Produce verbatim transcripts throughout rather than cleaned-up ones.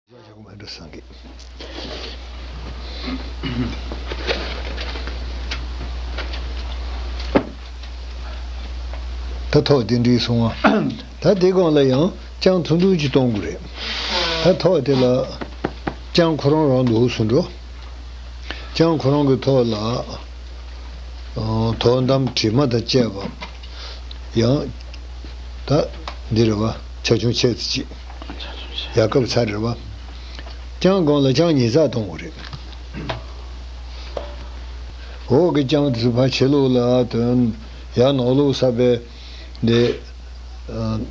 ཞག་ཞག་མ་འགྲོ་སང་གི། ད་ཐོག་དེ་འདྲའི་སོང་བ། ད་དེ་སྒང་ལ་ཡང་ལྕང་ཐུང་ཐུང་ཅིག་གཏོང་དགོས་རེད། ད་ཐོག་དེ་ལ་ལྕང་ཁོ་རང་རང་འདུག་སུ་འགྲོ། ལྕང་ཁོ་རང་གི་ཐོག་ལ། ཨ། དོ་དམ་དྲི་མ་དང་བཅས་པ། ཡང་། ད། འདི་རེད་བ། ཆ་ཆུང་ཆེ་ཙི་གཅིག། ཡ་སྐབས་ཚར་རེད་བ། ལྕང་སྒང་ལ་ལྕང་ཉིས་བརྩེགས་གཏོང་དགོས་རེད། འོག་གི་ལྕང་དེ་ཚོ་ཕར་ཕྱི་ལོགས་ལ་དོན། ཡ་ནང་ལོགས་ས་པའི། འདི། ཨ།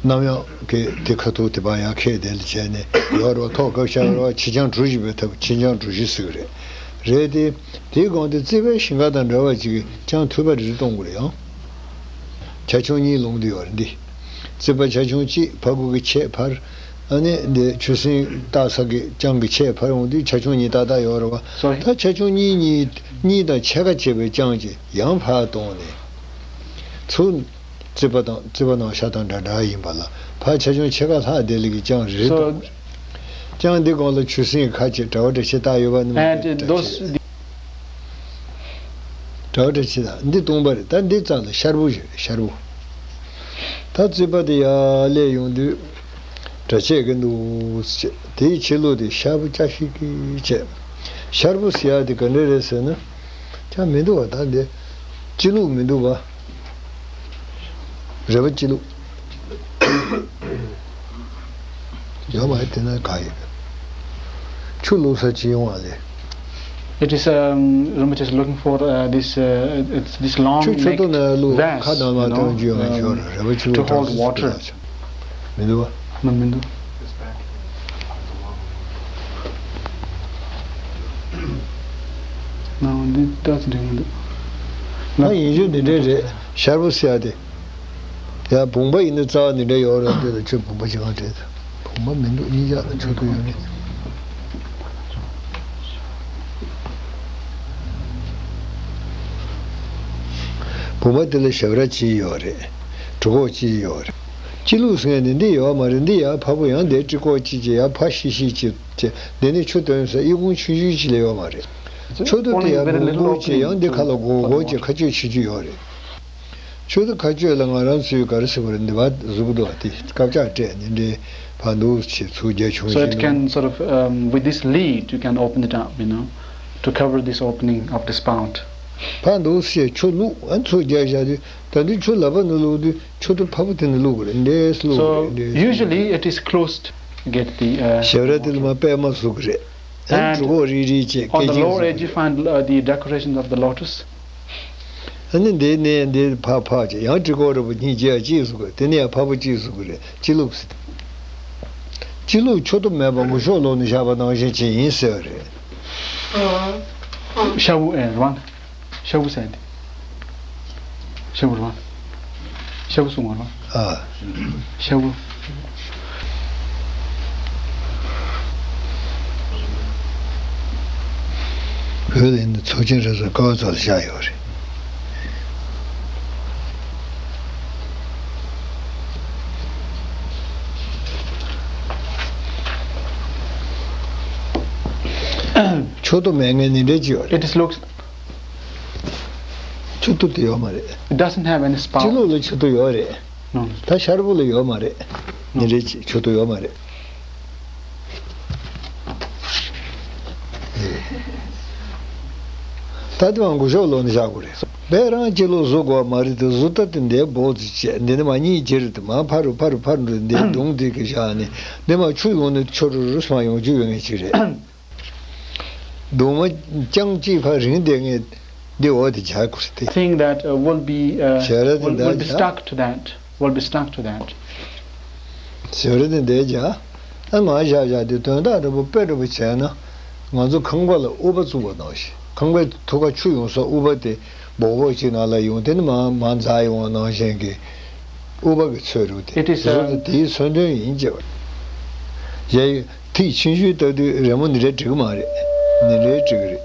གནམ་ཡག་གི་དེ་ཁ་ཐུག་དེ་བ་ཡག་ཁེ་དེ་ལ་བྱས་ནས་ཡོད་རོགས། ཐོག་སྐབས་ཤར་རོགས། ཆི་ལྕང་གྲུ་བཞི་པའི་ཐབས། ཆི་ལྕང་གྲུ་བཞི་ཟེར་གི་རེད། རེད་དེ། དེའི་སྒང་དེ་རྩིག་པའི་ཞིང་ཁ་དང་འདྲ་བ་ཅིག་གི་ལྕང་ཐུག་པ་རེ་རེ་གཏོང་དགོས་རེད་ཡང་། ཆ་ཆུང་གཉིས་ལོངས་དུ་ཡོད་རེད་འདི། རྩིག་པ་ཆ་ཆུང་གཅིག་ཕ་གུ་གི་ཆེད་ཕར། ཨ་ནི་འདི་ཆུ་སྲིན་བཏགས་ས་གི་ལྕང་གི་ཆེད་ཕར་ཡོང་དུས་ཆ་ཆུང་གཉིས་ཏག་ཏག་ཡོད་རེད་བ། Sorry. ད་ཆ་ཆུང་གཉིས་གཉིས་གཉིས་དང་ཕྱེད་ཀ་བྱས་པའི་ལྕང་གཅིག་ཡང་ཕར་གཏོང་ནས། ཚུར། རྩིག་པ་དང་རྩིག་པ་ནང་ཤ་དང་འདྲ་འདྲ་ཡིན་པ་ལ་ཕར་ཆ་ཆུང་ཕྱེད་ཀ་ལྷག་དེ་ལ་གི་ལྕང་རེ་རེ། So, གཏོང་། ལྕང་འདི་སྒང་ལ་ཆུ་སྲིན་ཁ་ཆེ་གྲྭ་བ་གྲྭ་ཆེ་བཏགས་ཡོད་པ་ནི། And those གྲྭ་བ་གྲྭ་ཆེ་དང་འདི་སྟོང་པ་རེད། ད་འདི་རྩ་ལ་ཤར་བུ་ཞིག་རེད། ཤར་བུ། ད་རྩིག་པ་དེ་ཡར་སླེབས་ཡོང་དུས། གྲྭ་ཆས་ཀྱི་འདུག་ཟེར། དེའི་ཕྱི་ལོགས་དེ་ཤར་བུ་ཅག་ཤིག་གིས་བྱས། ཤར་བུ་ཟེར་ཡག་དེ་ག་འདྲ་རེད་ཟེར་ན། ཅང་མི་འདུག་བ། ད་འདི་སྤྱི་ལུགས་མི་འདུག་བ། རེད་བ། སྤྱི་ལུགས་ཡོད་མ་རེད། དེ་ན་ག་ཡོད། ཆུ་བླུགས་ས་ཅི་ཡོང་བ་ལས། It is, um, Rinpoche is looking for, uh, this, uh, it's this long ཆུ་ཆུ་necked ཐོག་ན་བླུགས། vase, ཁ་དང་མ་you know, སྟོན་རྒྱུ་ཡོང་བ་ཞོར་um, རེད་བ། ཆུ་to hold water. མི་འདུག་བ། མ་མི་འདུག་ང་འདི་ལྟ་ཙམ་འགྲིག་མི་འདུག་ང་ཡིན་རྒྱུ་འདི་འདྲས་རེད། ཤར་བུ་ཟེར་ཡ་དེ། ཡ། བུམ་པ་ཡིན་ན་རྩ་བ་འདི་འདྲ་ཡོད་རེད། དེ་ལ་ཁྱོད་བུམ་པ་ཅིག་གང་བྲིས་ཏེ། བུམ་པ་མི་འདུག་གཉིས་ཆ་ལ་ཆུ་ཐུག་ཡོད་རེད། བུམ་པ་དེ་ལ་ཞབས་ར་གཅིག་ཡོད་རེད། གྲི་གོག་གཅིག་ཡོད་རེད། སྤྱི་ལུགས་ཟེར་མཁན་དེ་འདི་ཡོད་མ་རེད། འདི་ཡར་ཕར་བུ་ཡང་དེ་གྲི་གོག་གཅིག་གཅིག་ཡར་ཕར་ཤིག་ཤིག་གཅིག་བྱས། འདི་ནས་ཆུ་འདོན་ས་ཨི་ཁུང་ཆུང་ཆུང་གཅིག་ལས་ཡོད་མ་རེད། ཆུ་ཐུག་དེ་ཡར་མི་འབོར་གཅིག་ཡང་འདི་ཁ་ལ་སྒོར་སྒོར་གཅིག་ཁ་གཅོད་བྱེད་རྒྱུ་ཡོད་རེད། ཆུ་ཐུག་ཁ་གཅོད་ལ་ང་རང་ཚོས་ག་རེ་ཟེར་དགོས་རེད། འདི་བ་གཟུགས་འདུག་བ། དེ་དཀར་ཆག་སྤྲད་ནས་འདྲེ་ཕར་འདུག་བྱས་ཚུར་རྒྱག་ཆུང་ཞིག་ལ། So it can sort of, um, with this lead, you can open it up, you know, to cover this opening of the spout. ཕར་འདུག་བྱས་ཆུ་བླུགས། ཨ། ཚུར་རྒྱག་བཞག་དུས། ད་འདི་ཆུ་ལག་པ་ནས་བླུགས་དུས་ཆུ་ཐུག་ཕ་བུ་དེ་ནས་བླུགས་དགོས་རེད། འདྲེས་བླུགས་དགོས་རེད། So འདྲེས། Usually it is closed to get the, uh, ཞབས་ར་དེ་ལ་མར་པད་མ་བཟོ་གི་རེད། ཨ། And གྲི་གོག་རིལ་རིལ་བྱས། on the སྐེ་ཆེན་lower བཟོ་edge, གི་you རེད། Find, uh, the decorations of the lotus. ཨ་ནི་འདི་ནས་འདི་ཕར་ཕར་བྱས། ཡང་གྲི་གོག་རིལ་བུ་གཉིས་བྱས་གཅིག་བཟོ་གི་རེད། དེ་ནས་ཡང་ཕ་བུ་གཅིག་བཟོ་གི་རེད། སྤྱི་ལུགས་ཟེར། སྤྱི་ལུགས་ཆུ་ཐུག་མེད་པ་མགོ་ཤོག་ལོག་ནས་བཞག་པ་ནང་བཞིན་བྱས་ཡིན་ཟེར་བ་རེད། ཤ་བུ། ཨེ། རང་། ཤ་བུ་ཟེར་ཏེ། ཤ་བུ་རང་། ཤ་བུ་གསུང་བ་རང་། ཨ། ཤ་བུ། བོད་ལ་ཡིན་ན་ཚོགས་ཆེན་རེ་ཟུང་ཀ་བ་ཚོ་ལ་བཞག་ཡོད་རེད། ཆུ་ཐུག་མེད་མཁན་འདི་འདྲ་ཅིག་ཡོད་རེད། It is looks ཆུ་ཐུག་དེ་ཡོད་མ་རེད། It doesn't have any spout. སྤྱི་ལུགས་ལ་ཆུ་ཐུག་ཡོད་རེད། No. ད་ཤར་བུ་ལ་ཡོད་མ་རེད། ཉིན་རེ་གཅིག་ཆུ་ཐུག་ཡོད་མ་རེད། ད་དེ་བ་མགོ་ཤོག་ལོག་ནས་བཞག་དགོས་རེད། དཔེ་རང་སྤྱི་ལུགས་བཟོ་དགོས་པ་མ་རེད་དེ། བཟོ་ལྟ་དེ་འདྲའི་བོགས་ཙམ་བྱས། འདི་ནས་མར་གཉིས་བརྗེ་རུ་དེ་མར་ཕར་རུ་ཕར་རུ་ཕར་རུ་འདི་གདུང་དེ་གི་བཞག་ནས། འདི་མར་ཆུ་ཡོང་ནས་ཆུ་རུ་རུ་སོང་ཡོང་རྒྱུ་ཡོད་མཁན་ཅིག་རེད། གདུང་མ་རྐྱང་གཅིག་ཕར་རིང་བསྡད་མཁན་འདི་འོག་ཏུ་བྱ་དགོས་ཏེ། Thing that, uh, will be, uh, ཞབས་ར་དེ་will, འདི་will be བྱ། Stuck to that. Will be stuck to that. ཞབས་ར་དེ་འདི་བྱ། ཨ། མར་བཞག་བཞག་དེ་དོན་དག་འདྲ་པོ་དཔེ་འདྲ་པོ་བྱས་ན། ང་ཚོ་ཁང་པ་ལ་དབུ་བ་བཙུགས་པ་ནང་བཞིན། ཁང་པའི་ཐུག་ཁ་ཆུ་ཡོང་ས་དབུ་བ་དེ་སྦོག་སྦོག་ཅིག་ནང་ལ་ཡོང་། དེ་ནས་མར་མར་འཛག་ཡོང་བ་ནང་བཞིན་གྱི་དབུ་བ་གི་ཚོད་རུ་དེ། It is, བཟོ་uh དེ་དེའི་མཚོན་དོན་ཡིན་ཅེས་པ། ཡ། ཡི། ཐིག་ཆུང་ཆུང་ལྟ་དུས་རི་མོ་འདི་འདྲ་འབྲི་གི་མ་རེད། འདི་འདྲའི་འབྲི་གི་རེད།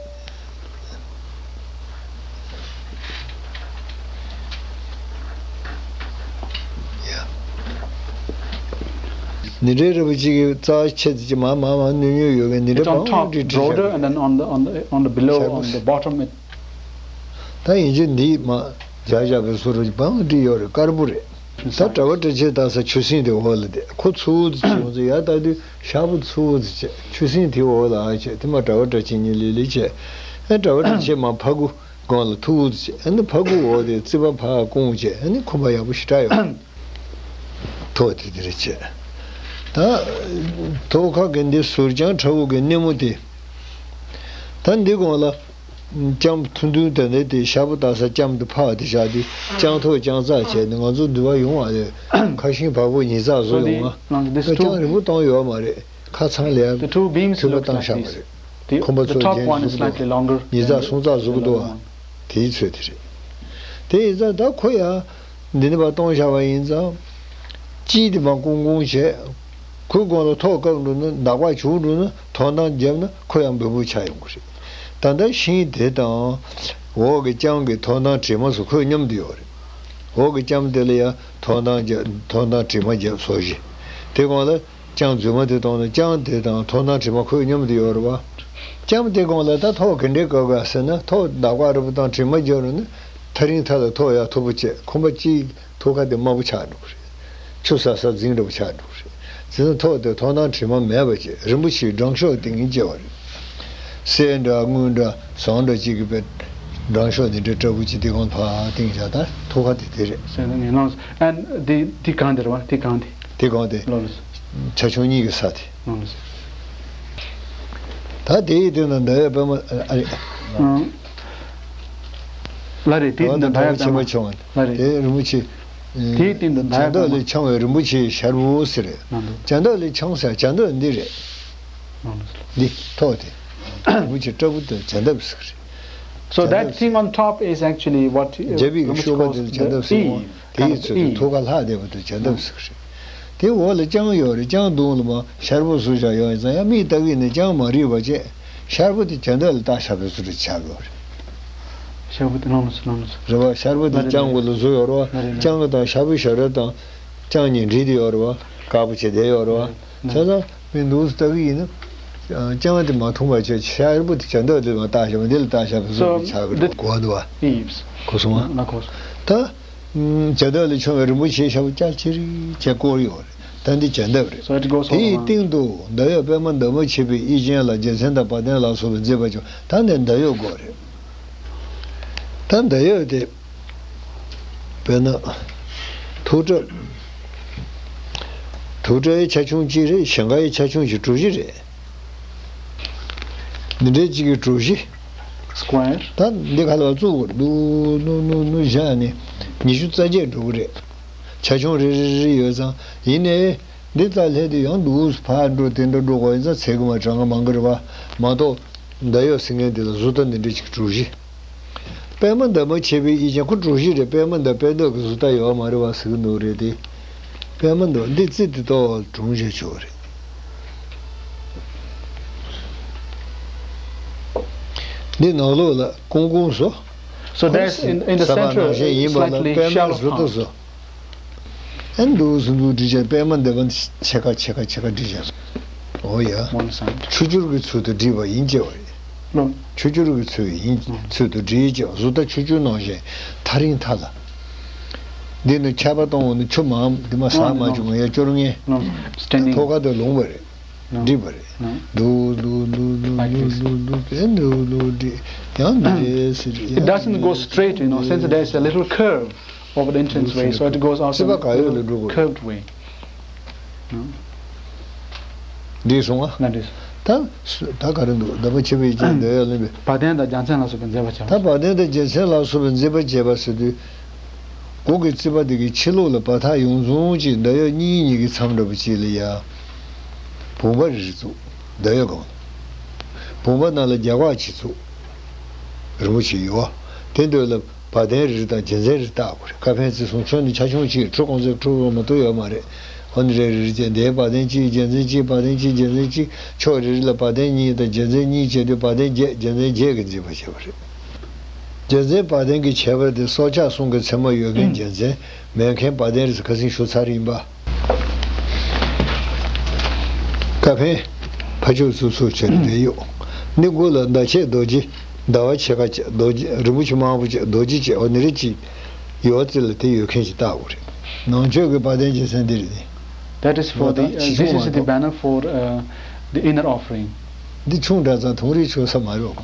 ཡ། ནི་འདྲའི་རིན་པོ་ཆེ་གི་རྩ་ཆེ་ཙི་ཅི་མ་མ་མ་ནུས་ནུས་ཡོད་མཁན་ནི་It's འདྲའི་on པང་top, འདྲི་བྲིས་broader, བཞག and then on the, on the, on the below, ཤར་on the bottom, it ད་ཡིན་གཅིག་འདི་མ་བཞག་བཞག་པའི་བཟོ་རུ་པང་འདྲི་ཡོད་རེད། དཀར་པོ་རེད། ད་གྲྭ་པ་བཀྲ་ཤིས་རྟ་ས་ཆུ་སྲིན་དེ་འོག་ལ་བསྡད། ཁོ་ཚུར་ཙི་བྱུང་ཙི་ཡར་ལྟ་དུས་ཤར་པོ་ཚུར་ཙི་བྱས། ཆུ་སྲིན་དེ་འོག་ལ་ཨ་བྱས། དེ་མ་གྲྭ་པ་བཀྲ་ཤིས་ཉིན་ལི་ལི་བྱས། ཨ་གྲྭ་པ་བཀྲ་ཤིས་མ་ཕ་གུ་སྒང་ལ་ཐུག་ཙི་བྱས། ཨ་ནི་ཕ་གུ་འོག་དེ་རྩིག་པ་ཕར་བསྐུངས་བྱས། ཨ་ནི་ཁང་པ་ཡག་པོ་ཞེ་དྲག་ཡོད། ཐོག་དེ་དེ་རེད་བྱས། ད་ཐོག་ཁ་གི་འདི་ཟུར་བརྐྱང་ཁྲ་བོ་གི་སྣེ་མོ་དེ། ད་འདི་སྒང་ལ་ལྕམ་ཐུང་ཐུང་དེ་འདྲ་དེ་ཤར་པོ་ལྟ་ས་ལྕམ་དེ་ཕར་དེ་བཞག་དེ་ལྕང་ཐོག་ལྕང་རྩ་བྱས་ནས་ང་ཚོ་འདི་བ་ཡོང་བ་རེད། ཁ་ཤིང་བ་སྤུ་ཉིས་བརྩེགས་བཟོ་ཡོང་ང་། ལྕང་རིང་པོ་བཏང་ཡོད་མ་རེད། ཁ་ཚང་ལས་ཐུག་པ་བཏང་ཤག་པ་རེད། ཁང་པ་ཚོ་རྒྱན་བཟོ་གི་འདུག་ཉིས་བརྩེགས་སུམ་བརྩེགས་བཟོ་གི་འདུག་བ། དེའི་ཚོད་དེ་རེད། དེ་ཡིན་ཙང་ད་ཁོ་ཡ་འདི་ནས་ཕར་བཏང་བཞག་པ་ཡིན་ཙང་། དཀྱིལ་དེ་མར་བསྐུངས་བསྐུངས་བྱས། ཁོའི་སྒང་ལ་ཐོག་བཀབ་འགྲོ་ན། འདག་པ་བྱུག་འགྲོ་ན། ཐོག་མདའ་བརྒྱབ་ན་ཁོ་ཡང་འབུར་འབུར་ཆགས་ཡོང་གི་རེད། ད་ལྟ་ཤིང་དེ་དང་འོག་གི་ལྕང་གི་ཐོག་མདའ་གྲིབ་མ་སོགས་ཁོའི་མཉམ་དུ་ཡོད་རེད། འོག་གི་ལྕམ་དེ་ལ་ཡང་ཐོག་མདའ་བརྒྱབ། ཐོག་མདའ་གྲིབ་མ་བརྒྱབ་སོགས་བཞི། དེ་སྒང་ལ་ལྕང་རྫུན་མ་དེ་བཏང་ན་ལྕང་དེ་དང་ཐོག་མདའ་གྲིབ་མ་ཁོའི་མཉམ་དུ་ཡོད་རེད་བ། ལྕམ་དེ་སྒང་ལ་ད་ཐོག་ག་འདྲས་བཀབ་ག་ཟེར་ན། ཐོག་འདག་པ་འདྲ་པོ་དང་གྲིབ་མ་བརྒྱབ་རུང་ནི་ཐག་རིང་ཐག་ལ་ཐོག་ཡར་མཐུག་པོ་བྱས། ཁང་པ་གཅིག་ཐོག་ཁ་དེ་དམའ་པོ་ཆགས་འགྲོ་གི་རེད། ཆུ་ཟག་ཟག་འཛིང་འདྲ་པོ་ཆགས་འགྲོ་གི་རེད། བྱས་ཙང་ཐོག་དེ་ཐོག་མདའ་གྲིབ་མ་མེད་པ་བྱས། རིན་པོ་ཆེའི་སྦྲང་ཤོག་སྟེང་བྱས་པ་རེད། གསེར་འདྲ་དངུལ་འདྲ་ཟངས་འདྲ་གཅིག་གི་པའི་སྦྲང་ཤོག་འདི་འདྲའི་སྤྲ་སྤུ་གཅིག་དེ་སྒང་ཕར་བཏིང་བཞག་ད་ཐོག་ཁ་དེ་དེ་རེད། ཟེར་ན་ངས་ལོངས། ཨན་དེ་དེ་གང་དེ་རེད་བ། དེ་གང་དེ། དེ་གང་དེ། ལོ་ལོ། ཆ་ཆུང་གཉིས་ཀྱི་ས་དེ། ལོ་ལོ། ད་དེ་ཡི་སྟེང་ན་མདའ་ཡབ་པདྨ་ཨ་རེད། ཨང་། ལ་རེད། དེའི་སྟེང་དུ་མདའ་ཡབ་པདྨ། ལ་རེད། དེ་རིན་པོ་ཆེ། དེའི་སྟེང་དུ་མདའ་ཡབ་པདྨ། ལྕང་སྟག་ལས་འཆང་བའི་རིན་པོ་ཆེ་ཤར་བུ་ཟེར་རེད། ལྕང་སྟག་ལས་འཆང་ཟེར་ལྕང་སྟག་འདི་རེད། འདི་ཐོག་དེ། རིན་པོ་ཆེ་སྤྲ་བོ་དེ་ལྕང་སྟག་ཟེར་རེད། So that thing on top is actually what རྒྱབ་པའི་ཤུ་པ་དེ་ལ་ལྕང་སྟག་ཟེར་བ། དེའི་ཚོད་དུ་ཐོག་ཁ་ལྷག་བསྡད་པ་དེ་ལྕང་སྟག་ཟེར་རེད། དེ་འོག་ལ་ལྕང་ཡོད་རེད། ལྕང་གདོང་ལ་མ་ཤར་བུ་བཟོས་བཞག་ཡོད་ཡིན་ཙང་ཡང་མིག་ལྟ་གི་ནས་ལྕང་མ་རིག་པ་བྱས། ཤར་བུ་དེ་ལྕང་སྟག་ལ་བཏགས་བཞག་པའི་བཟོ་འདྲ་ཆགས་ཡོད་རེད། ཤར་བུ་དེ་ནང་ལ་སུ་ནང་ལ་སུ། རེད་བ། ཤར་བུ་དེ་ལ་རེད། ལྕང་གུ་ལ་བཟོ་ཡོད་རེད་བ། ལ་རེད། ལ་རེད། ལྕང་གུ་དང་ཤར་བུ་ཞབས་རལ་དང་ལྕང་གཉིས་འདྲེས་ཏེ་ཡོད་རེད་བ། དཀར་པོ་བྱས་བསྡད་ཡོད་རེད་བ། ལ་རེད། བྱས་ཙང་མི་འདུག་ལྟ་གི་ཡིན་ན། ལྕང་དེ་མ་འཐུང་བ་བྱས། ཤར་བུ་དེ་ལྕང་སྟག་དེ་མ་བཏགས་བཞག་པ་འདི་ལ་བཏགས་བཞག་པའི་བཟོ་འདྲ་ཆགས་ཀྱི་འདུག་གོ་འདུག་བ། གོ་སོང་ང་། ལ་གོ་སོང་། ད། ལྕང་སྟག་ལས་འཆང་བའི་རིན་པོ་ཆེ་ཤར་བུ་ཅར་ཅི་རིག་བྱས་བསྐོར་ཡོད་རེད། ད་འདི་ལྕང་སྟག་རེད། So it goes on དེའི་and on. སྟེང་དུ་མདའ་ཡབ་པདྨ་འདབ་མ་ཕྱེད་པའི་དབུས་ཅན་ལ་རྒྱལ་མཚན་དང་བ་དན་ལ་སོགས་པའི་མཛེས་པ་བྱུང་། ད་འདི་མདའ་ཡབ་སྐོར་རེད། ད་མདའ་ཡབ་དེ་དཔེར་ན་ཐུགས་སྐྲ། ཐུགས་སྐྲ་ཡི་ཆ་ཆུང་གཅིག་རེད། ཞབས་འགའ་ཡི་ཆ་ཆུང་གཅིག་གྲུ་བཞི་རེད། འདི་འདྲའི་གཅིག་གི་གྲུ་བཞི། Square. ད་འདི་ག་ལ་བཙུགས་དགོས་འདུག་ནུ་ནུ་ནུ་བཞག་ནས་ཉི་ཤུ་རྩ་བརྒྱད་འགྲོ་གི་རེད། ཆ་ཆུང་རེ་རེ་རེ་ཡོད་ཙང་། ཡིན་ནའི་འདི་རྩ་ལྷད་དུ་ཡང་འདུག་ཕར་འགྲོ་དེ་འདྲ་འགྲོ་དགོས་ཡིན་ཙང་ཚད་གི་མ་གྲངས་ཀ་མང་གི་རེད་བ། མ་གཏོགས་མདའ་ཡབ་ཟེར་མཁན་འདི་ལ་བཟོ་ལྟ་འདི་འདྲ་ཅིག་གྲུ་བཞི། པདྨ་འདབ་མ་ཕྱེད་པའི་དབུས་ཅན། ཁོ་གྲུ་བཞི་རེད། པདྨ་འདབ་པད་འདབ་ཀྱི་བཟོ་ལྟ་ཡོད་མ་རེད་བ་ཟེར་གི་འདུག་རེད་དེ། པདྨ་འདབ་འདི་རྩི་དེ་ཏོག་གྲུང་བྱས་ཆོག་རེད། འདི་ནང་ལོགས་ལ་ཀོང་ཀོང་བཟོ། So there's in, in the center, ས་ཕག་ནང་བཞིན་ཡིན་པ་ལ་slightly པདྨའི་བཟོ་ལྟ་བཟོ། ཨ་འདུག་སེ་འདུག་བསྒྲིགས་བྱས། པདྨ་འདབ་མ་ཕྱེད་ཀ་ཕྱེད་ཀ་ཕྱེད་ཀ་བསྒྲིགས་བྱས། འོ་ཡ། One side. ཆུ་སྐྱུར་གྱི་ཚུལ་དུ་བསྒྲིགས་པ་ཡིན་ཅེས་པ་རེད། No. ཆུ་སྐྱུར་གྱི་ཚུལ་ཡིན། No. ཚུལ་དུ་བསྒྲིགས་བྱས། བཟོ་ལྟ་ཆུ་སྐྱུར་ནང་བཞིན་ཐག་རིང་ཐག་ལ། འདི་ནི་ཆར་པ་གཏོང་འོང་ན་ཆུ་མང་འདི་མ་ཟག་མ་བྱུང་ཡ་སྐྱོར་ངེས། No, no. Standing. ཐོག་ཁ་དུ་ལོངས་པ་རེད། No. བསྒྲིགས་པ་རེད། No. འདུག་འདུག་འདུག་འདུག Like འདུག this. འདུག་འདུག་དེ་འདུག་འདུག་བསྒྲིགས་ཡང་འདུག་རེད་ཟེར། It doesn't go straight, you know, since there's a little curve over the entrance way, so it goes out a little curved way. No. བསྒྲིགས་སོང་ང་། ན་བསྒྲིགས་སོང་། ད་ད་ག་རེ་འདུག་མདའ་མོ་ཆེ་བའི་རྐྱེན་འདོད་ཡོད་ལེན་པས། བ་དན་དང་རྒྱལ་མཚན་ལ་སོགས་པའི་མཛེས་པ་བྱས་པ། ད་བ་དན་དང་རྒྱལ་མཚན་ལ་སོགས་པའི་མཛེས་པ་བྱས་པ་ཟེར་དུས། གོང་གི་རྩིག་པ་དེ་གི་ཕྱི་ལོགས་ལ་བ་ཐག་ཡོངས་རྫོགས་ཀྱི་མདའ་ཡབ་གཉིས་གཉིས་ཀྱི་མཚམས་འདྲ་པོ་ཅིག་ལ་ཡ། བུམ་པ་རེ་རེ་བཙུགས། མདའ་ཡབ་སྒང་ལ། བུམ་པ་ནང་ལ་རྒྱ་གར་གྱི་བཙུགས། རིན་པོ་ཆེ་ཡོད། དེ་འདོད་ལ་བ་དན་རེ་རེ་དང་རྒྱལ་མཚན་རེ་རེ་བཏགས་དགོས་རེད། ཀ་ཕན་བརྩེགས་གསུམ་ཕྱོགས་ནི་ཆ་ཆུང་གཅིག་ཁྲུ་གོང་ཚད་ཁྲུ་རོ་མ་གཏོགས་ཡོད་མ་རེད། འོ་ནི་རེ་རེ་རེ་བྱས་འདིའི་བ་དན་གཅིག་རྒྱལ་མཚན་གཅིག་བ་དན་གཅིག་རྒྱལ་མཚན་གཅིག་ཕྱོགས་རེ་རེ་ལ་བ་དན་གཉིས་དང་རྒྱལ་མཚན་གཉིས་བྱས་དུས་བ་དན་བརྒྱད། རྒྱལ་མཚན་བརྒྱད་ཀྱི་མཛེས་པ་བྱས་པ་རེད། རྒྱལ་མཚན་བ་དན་གྱི་ཁྱད་པར་དེ་སྲོག་ཆགས་གསུམ་གྱི་མཚན་མ་ཡོད་མཁན་རྒྱལ་མཚན། མེད་མཁན་བ་དན་རེད་ཟེར་ཁ་སང་ཞུ་ཚར་ཡིན་པ། ཧེ། ཕ་ཆོས་སུ་སུ་བྱས་ནས་དེ་གཡོག་ནི་མགོ་ལ་མདའ་ཆས་རྡོ་རྗེ། ཟླ་བ་ཕྱེད་ཀ་བཅས་རྡོ་རྗེ། རིན་པོ་ཆེ་དམར་པོ་བཅས་རྡོ་རྗེ་བཅས། འོ་ནི་རེ་གཅིག་ཡོད་ཙི་ལ་དེ་ཡོད་མཁན་ཞིག་བཏགས་དགོས་རེད། ནང་ཆོས་ཀྱི་བ་དན་རྒྱལ་མཚན་འདི་རེད་ནི། That is for the, uh, this is the banner for, uh, the inner offering. འདི་ཆུང་དྲགས་ཙང་དུང་རེ་ཆོག་ས་མ་རེད།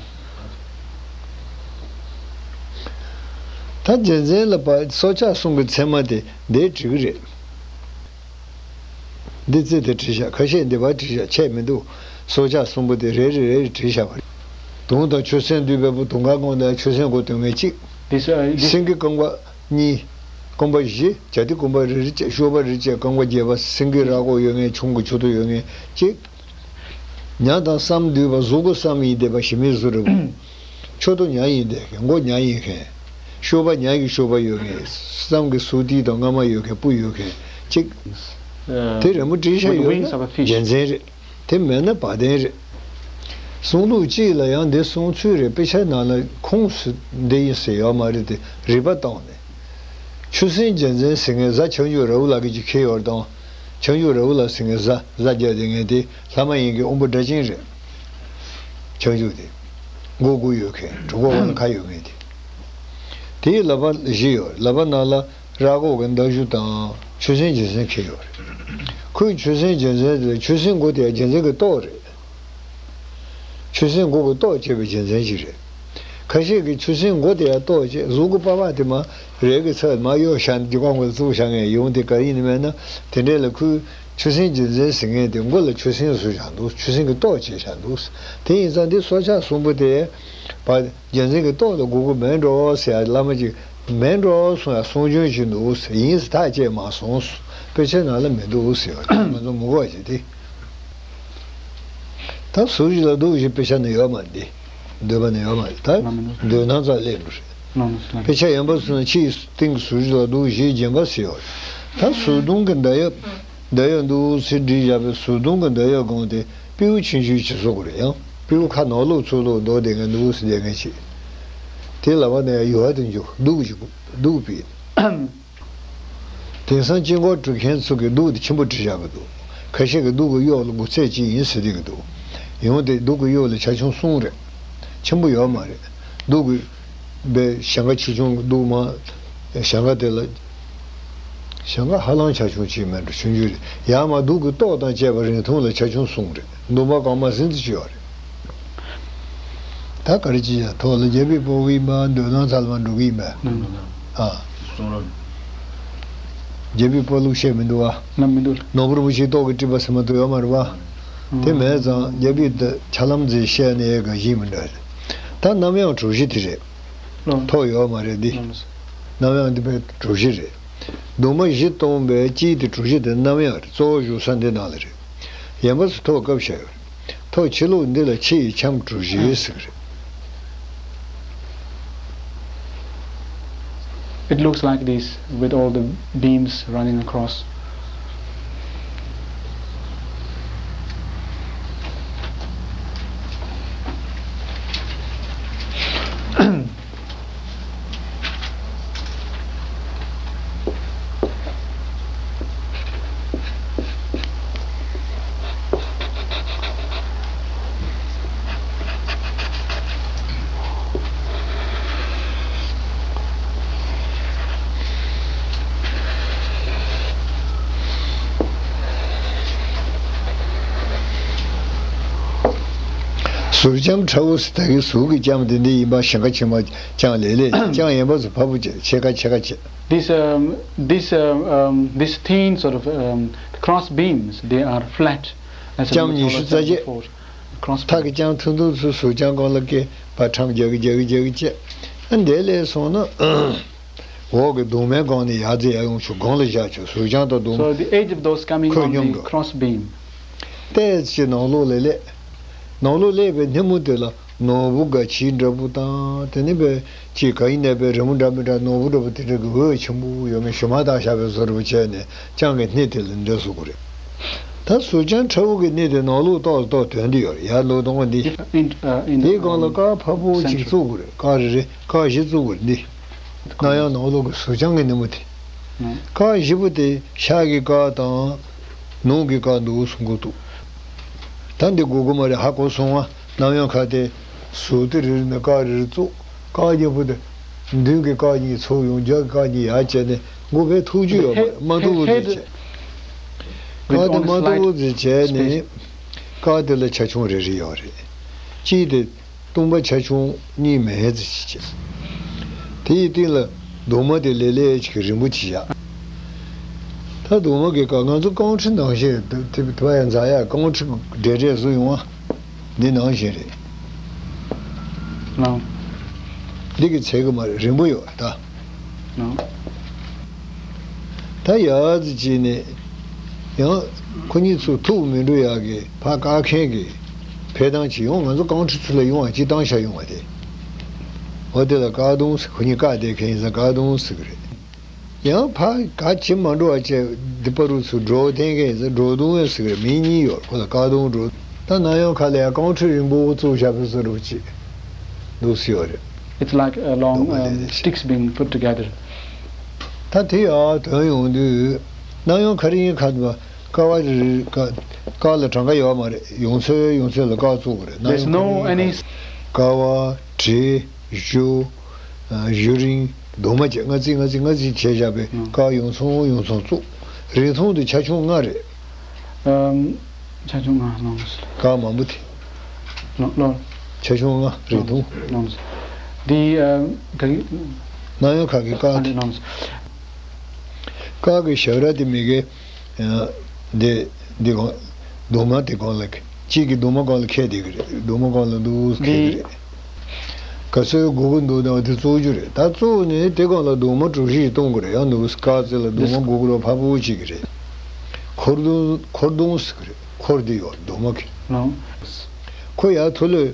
ད་རྒྱལ་མཚན་ལ་པ་སྲོག་ཆགས་གསུམ་གྱི་མཚན་མ་དེ་འདིར་བྲིས་ཀྱི་རེད། འདི་རྩེ་དེ་བྲིས་བཞག་ཁ་ཤས་འདི་པར་བྲིས་བཞག་ཆད་མི་འདུག་སྲོག་ཆགས་གསུམ་པོ་དེ་རེ་རེ་རེ་རེ་བྲིས་བཞག་པ་རེད། དུང་དང་ཆུ་སྲིན་འདུས་པའི་བུ། དུང་དཀར་དགོང་དང་ཆུ་སྲིན་མགོ་སྟོན་མཁན་གཅིག This, uh, this སེང་གེ་རྐང་པ་གཉིས། རྐང་པ་བཞི། བྱ་དེ་རྐང་པ་རེ་རེ་བཅས་གཤོག་པ་རེ་བཅས་རྐང་པ་བརྒྱད་པ། སེང་གེ་ར་མགོ་ཡོད་མཁན་ཆུང་གི་མཆུ་ཏོ་ཡོད་མཁན་གཅིག་ཉ་དང་སྲམ་འདུས་པ་གཟུགས་པོ་སྲམ་ཡིན་བསྡད་པ་ཞི་མི་གཟུགས་རེད་བ། མཆུ་ཏོ་ཉ་ཡིན་བསྡད་མཁན། མགོ་ཉ་ཡིན་མཁན། གཤོག་པ་ཉ་ཡི་གཤོག་པ་ཡོད་མཁན། སྲམ་གྱི་གཟུགས་ཏིལ་དང་རྔ་མ་ཡོད་མཁན་སྤུ་ཡོད་མཁན་གཅིག་དེ་རི་མོ་བྲིས་ཤ with ཡོད་wings ན of a fish. རྒྱལ་མཚན་རེད། དེ་མེད་ན་བ་དན་རེད། གསུང་ལུགས་གཅིག་ལ་ཡང་འདི་གསུང་ཚུལ་རེད། དཔེ་ཆ་ནང་ལ་ཁུངས་སུ་འདི་ཡིན་ཟེར་ཡོད་མ་རེད་དེ་རིག་པ་བཏང་ནས། ཆུ་སྲིན་རྒྱལ་མཚན་ཟེར་མཁན་གཟའ་བྱང་ཆུབ་ར་ཧུ་ལ་གིས་ཅིག་ཁྱེར་ཡོད་དང་། བྱང་ཆུབ་ར་ཧུ་ལ་ཟེར་མཁན་གཟའ་གཟའ་རྒྱལ་དེ་ངན་དེ་ལྷ་མ་ཡིན་གྱི་དབོན་པོ་སྒྲ་གཅན་རེད། བྱང་ཆུབ་དེ། མགོ་དགུ་ཡོད་མཁན་གྲུ་གུ་འོག་ལ་ཁ་ཡོད་མཁན་དེ། དེའི་ལག་པ་བཞི་ཡོད། ལག་པ་ནང་ལ་ར་མགོ་གི་མདའ་གཞུ་དང་ཆུ་སྲིན་རྒྱལ་མཚན་ཁྱེར་ཡོད་རེད། ཁོས་ཆུ་སྲིན་རྒྱལ་མཚན་དེ་ཆུ་སྲིན་མགོ་དེ་ཡང་རྒྱལ་མཚན་གྱི་ཏོག་རེད། ཆུ་སྲིན་མགོ་གི་ཏོག་བྱས་པའི་རྒྱལ་མཚན་ཞིག་རེད། ཁ་ཤས་ཀྱིས་ཆུ་སྲིན་མགོ་དེ་ཡང་ཏོག་བྱས་གཟུགས་ཀྱི་པགས་པ་དེ་མར་རས་ཀྱི་ཚབ་མར་གཡོག་བཞག་ནས་རྒྱུ་སྐར་མགོ་ལ་བཙུགས་བཞག་མཁན་ཡོང་དེ་ག་ཡིན་ནི་མེད་ན་དེ་འདྲས་ལ་ཁོས་ཆུ་སྲིན་རྒྱལ་མཚན་ཟེར་མཁན་དེ་མགོ་ལ་ཆུ་སྲིན་བཟོས་བཞག་འདུག་ཆུ་སྲིན་གྱི་ཏོག་བྱས་བཞག་འདུག་དེ་ཡིན་ཙང་འདི་སྲོག་ཆགས་གསུམ་པོ་དེ་བ་རྒྱལ་མཚན་གྱི་ཏོག་ལ་དགོས་ཀྱི་མེད་འགྲོ་ཟེར་ཡ་བླ་མ་ཅིག་མེད་འགྲོ་གསུང་ཡ་གསུང་རྒྱུན་ཞིག་འདུག་ཡིན་ཟེར་ཐག་བཅད་མ་སོང་། དཔེ་ཆ་ནང་ལ་མི་འདུག་ཟེར་བ་ང་ཚོ་མི་གོ་བ་ཅིག་དེ། ད་ཟུར་ཞིག་ལ་འདུག་ཞེས་དཔེ་ཆ་ནི་ཡོད་མ་རེད། འདོད་པ་ནི་ཡོད་མ་རེད། ད་ལ་མི་འདུག་འདོད་སྣང་ཙམ་སླེབས་འགྲོ་རེད། ལ་མི་འདུག་དཔེ་ཆ་ཡན་པ་སོང་ན་ཕྱིའི་སྟེང་གི་ཟུར་ཞིག་ལ་འདུག་ཞེས་རྒྱན་པ་ཟེར་བ་རེད། ད་ཟུར་གདོང་གི་མདའ་ཡབ། མདའ་ཡབ་འདུག་ཟེར་བྲིས་བཞག་པའི་ཟུར་གདོང་གི་མདའ་ཡབ་སྒང་དེ་སྤྲེའུ་ཆུང་ཆུང་ཅིག་བཟོ་དགོས་རེད། ཡང་སྤྲེའུ་ཁ་ནང་ལོགས་ཚུར་ལོགས་འདུག་བསྡད་མཁན་འདུག་ཟེར་བསྡད་མཁན་ཅིག་དེ་ལ་བ་ནས་ཡུ་བ་དུ་འཇུག་གདུགས་ཀྱི་གདུགས་པའི། དེང་སང་དཀྱིལ་འཁོར་བྲི་མཁན་ཚོ་གིས་གདུགས་དེ་ཆེན་པོ་བྲི་བཞག་གི་འདུག་ཁ་ཤས་ཀྱིས་གདུགས་ཀྱི་གཡོག་ལ་དགུ་ཚད་གཅིག་ཡིན་ཟེར་བསྡད་ཀྱི་འདུག་ཡང་དེ་གདུགས་ཀྱི་གཡོག་ལ་ཆ་ཆུང་གསུམ་རེད། ཆེན་པོ་ཡོད་མ་རེད། གདུགས་ཀྱི་པའི་ཞེང་ཁ་ཆེ་ཆུང་གི་གདུགས་མ། ཞེང་ཁ་དེ་ལ། ཞེང་ཁ་ཧ་ལམ་ཆ་ཆུང་གཅིག་མིན་འགྲོ་ཆུང་ཆུང་རེད། ཡར་མར་གདུགས་ཀྱི་ཏོག་དང་བཅས་པ་རིང་ཐུང་ལ་ཆ་ཆུང་གསུམ་རེད། འདུན་པ་གང་མ་ཟིན་དུ་ཅི་ཡོད་རེད། ད་ག་རེ་ཅི་ཡང་ཐོག་ལ་རྒྱལ་པོའི་ཕོ་བ་ཡིན་པ་འདོད་སྣང་ཚལ་མ་འགྲོ་གི་ཡིན་པས། ཨ། རྒྱལ་པོའི་ཕོ་ལུགས་བཤད་མི་འདུག་བ། ལ་མི་འདུག་ནོར་བུ་རིན་པོ་ཆེའི་ཏོག་གིས་བྲིས་པ་ཟེར་མ་གཏོགས་ཡོད་མ་རེད་བ། དེ་མེད་ཙང་རྒྱལ་པོས་འདི་ཆ་ལམ་མཛེས་བཤད་ནས་དགའ་བཞིན་མི་འདྲ་རེད། ད་གནམ་ཡངས་གྲུ་བཞི་དེ་རེད། ཐོག་ཡོད་མ་རེད་འདི། གནམ་ཡངས་འདི་པའི་གྲུ་བཞི་རེད། གདུང་མ་བཞི་སྟོང་པའི་དཀྱིལ་དེ་གྲུ་བཞི་དེ་གནམ་ཡངས་རེད། གཙོ་བོ་བཞུགས་ས་འདི་ནང་ལ་རེད། ཡན་པ་སུ་ཐོག་སྐབས་བཤད་ཡོད་རེད། ཐོག་ཕྱི་ལོགས་འདི་ལ་ཕྱི་ཡི་ཁྱམས་གྲུ་བཞི་ཟེར་གི་རེད། It looks like this with all the beams running across. ཟུར་ལྕམ་ཁྲ་བོ་ཟེར་ད་གི་ཟུར་གྱི་ལྕམ་དེ་འདི་ཡིན་པ་ཞེང་ཁ་ཆེ་མ་ལྕམ་ལེ་ལེ་ལྕམ་ཡན་པ་ཚོ་ཕ་བུ་བྱས་ཕྱེད་ཀ་ཕྱེད་ཀ་བྱས། This, um, this, uh, um, this thin sort of, um, cross beams, they are flat. As I ལྕམ་ཉི་ཤུ་རྩ་བརྒྱད། Cross ཐག་གི་ལྕམ་ཐུང་ཐུང་ཚོ་ཟུར་ལྕམ་སྒང་ལ་སྐེད་པ་ཁྲམ་རྒྱག་གི་རྒྱག་གི་རྒྱག་གི་བྱས། ཨ་འདས་ལས་སོང་ན། འོག་གི་གདུང་མའི་སྒང་ནས་ཡར་འཛེགས་ཡར་ཡོང་ཆུ་སྒང་ལ་བཞག་ཆུ་ཟུར་བྱང་དང་གདུང་So the edge of those coming ཁོད་on སྙོམས་the འགྲོ། Cross beam. ཏོག་ཙམ་ནང་ལོགས་ལ་སླེབས། ནང་ལོགས་སླེབས་པའི་སྣེ་མོ་དེ་ལ་ནོར་བུ་སྒ་ཆས་འདྲ་པོ་དང་དེ་ནི་པའི་ཅིག་ག་ཡིན་ནའི་པའི་རི་མོ་འདྲ་མི་འདྲ་ནོར་བུ་འདྲ་པོ་དེ་འདྲ་གི་འོད་ཆེན་པོ་ཡོད་མཁན་ཞུ་མ་བཏང་བཞག་པའི་བཟོ་འདྲ་པོ་བྱས་ནས་ལྕམ་གྱི་སྣེ་དེ་ལ་འདྲ་བཟོ་གི་རེད། ད་ཟུར་ལྕམ་ཁྲ་བོ་གི་སྣེ་དེ་ནང་ལོགས་ཏོག་ཙམ་ཏོག་དོན་དུ་ཡོད་རེད། ཡར་ལོག་གདོང་པ་འདི། In, uh, in the, དེའི་སྒང་ལ um, ཀ་བ་ཕར་པོ་ཅིག་center. བཙུགས་དགོས་རེད། ཀ་རེ་རེ་ཀ་བཞི་བཙུགས་དགོས་རེད་འདི། གནམ་ཡངས་ནང་ལོགས་ཀྱི་ཟུར་བྱང་གི་སྣེ་མོ་དེ། ཀ་བཞི་པོ་དེ་ཤར་གྱི་ཀ་དང་། ནུབ་ཀྱི་ཀ་འདུག་གསུང་གི་འདུག་ད་འདི་དགོས་ཀྱི་མ་རེད། ཧ་གོ་སོང་བ། གནམ་ཡོང་ཁ་དེ་ཟུར་དེ་རེ་རེ་ནས་ཀ་རེ་རེ་བཙུགས། ཀ་བརྒྱ་པོ་དེ་མདུན་གྱི་ཀ་གཉིས་ཚུར་ཡོང་། རྒྱབ་ཀྱི་ཀ་གཉིས་ཡར་བྱས་ནས་མགོ་བས་ཐུག་རྒྱུ་ཡོད་མ་རེད། མ་འདུག་ཟེར་བྱས། ཀ་དེ་མ་འདུག་ཟེར་བྱས་ནས་ཀ་དེ་ལ་ཆ་ཆུང་རེ་རེ་ཡོད་རེད། གཅིག་དེ་སྟོང་པ་ཆ་ཆུང་གཉིས་མེད་ཟེར་བྱས། དེ་ཡི་སྟེང་ལ་གདུང་མ་དེ་ལེ་ལེ་ཅིག་རིང་པོ་ཅིག་བཞག་ད་གདུང་མ་གི་ཀ་ང་ཚོ་རྐང་ཁྲི་ནང་བཞིན་དེ་དེ་བ་ཡང་འཛག་ཡ། རྐང་ཁྲི་འབྲེལ་འབྲེལ་བཟོ་ཡོང་བ་འདི་ནང་བཞིན་རེད། ལགས། འདི་གི་ཚད་གི་མ་རེད། རིང་པོ་ཡོད་ད། ལགས། ད་ཡག་ཙི་བྱས་ནས་ཡང་ཁོ་གཉིས་ཚོ་ཐུག་མི་འགྲོ་ཡག་གི་ཕ་བཀག་མཁན་གི་ཕེ་ཐང་ཅིག་ཡོང་། ང་ཚོ་རྐང་ཁྲི་ཚོ་ལ་ཡོང་བ་ཅིག་བཏང་བཞག་ཡོང་བ་དེ། འོ་དེ་ལ་བཀག་གདུང་ཟེར། ཁོ་གཉིས་བཀག་བསྡད་མཁན་ཡིན་ཙང་བཀག་གདུང་ཟེར་གི་རེད། ཡང་ཕ་ག་ཅི་མ་འགྲོ་བ་བྱས་འདི་པ་རུ་ཚུར་འགྲོ་བསྡད་མཁན་ཡིན་ཙང་འགྲོ་གདུང་ཡང་ཟེར་གི་རེད། མིང་གཉིས་ཡོད། ཁོ་ལ་བཀག་གདུང་འགྲོ། ད་ནམ་ཡང་ཁ་ལ་ཡང་རྐང་ཁྲི་རིང་པོ་བཙུགས་བཞག་པའི་བཟོ་འདྲ་ཅིག་འདུག་སེ་ཡོད་རེད། It's like uh, long um, sticks being put together. ད་དེ་ཡང་དོན་ཡོང་དུས་ནམ་ཡང་ཁ་རིང་ཁ་ཀ་བ་རི་ཀ་ཀ་ལ་གྲངས་ཀ་ཡོད་མ་རེད། ཡོང་ཚད་ཡོང་ཚད་ལ་བཀག་བཙུགས་པ་རེད། ནམ་There's ཡང་ཁ་no རིང་ཁ་any ཀ་བ་གྲི་གཞུ་གཞུ་རིང་གདུང་མ་བཅས་ལྔ་རྩིས་ལྔ་རྩིས་ལྔ་རྩིས་བྱས་བཞག་པའི་ཀ་ཡོང་ཚང་ཡོང་ཚང་བཙུགས། རིང་ཐུང་དེ་ཆ་ཆུང་ལྔ་རེད། ཨམ། ཆ་ཆུང་ལྔ་ལོངས། ཀ་མང་པོ་དེ། ལོ་ལོ། ཆ་ཆུང་ལྔ་རེད་འདུག་ལོངས། འདི་ཨམ་ག་གི། ནམ་ཡང་ཁ་གི་ཀ་ཨ་དེ། ནི་ལོངས། ཀ་གི་ཞབས་ར་དེ་མི་གི། ཨ། འདི་འདི་གོང་། གདུང་མ་དེ་གོང་ལ་གཅིག་གི་གདུང་མ་གོང་ལ་ཁེལ་བསྡད་ཀྱི་རེད། གདུང་མ་གོང་ལ་འདུག་ཁེལ་གྱི་འདི། རེད། ག་ཚོད་སྒུག་གི་འདུག་ན་དེ་བཙུགས་རྒྱུ་རེད། ད་བཙུགས་ནས་དེ་གོང་ལ་གདུང་མ་གྲུ་བཞི་ཞིག་གཏོང་གི་རེད། ཡང་འདུག་ཀ་ཙི་ལ་གདུང་མ་སྒུག་རོགས་ཕ་བུ་གཅིག་གི་རེད། འཁོར་གདུང་། འཁོར་གདུང་ཟེར་གི་རེད། འཁོར་འདི་ཡོད་གདུང་མ་གི། ལོ། ཁོ་ཡར་མཐོ་ལོས་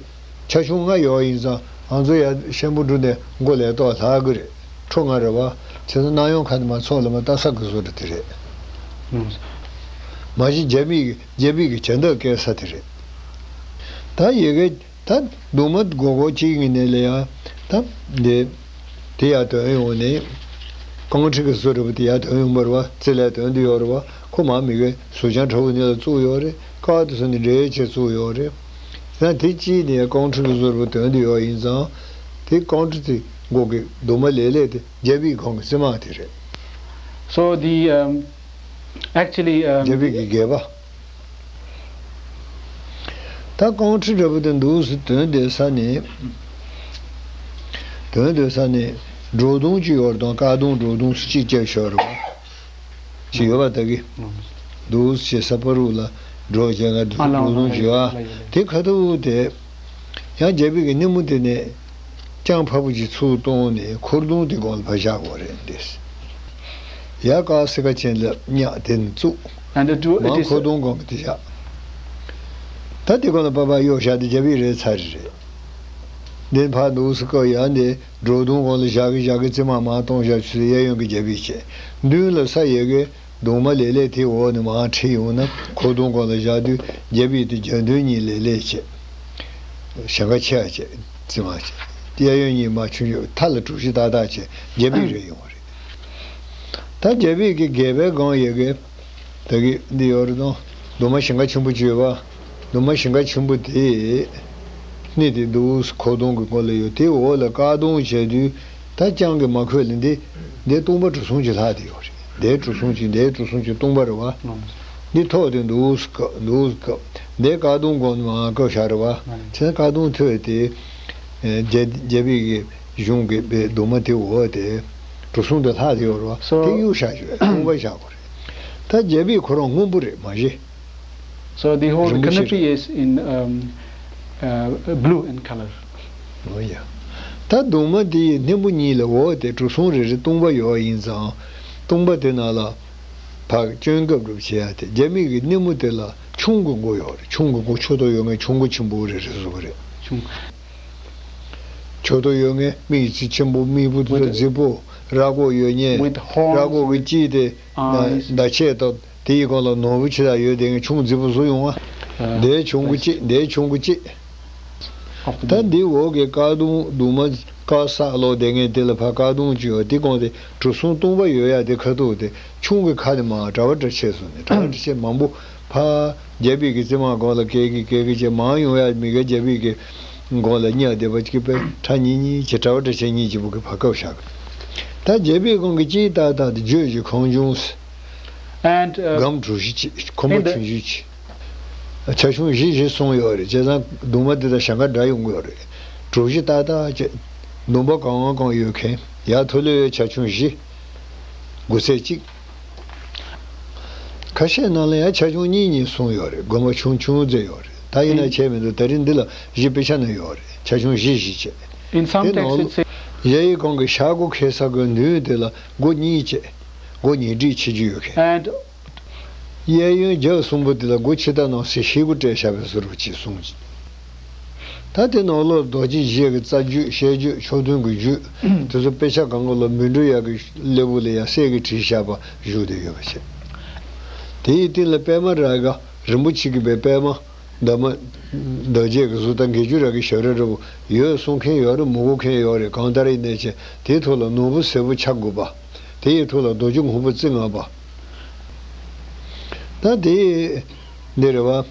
ཆ་ཆུང་ལྔ་ཡོད་ཡིན་ཙང་ང་ཚོ་ཡར་ཤམ་བུ་གྲུ་ནས་མགོ་ལས་ཏོག་ལྷག་གི་རེད། ཁྲོ་ང་རེད་བ། བྱས་ཙང་གནམ་ཡོང་ཁ་ནས་མར་ཚོགས་ལ་མ་ལྟ་ས་གི་བཟོ་འདྲ་དེ་རེད། ལོ། མ་གཞི་རྒྱ་མི་གི་རྒྱ་མི་གི་བྱ་འདབ་བཀལ་ས་དེ་རེད། ད་ཡི་གེ་ད་གདུང་མ་སྒོར་སྒོར་གཅིག་ཡིན་ནའི་ལ་ཡ། ད་འདི་དེ་ཡར་དོན་ཡོང་ནས། རྐང་ཁྲི་གི་བཟོ་འདྲ་པོ་དེ་ཡར་དོན་ཡོང་བ་རེད་བ། རྩི་ལས་དོན་དུ་ཡོད་རེད་བ། ཁོ་མ་མི་གི་ཟུར་བྱང་ཁྲ་བོ་ནས་ལ་བཙུགས་ཡོད་རེད། ཀ་དེ་ཚོ་ནི་འདྲེས་བྱས་བཙུགས་ཡོད་རེད། ད་དེ་གཅིག་ནས་རྐང་ཁྲི་གི་བཟོ་འདྲ་པོ་དོན་དུ་ཡོད་ཡིན་ཙང་། དེ་རྐང་ཁྲི་དེ་སྒོར་གི་གདུང་མ་ལེ་ལེ་དེ་རྒྱ་བིའི་གོང་གི་རྩི་མ་དེ་རེད། So the um, actually um, རྒྱ་བིའི་གི་སྒལ་པ། ད་རྐང་ཁྲི་འདྲ་པོ་དེ་འདུག་སེ་དོན་བསྡད་ས་ནས། དོན་བསྡད་ས་ནས་སྒྲོ་གདུང་ཅིག་ཡོད་རེད་དང་། བཀག་གདུང་སྒྲོ་གདུང་ཅིག་བཅད་ཤོར་རེད་བ། ཅིག་ཡོད་པ་ད་གི། འདུག་སེ་ས་པ་རུ་ལ་སྒྲོ་བཅད་ང་སྒྲོ་གདུང་ཅིག་ཡོད་ཨ། དེ་ཁ་ཐུག་དེ། ཡང་རྒྱ་བིའི་གི་སྣེ་མོ་དེ་ནས་ཅང་ཕ་བུ་ཅིག་ཚུར་གཏོང་ནས་འཁོར་གདུང་དེ་གོང་ལ་ཕར་བཞག་དགོས་རེད་འདི། ཡ་ཀ་སི་ཀ་ཅན་ལ་ཉག་དེ་ནས་བཙུགས། And the two, it མ་is འཁོར་གདུང་གོང་གི་དེ་བཞག་ད་དེ་གོང་ལ་པ་པ་གཡོག་བཞག་དེ་རྒྱ་བིའི་རེད་ཚར་རེད། འདི་ཕར་འདུག་སེ་བཀག་ཡ་འདི་སྒྲོ་གདུང་གོང་ལ་བཞག་གི་བཞག་གི་རྩི་མ་མར་གཏོང་བཞག་ཆུ་ཚོད་གཡས་གཡོན་གྱི་རྒྱ་བིའི་བྱས། མདུན་ལ་ས་ཡོད་གི་གདུང་མ་ལེ་ལེ་དེ་འོག་ནས་མར་ཁྲིད་ཡོང་ན་འཁོར་གདུང་གོང་ལ་བཞག་དུས་རྒྱ་བིའི་དེ་རྒྱ་མདུན་གཉིས་ལེ་ལེ་བྱས། ཞེང་ཁ་ཆེ་བ་བྱས་རྩི་མ་བྱས། གཡས་གཡོན་གཉིས་མར་ཆུང་ཆུང་མཐའ་ལ་གྲུ་བཞི་ཏག་ཏག་བྱས་རྒྱ་བིའི་རེད་ཡོང་བ་རེད། ད་རྒྱ་བིའི་གི་སྒལ་པའི་སྒང་ཡོད་གི། ད་གི་འདི་ཡོད་རེད་དང་། གདུང་མ་ཞེང་ཁ་ཆེན་པོ་བརྗོད་པ། གདུང་མ་ཞེང་ཁ་ཆེན་པོ་དེ། སྣེ་དེ་འདུག་སེ་འཁོར་གདུང་གི་མགོ་ལ་ཡོད། དེ་འོག་ལ་བཀག་གདུང་བྱས་དུས། ད་ཅང་གི་མ་ཁོད་ལ་འདི། འདི་སྟོང་པ་གྲུ་གསུམ་གྱི་ལྷག་དེ་ཡོད་རེད། འདིའི་གྲུ་གསུམ་གྱི་འདིའི་གྲུ་གསུམ་གྱི་སྟོང་པ་རེད་བ། འདི་ཐོག་དེ་འདུག་སེ་བཀག་འདུག་སེ་བཀག་འདིའི་བཀག་གདུང་མགོ་ནས་མར་བཀག་བཞག་རེད་བ། བྱས་ཙང་བཀག་གདུང་ཐོད་དེ། རྒྱ་རྒྱ་བིའི་གི་གཞུང་གི་པའི་གདུང་མ་དེ་འོག་དེ། གྲུ་གསུམ་དེ་ལྷག་དེ་ཡོད་རེད་བ། So དེ་གཡུག་བཞག་ཞུ་སྟོང་པ་བཞག་དགོས་རེད། ད་རྒྱ་བིའི་ཁོ་རང་སྔོན་པོ་རེད་མ་གཞི། So the whole རིན་པོ་ཆེ་canopy རེད། Is in um, uh, blue in color. ཨོ་ཡ། ད་གདུང་མ་དེའི་སྣེ་མོ་གཉིས་ལ་འོག་དེ་གྲུ་གསུམ་རེ་རེ་སྟོང་པ་ཡོད་ཡིན་ཙང་། སྟོང་པ་དེ་ནང་ལ་ཕར་སྐྱོན་སྐབས་སྒྲུབ་བྱེད་ཡ་དེ་རྒྱ་མི་གི་སྣེ་མོ་དེ་ལ་ཆུང་གི་མགོ་ཡོད་རེད། ཆུང་གི་མགོ་ཕྱོགས་གཏོགས་ཡོད་མཁན་ཆུང་གི་ཆེན་པོ་རེ་རེ་བཟོ་གི་རེད། ཆུང་། ཕྱོགས་གཏོགས་ཡོད་མཁན་མིག་རྩི་ཆེན་པོ། མིག་སྤུ་དེ་With རྫིག་པོ། ར་མགོ་ཡོད་མཁན། With horns. ར་མགོ་གི་དཀྱིལ་དེ་Eyes. མདའ་ཆས་དང་དེ་ཡི་གོང་ལ་ནོར་བུ་ཆེ་ས་ཡོད་དེ་ངས་ཆུང་རྫིག་པོ་བཟོ་ཡོང་ང་། ཨ། འདིའི་ཆུང་གི་གཅིག་འདིའི་ཆུང་གི་གཅིག Of the ད་འདི་འོག་གི་བཀག་གདུང་གདུང་མ་བཀག་ས་ལོག་དེ་ངས་དེ་ལ་ཕར་བཀག་གདུང་གཅིག་ཡོད། དེ་གོང་དེ་གྲུ་གསུམ་སྟོང་པ་ཡོད་ཡ། དེ་ཁ་ཐུག་དེ་ཆུང་གི་ཁ་ནས་མར་གྲྭ་པ་གྲྭ་ཆས་སོང་ནས་གྲྭ་པ་གྲྭ་ཆས་མང་པོ། ཕར་རྒྱལ་པོའི་གི་རྩིབ་མ་སྒང་ལ་བཀལ་གི་བཀལ་གི་བྱས། མར་ཡོང་ཡ་མི་དགེ་རྒྱལ་པོའི་གི་སྒང་ལ་བསྙལ་བསྡད་པ་ཅིག་པས། ཁྲ་ཉིལ་ཉིལ་བྱས། གྲྭ་པ་གྲྭ་ཆས་གཉིས་ཀྱི་བུ་གི་ཕར་བཀབ་བཞག་གི། ད་རྒྱལ་པོའི་སྒང་གི་ཅིག་ཏག་ཏག་དེ་བརྗོད་ཀྱི་ཁང་ཆུང་ཟེར། And, uh, སྒམ་གྲུ་བཞི་ཅིག་ཁོམ་པ་in the ཆུང་ཆུང་ཅིག་ཆ་ཆུང་བཞི་བཞི་གསུངས་ཡོད་རེད། བྱས་ཙང་གདུང་མ་དེ་དང་ཞེ་འགའ་འདྲ་ཡོང་གི་ཡོད་རེད། གྲུ་བཞི་ཏག་ཏག་བྱས། གདུང་པ་གང་གང་ཡོད་མཁན། ཡར་མཐོ་ལོས་ཡོད་ཆ་ཆུང་བཞི། དགུ་ཚད་གཅིག་ཁ་ཤས་ནང་ལ་ཡང་ཆ་ཆུང་གཉིས་གཉིས་གསུངས་ཡོད་རེད། དགོན་པ་ཆུང་ཆུང་ཙམ་ཡོད་རེད། ད་ཡིན་ན་ཨིན། ཁྱད་མི་འདུག་ད་རིང་འདི་ལ་གཞི་དཔེ་ཆ་ནང་ཡོད་རེད། ཆ་ཆུང་བཞི་བཞི་བྱས། In some དེ་ནང་texts it ལོ་says གཞལ་ཡས་ཁང་གི་ཤར་སྒོ་ཁེལ་ས་གི་མདུན་དེ་ལ་སྒོ་གཉིས་བྱས། སྒོ་ཉིས་སྒྲིལ་ཕྱེ་རྒྱུ་ཡོད་མཁན། And གཡས་གཡོན་རྒྱབ་གསུམ་པོ་དེ་ལ་སྒོ་ཕྱི་ལྟ་ནང་གསེས་ཤེལ་སྒོ་སྤྲད་བཞག་པའི་བཟོ་འདྲ་ཅིག་གསུངས་ཀྱི། ད་དེ་ནང་ལོགས་རྡོ་རྗེ་འཇིགས་ཀྱི་རྩ་རྒྱུད་བཤད་རྒྱུད་ཕྱོགས་མཐུན་གྱི་རྒྱུད་དེ་ཚོ་དཔེ་ཆ་སྒང་ག་ལ་མི་འགྲོ་ཡག་གི་སླེ་བོ་ལ་ཡང་གསེར་གྱིས་བྲིས་བཞག་པ་བཞུགས་བསྡད་ཡོད་པ་བྱས། དེའི་སྟེང་ལ་པདྨ་རཱ་ག་རིན་པོ་ཆེ་གི་པའི་པདྨ་འདབ་མ་འདབ་བརྒྱད་ཀྱི་གཟུགས་དང་། བརྒྱད་ཅུ་རཱ་གའི་ཞབས་རལ་འདྲ་བོ་ཡོད་གསུང་མཁན་ཡོད་རེད། མི་དགོས་མཁན་ཡོད་རེད། གང་ལྟར་ཡིན་ནའི་བྱས་དེའི་ཐོག་ལ་ནོར་བུ་སེར་པོ་ཆ་དགུ་པ། དེའི་ཐོག་ལ་རྡོ་རྗེ་སྔོན་པོ་རྩི་ལྔ་པ། ད་དེ་འདི་རེད་བ།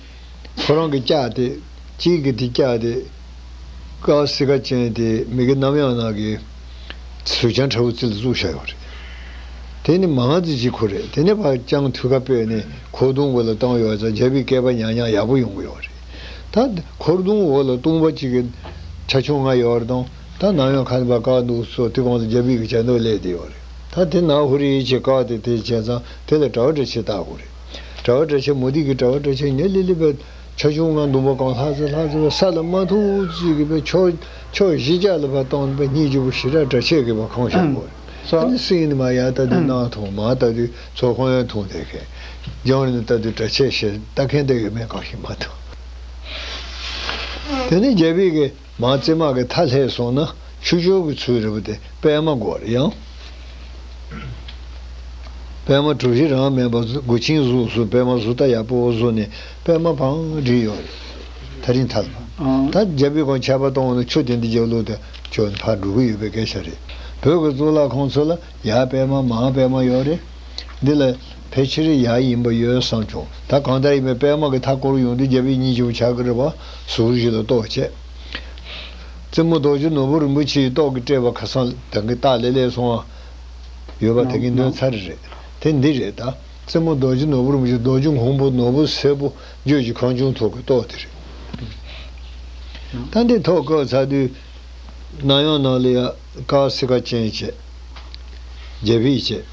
ཁོ་རང་གི་ལྕགས་དེ། གཅིག་གི་དེ་ལྕགས་དེ་ཀ་སི་ཀ་ཅན་དེ་མི་དགེ་རྣམ་གཡེང་ནང་གི་གཟུགས་ཅན་ཁྲ་བོ་རྩི་ལ་བཙུགས་བཞག་ཡོད་རེད། དེ་ནི་མང་ཙི་ཅིག་ཁུར་རེད། དེ་ནས་ཕར་ལྕང་ཐུག་ཁ་སྤོས་ནས་འཁོར་གདུང་འོག་ལ་བཏང་ཡོད་ཙང་རྒྱལ་པོའི་བསྐལ་པ་ཉག་ཉག་ཡག་པོ་ཡོང་གི་ཡོད་རེད། ད་འཁོར་གདུང་འོག་ལ་ལྟུང་བ་གཅིག་གི་ཆ་ཆུང་ལྔ་ཡོད་རེད་དང་། ད་ནམ་ཡང་ཁ་ནས་ཕར་བཀག་འདུག་སོ། དེ་གོང་དུ་རྒྱལ་པོའི་གི་བྱ་འདོད་སླེབས་བསྡད་ཡོད་རེད། ད་དེ་ནང་ཧུ་རི་ཅིག་བཀག་སྟེ། དེ་བྱས་ཙང་དེ་ལ་གྲྭ་པ་གྲྭ་ཆས་བཏགས་དགོས་རེད། གྲྭ་པ་གྲྭ་ཆས་མུ་ཏིག་གི་གྲྭ་པ་གྲྭ་ཆས་ཉི་ལི་ལི་བའི་ཆ་ཆུང་ལྔ་འདུག་པ། གང་ལྷག་ཙམ་ལྷག་ཙམ་བའི་ས་ལ་མ་ཐུག་ཅིག་གི་བའི་ཕྱོགས་ཕྱོགས་བཞི་ཅག་ལ་ཕར་བཏང་བའི་སྙིང་རྗེ་པོ་ཞེ་དྲག་གྲྭ་ཆས་ཀྱི་བ་ཁོང་བཞག་དགོས་རེད། ཨ་ནི་སྲིད་ནི་མ་ཡར་ལྟ་དུས་གནག་འཐུང་། མར་ལྟ་དུས་ཚོ་ཁོང་ཡང་འཐུང་བསྡད་མཁན། རྒྱང་རིང་ལ་ལྟ་དུས་གྲྭ་ཆས་ཞེས་ལྟ་མཁན་དེ་ཡོད་མེད་གང་ཤེས་མ་ཐུབ། དེ་ནས་རྒྱལ་པོའི་གི་མར་རྩེ་མ་གི་མཐའ་ལྷས་སོང་ན་ཆུ་སྐྱོར་གྱི་ཚུལ་རེད་པ། དེ་པད་མ་དགོས་རེད། ཡང་པད་མ་གྲུ་བཞི་རང་མེད་པ། མགོ་ཆིངས་གཟུགས་སུ་པད་མ་གཟུགས་ཐག་ཡག་པོ་བཟོས་ནས་པད་མ་བང་བསྒྲིགས་ཡོད་རེད། ཐག་རིང་ཐག་ལ། ཨང་། ད་རྒྱལ་པོའི་སྒང་ཆར་པ་གཏོང་ན་ཆུ་དེ་འདི་རྒྱབ་ལོགས་དེ་ཆུ་ཕར་འགྲོ་གི་ཡོད་པའི་སྐད་ཆ་རེད། བོད་ཀྱི་གཙུག་ལག་ཁང་ཚོ་ལ་ཡར་པད་མ་མར་པད་མ་ཡོད་རེད། འདི་ལ་ཕལ་ཆེར་ཡག་ཡིན་པ་ཡོད་བསམ་བྱུང་། ད་གང་ལྟར་ཡིན་པའི་པད་མ་གི་མཐའ་བསྐོར་ཡོང་དུས་རྒྱལ་པོའི་སྙིང་རྗེ་པོ་ཆགས་ཀྱི་རེད་པ། ཟུར་བཞི་ལ་ཏོག་བྱས། རྩེ་མོ་རྡོ་རྗེ་ནོར་བུ་རིན་པོ་ཆེའི་ཏོག་གིས་སྤྲས་པ་ཁ་སང་ད་གིན་སྟག་ལེབ་ལེབ་སོང་བ་ཡོད་པ་དེ་གིན་འདོན་ཚར་རེད། དེ་འདི་རེད། ད་རྩེ་མོ་རྡོ་རྗེ་ནོར་བུ་རིན་པོ་ཆེ། རྡོ་རྗེ་སྔོན་པོ་ནོར་བུ་སེར་པོ་བརྗོད་ཀྱི་ཁང་ཆུང་ཐོག་གི་ཏོག་དེ་རེད། ད་འདི་ཐོག་བཀོད་ཚར་དུས། གནམ་ཡོག་ནང་ལ་ཡ་ཀ་སི་ཀ་ཅན་བྱས། རྒྱ་ཕིབས་བྱས།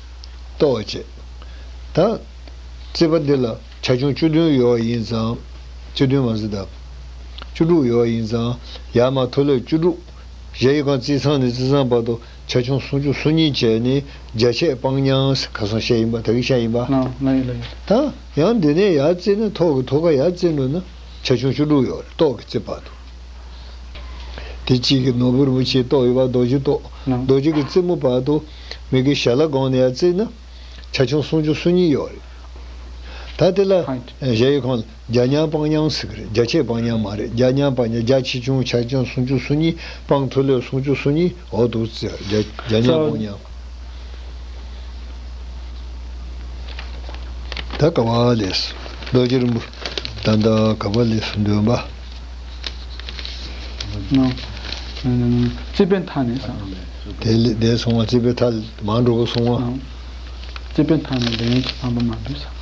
ཏོག་བྱས། ད་རྩིག་པ་འདི་ལ་ཆ་ཆུང་བཅུ་བདུན་ཡོད་ཡིན་ཙང་། བཅུ་བདུན་མ་ཟད་ད་བཅུ་དྲུག་ཡོད་ཡིན་ཙང་། ཡར་མར་མཐོ་ལོས་བཅུ་དྲུག་གཞལ་ཡས་ཁང་རྩིག་ཚང་ནས་རྩིག་ཚང་བར་དུ་ཆ་ཆུང་སུམ་ཅུ་སོ་གཉིས་བྱས་ནས་རྒྱ་ཆས་སྤང་མཉམ་ཟེར་ཁ་སང་བཤད་ཡིན་པ། ད་གིན་བཤད་ཡིན་པ། ལགས་ལགས་ཡིན། ལགས་ཡིན། ད་ཡང་འདི་ནས་ཡར་རྩིག་ན། ཐོག་གི་ཐོག་ཁ་ཡར་རྩིག་འགྲོ་ན་ཆ་ཆུང་བཅུ་དྲུག་ཡོད་རེད། ཏོག་གི་རྩིག་བར་དུ། དེ་གཅིག་གི་ནོར་བུ་རིན་པོ་ཆེའི་ཏོག་ཡོད་པ། རྡོ་རྗེ་ཏོག་ལགས། རྡོ་རྗེ་གི་རྩེ་མོ་བར་དུ་མི་དགེ་ཞལ་ལག་སྒང་ནས་ཡར་རྩིག་ན་ཆ་ཆུང་སུམ་ཅུ་སོ་གཉིས་ཡོད་རེད། ད་དེ་ལ་ཧའིཊ། གཞལ་ཡས་ཁང་ལ་རྒྱ་མཉམ་སྤང་མཉམ་ཟེར་གི་རེད། རྒྱ་ཆས་སྤང་མཉམ་མ་རེད། རྒྱ་མཉམ་སྤང་མཉམ། རྒྱ་ཆེ་ཆུང་ཆ་ཆུང་སུམ་ཅུ་སོ་གཉིས། སྤང་མཐོ་ལོས་སུམ་ཅུ་སོ་གཉིས། འོ་འདུག་ཟེར། རྒྱ་རྒྱ་མཉམ་སྤང་མཉམ། ད་ག་བ་ལས་སོ། རྡོ་རྗེ་རིན་པོ། ད་ད་ག་བ་ལས་སོ། འདོན་པ། ནོ། ཨ། རྩིག་པའི་མཐའ་ནས་ཟེར། དེ་ལས་དེ་སོང་བ། རྩིག་པའི་མཐའ་མར་འགྲོ་གི་སོང་བ། ཨ། རྩིག་པའི་མཐའ་ནས་ལན་གྱི་ཚངས་པ་མ་འདུས་ཟེར།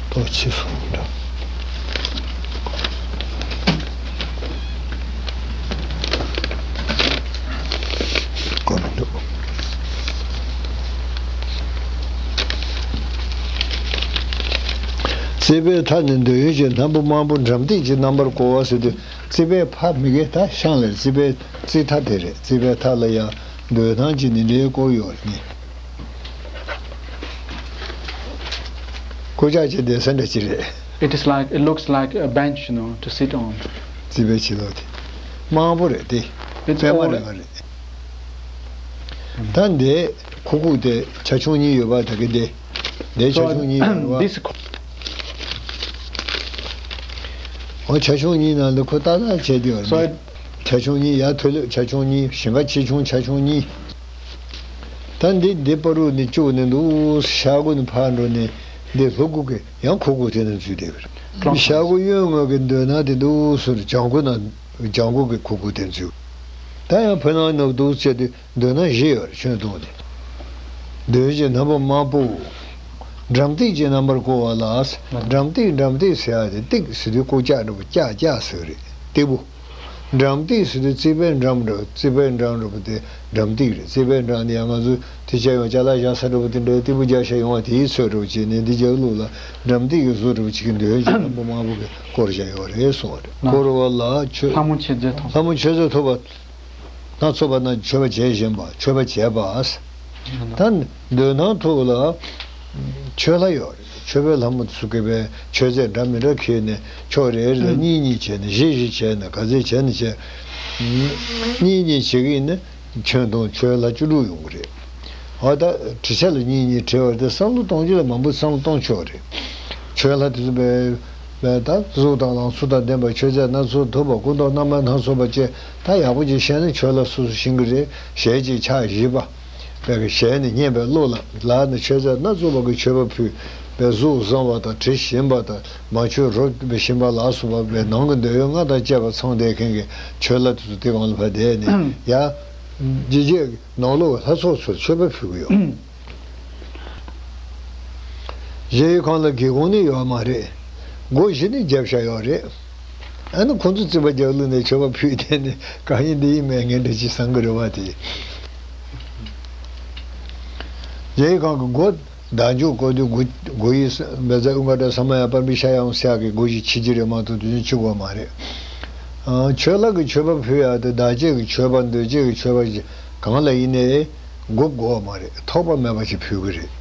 ཏོག་ཕྱིས་སོང་འདྲ། གོ་མི་འདུག་རྩིག་པའི་མཐའ་ནས་འདོད་ཡོན་གྱི་སྣམ་བུ་དམར་པོ་འགྲམ་སྟེགས་ཀྱི་རྣམ་པར་བསྐོར་བ་ཟེར་དུས། རྩིག་པའི་ཕ་མི་དགེ་ད་ཤང་ལས་རྩིག་པའི་རྩིག་མཐའ་དེ་རེད། རྩིག་པའི་མཐའ་ལ་ཡང་འདོད་སྣམ་གྱི་ནི་འདྲའི་བསྐོར་ཡོད་རེད་ནི། སྐུ་ཅག་ཅེས་བསྡད་ས་འདྲ་ཅིག་རེད། It is like, it looks like a bench, you know, to sit on. རྩིག་པའི་ཕྱི་ལོགས་དེ་དམར་པོ་རེད་དེ། It's པད་མ་all རེད་པ་རེད། ད་འདི་ཁུག་ཁུག་དེ་ཆ་ཆུང་གཉིས་ཡོད་པ། ད་གི་འདི་འདི་ཆ་ཆུང་གཉིས་ཡོད་པ། So, this འོ་ཆ་ཆུང་གཉིས་ནང་ལ་ཁོ་ཏག་ཏག་བྱས་དེ་ཡོད་རེད། So, it ཆ་ཆུང་གཉིས། ཡར་མཐོ་སླེབས་ཆ་ཆུང་གཉིས། ཞིང་ཁ་ཆེ་ཆུང་ཆ་ཆུང་གཉིས། ད་འདི་འདི་བར་དུ་ནས་བཅུག་ནས་འདུག་ཤར་སྒོ་ནས་ཕར་འགྲོ་ནས་འདི་ལྷོ་སྒོ་གི་ཡང་ཁུག་ཁུག་དེ་ནས་འཛུལ་བསྡད་པ་རེད། ཤར་སྒོ་གཡོན་ངོས་ཀྱི་མདུན་ན་དེ་འདུག་ཟེར། བྱང་སྒོ་ན་བྱང་སྒོ་གི་ཁུག་ཁུག་དེ་འཛུལ། ད་ཡང་བོད་ནང་ནུབ་འདུག་བྱས་ཏེ། མདུན་ན་བཞི་ཡོད་རེད། ཁྱོན་བསྡོམས་ནས། མདུན་གྱི་རྣམ་པ་དམར་པོ། འགྲམ་སྟེགས་ཀྱི་རྣམ་པར་བསྐོར་བ་ལ། འགྲམ་སྟེགས། འགྲམ་སྟེགས་ཟེར་ཡ་དེ་སྟེགས་ཟེར་དུས་ཀོ་ལྕགས་འདྲ་པོ། ལྕགས་ལྕགས་ཟེར་གི་རེད། སྟེགས་བུ། འགྲམ་སྟེགས་ཟེར་དུས་རྩིག་པའི་འགྲམ་འདྲ། རྩིག་པའི་འགྲམ་འདྲ་པོ་དེ་འགྲམ་སྟེགས་རེད། རྩིག་པའི་འགྲམ་དེ་ཡང་ང་ཚོ་དེ་ཅག་ཡང་ཅ་ལག་བཞག་ས་འདྲ་པོ་དེ་འདྲའི་སྟེགས་བུ་རྒྱག་ས་ཡོང་བ་དེའི་ཚོད་འདྲ་པོ་བྱས་ནས། འདི་རྒྱབ་ལོགས་ལ་འགྲམ་སྟེགས་ཀྱི་བཟོ་འདྲ་པོ་ཅིག་གི་མདུན་གྱི་རྣམ་པ་དམར་པོ་གིས་བསྐོར་བཞག་ཡོད་རེད་གསུངས་པ་རེད། ན། བསྐོར་བ་ལ་མཆོད། ལྷ་མོ་མཆོད་རྫས་ཐོབ། ལྷ་མོ་མཆོད་རྫས་ཐོབ་པ། སྣ་ཚོགས་པ་རྣམས་ཀྱིས་མཆོད་པ་བྱས་བཞིན་པ། མཆོད་པ་བྱས་པ། ད་མདུན་ཐང་ཐོག་ལ་མཆོད་ལྷ་ཡོད་རེད། མཆོད་པའི་ལྷ་མོ་ཚུ་གིས་པའི་མཆོད་རྫས་འདྲ་མི་འདྲ་ཁྱེར་ནས། ཕྱོགས་རེ་རེ་ལ་གཉིས་གཉིས་བྱས་ནས། བཞི་བཞི་བྱས་ནས། ག་ཚད་བྱས་ནས་བྱས། གཉིས་གཉིས་བྱེད་ཀྱི་ཡིན་ན་ཁྱོན་བསྡོམས་མཆོད་ལྷ་བཅུ་དྲུག་ཡོང་གི་རེད། འོ་ད་བྲིས་ཆ་ལ་གཉིས་གཉིས་བྲིས་པ་དེ་བསམ་བློ་གཏོང་རྒྱུ་ལ་མང་པོ་བསམ་བློ་གཏོང་ཆོག་རེད། མཆོད་ལྷ་དེ་ཚོ་བས་བས་ད་གཟུགས་དང་ལང་ཚོ་དང་ལྡན་པ། མཆོད་རྫས་སྣ་ཚོགས་ཐོབ་པ། སྐུ་མདོག་རྣམ་པ་སྣ་ཚོགས་པ་བཅས། ད་ཡག་པོ་ཅིག་བཤད་ན་མཆོད་ལྷ་སོ་སོ་ཤེས་ཀྱི་རེད། ཞལ་གཅིག་ཕྱག་བཞི་པ། བས་ཀྱི་ཞལ་ནི་སྙན་པའི་གླུ་ལ། ལག་ནི་མཆོད་རྫས་སྣ་ཚོགས་པ་གིས་མཆོད་པ་ཕུལ། བས་གཟུགས་བཟང་བ་དང་། དྲི་ཞིམ་པ་དང་། མ་མཆོད་རོ་བཞིན་པ་ལ་སོགས་པ། བས་ནང་གི་འདོད་ཡོན་ལྔ་དང་བཅས་པ་ཚང་བསྡད་མཁན་གྱི་མཆོད་ལྷ་དེ་ཚོ་དེ་སྒང་ལ་ཕར་བསྡད་ནས། ཡ། ཇི་བྱས་ནང་ལོགས་ལྷ་ཚོགས་ཚོར་མཆོད་པ་ཕུལ་གྱི་ཡོད། གཞལ་ཡས་ཁང་ལ་སྒེའུ་ཁུང་ནི་ཡོད་མ་རེད། སྒོ་བཞི་ནི་བརྒྱབ་བཞག་ཡོད་རེད། ཨ་ནི་ཁོང་ཚོས་རྩིག་པ་རྒྱབ་བླུགས་ནས་མཆོད་པ་ཕུལ་བསྡད་ནས། གང་ཡིན་འདི་ཡིན་མེད་ངན་འདྲ་ཅིག་བསམ་གྱི་རེད་བ་དེ། གཞལ་ཡས་ཁང་གི་སྒོ། བདག་འཇུག་སྐོར་དུས་སྒོ། སྒོ་ཡི་ས། བཛྲ་ཨུ་ཀ་ཊ་ས་མ་ཡ་པཱ་ར་མི་ཤ་ཡ་ཧཱུྃ་ས་གི་སྒོ་བཞི་ཕྱེ་རྒྱུ་རེད་མ་གཏོགས་དེ་བཞིན་ཕྱེ་དགོས་མ་རེད། ཨ། མཆོད་ལྷ་གིས་མཆོད་པ་ཕུལ་ཡག་དེ་བདག་བསྐྱེད་ཀྱི་མཆོད་པ། འདོད་བསྐྱེད་ཀྱི་མཆོད་པ་ཞིག་གང་ལ་ཡིན་ནའི་སྒོ་དགོས་མ་རེད། ཐོགས་པ་མེད་པ་ཞིག་ཕུལ་གྱི་རེད།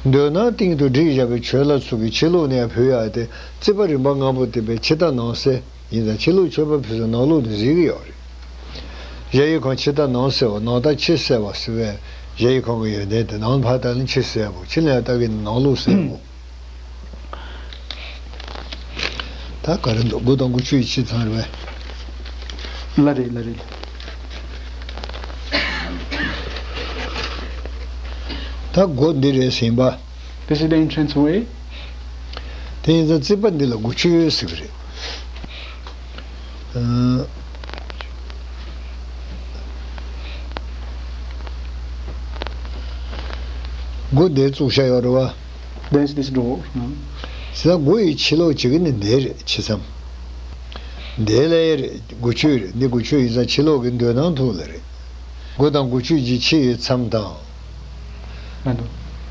མདུན་ནང་སྟེང་དུ་བསྒྲིགས་བཞག་པའི་མཆོད་ལྷ་ཚོ་གིས་ཕྱི་ལོགས་ནས་ཡང་ཕུལ་ཡག་དེ་རྩིག་པ་རིམ་པ་ལྔ་པོ་དེ་བས་ཕྱི་ལྟ་ནང་གསལ་ཡིན་ཙང་། ཕྱི་ལོགས་མཆོད་པ་ཕུལ་ས་ནང་ལོགས་ནས་གཟིགས་ཀྱི་ཡོད་རེད། གཞལ་ཡས་ཁང་ཕྱི་ལྟ་ནང་གསལ་བ། ནང་ལྟ་ཕྱི་གསལ་བ་ཟེར་བའི་གཞལ་ཡས་ཁང་གི་ཡོན་ཏན་དེ། ནང་ཕར་ལྟ་ན་ཕྱི་གསལ་བོ། ཕྱི་ལ་ཡར་ལྟ་གི་ནང་ལོགས་གསལ་བོ། ད་ག་རེ་འདུག་སྒོ་དང་སྒོ་ཕྱུགས་ཡི་ཕྱི་ཚང་རེད་པས། ལགས་རེད། ལགས་རེད། ད་སྒོ་འདི་རེད་ཟིན་པ། This is the entrance way. དེ་ཡིན་ཙང་རྩིག་པ་འདི་ལ་སྒོ་ཕྱུགས་ཟེར་གི་རེད། ཨ། སྒོ་འདིར་བཙུགས་བཞག་ཡོད་རེད་བ། There's this door. ཟེར་ན་སྒོ་ཡི་ཕྱི་ལོགས་བྱེད་ཀྱི་ནི་འདི་རེད། ཕྱི་མཚམས། འདི་ལ་ཡ་རེད། སྒོ་ཕྱུགས་རེད། འདི་སྒོ་ཕྱུགས་ཡིན་ཙང་ཕྱི་ལོགས་ཀྱི་མདུན་ནང་ཐུག་ལ་རེད། སྒོ་དང་སྒོ་ཕྱུགས་ཀྱི་ཕྱི་ཡི་མཚམས་དང་། ང་ཚོ།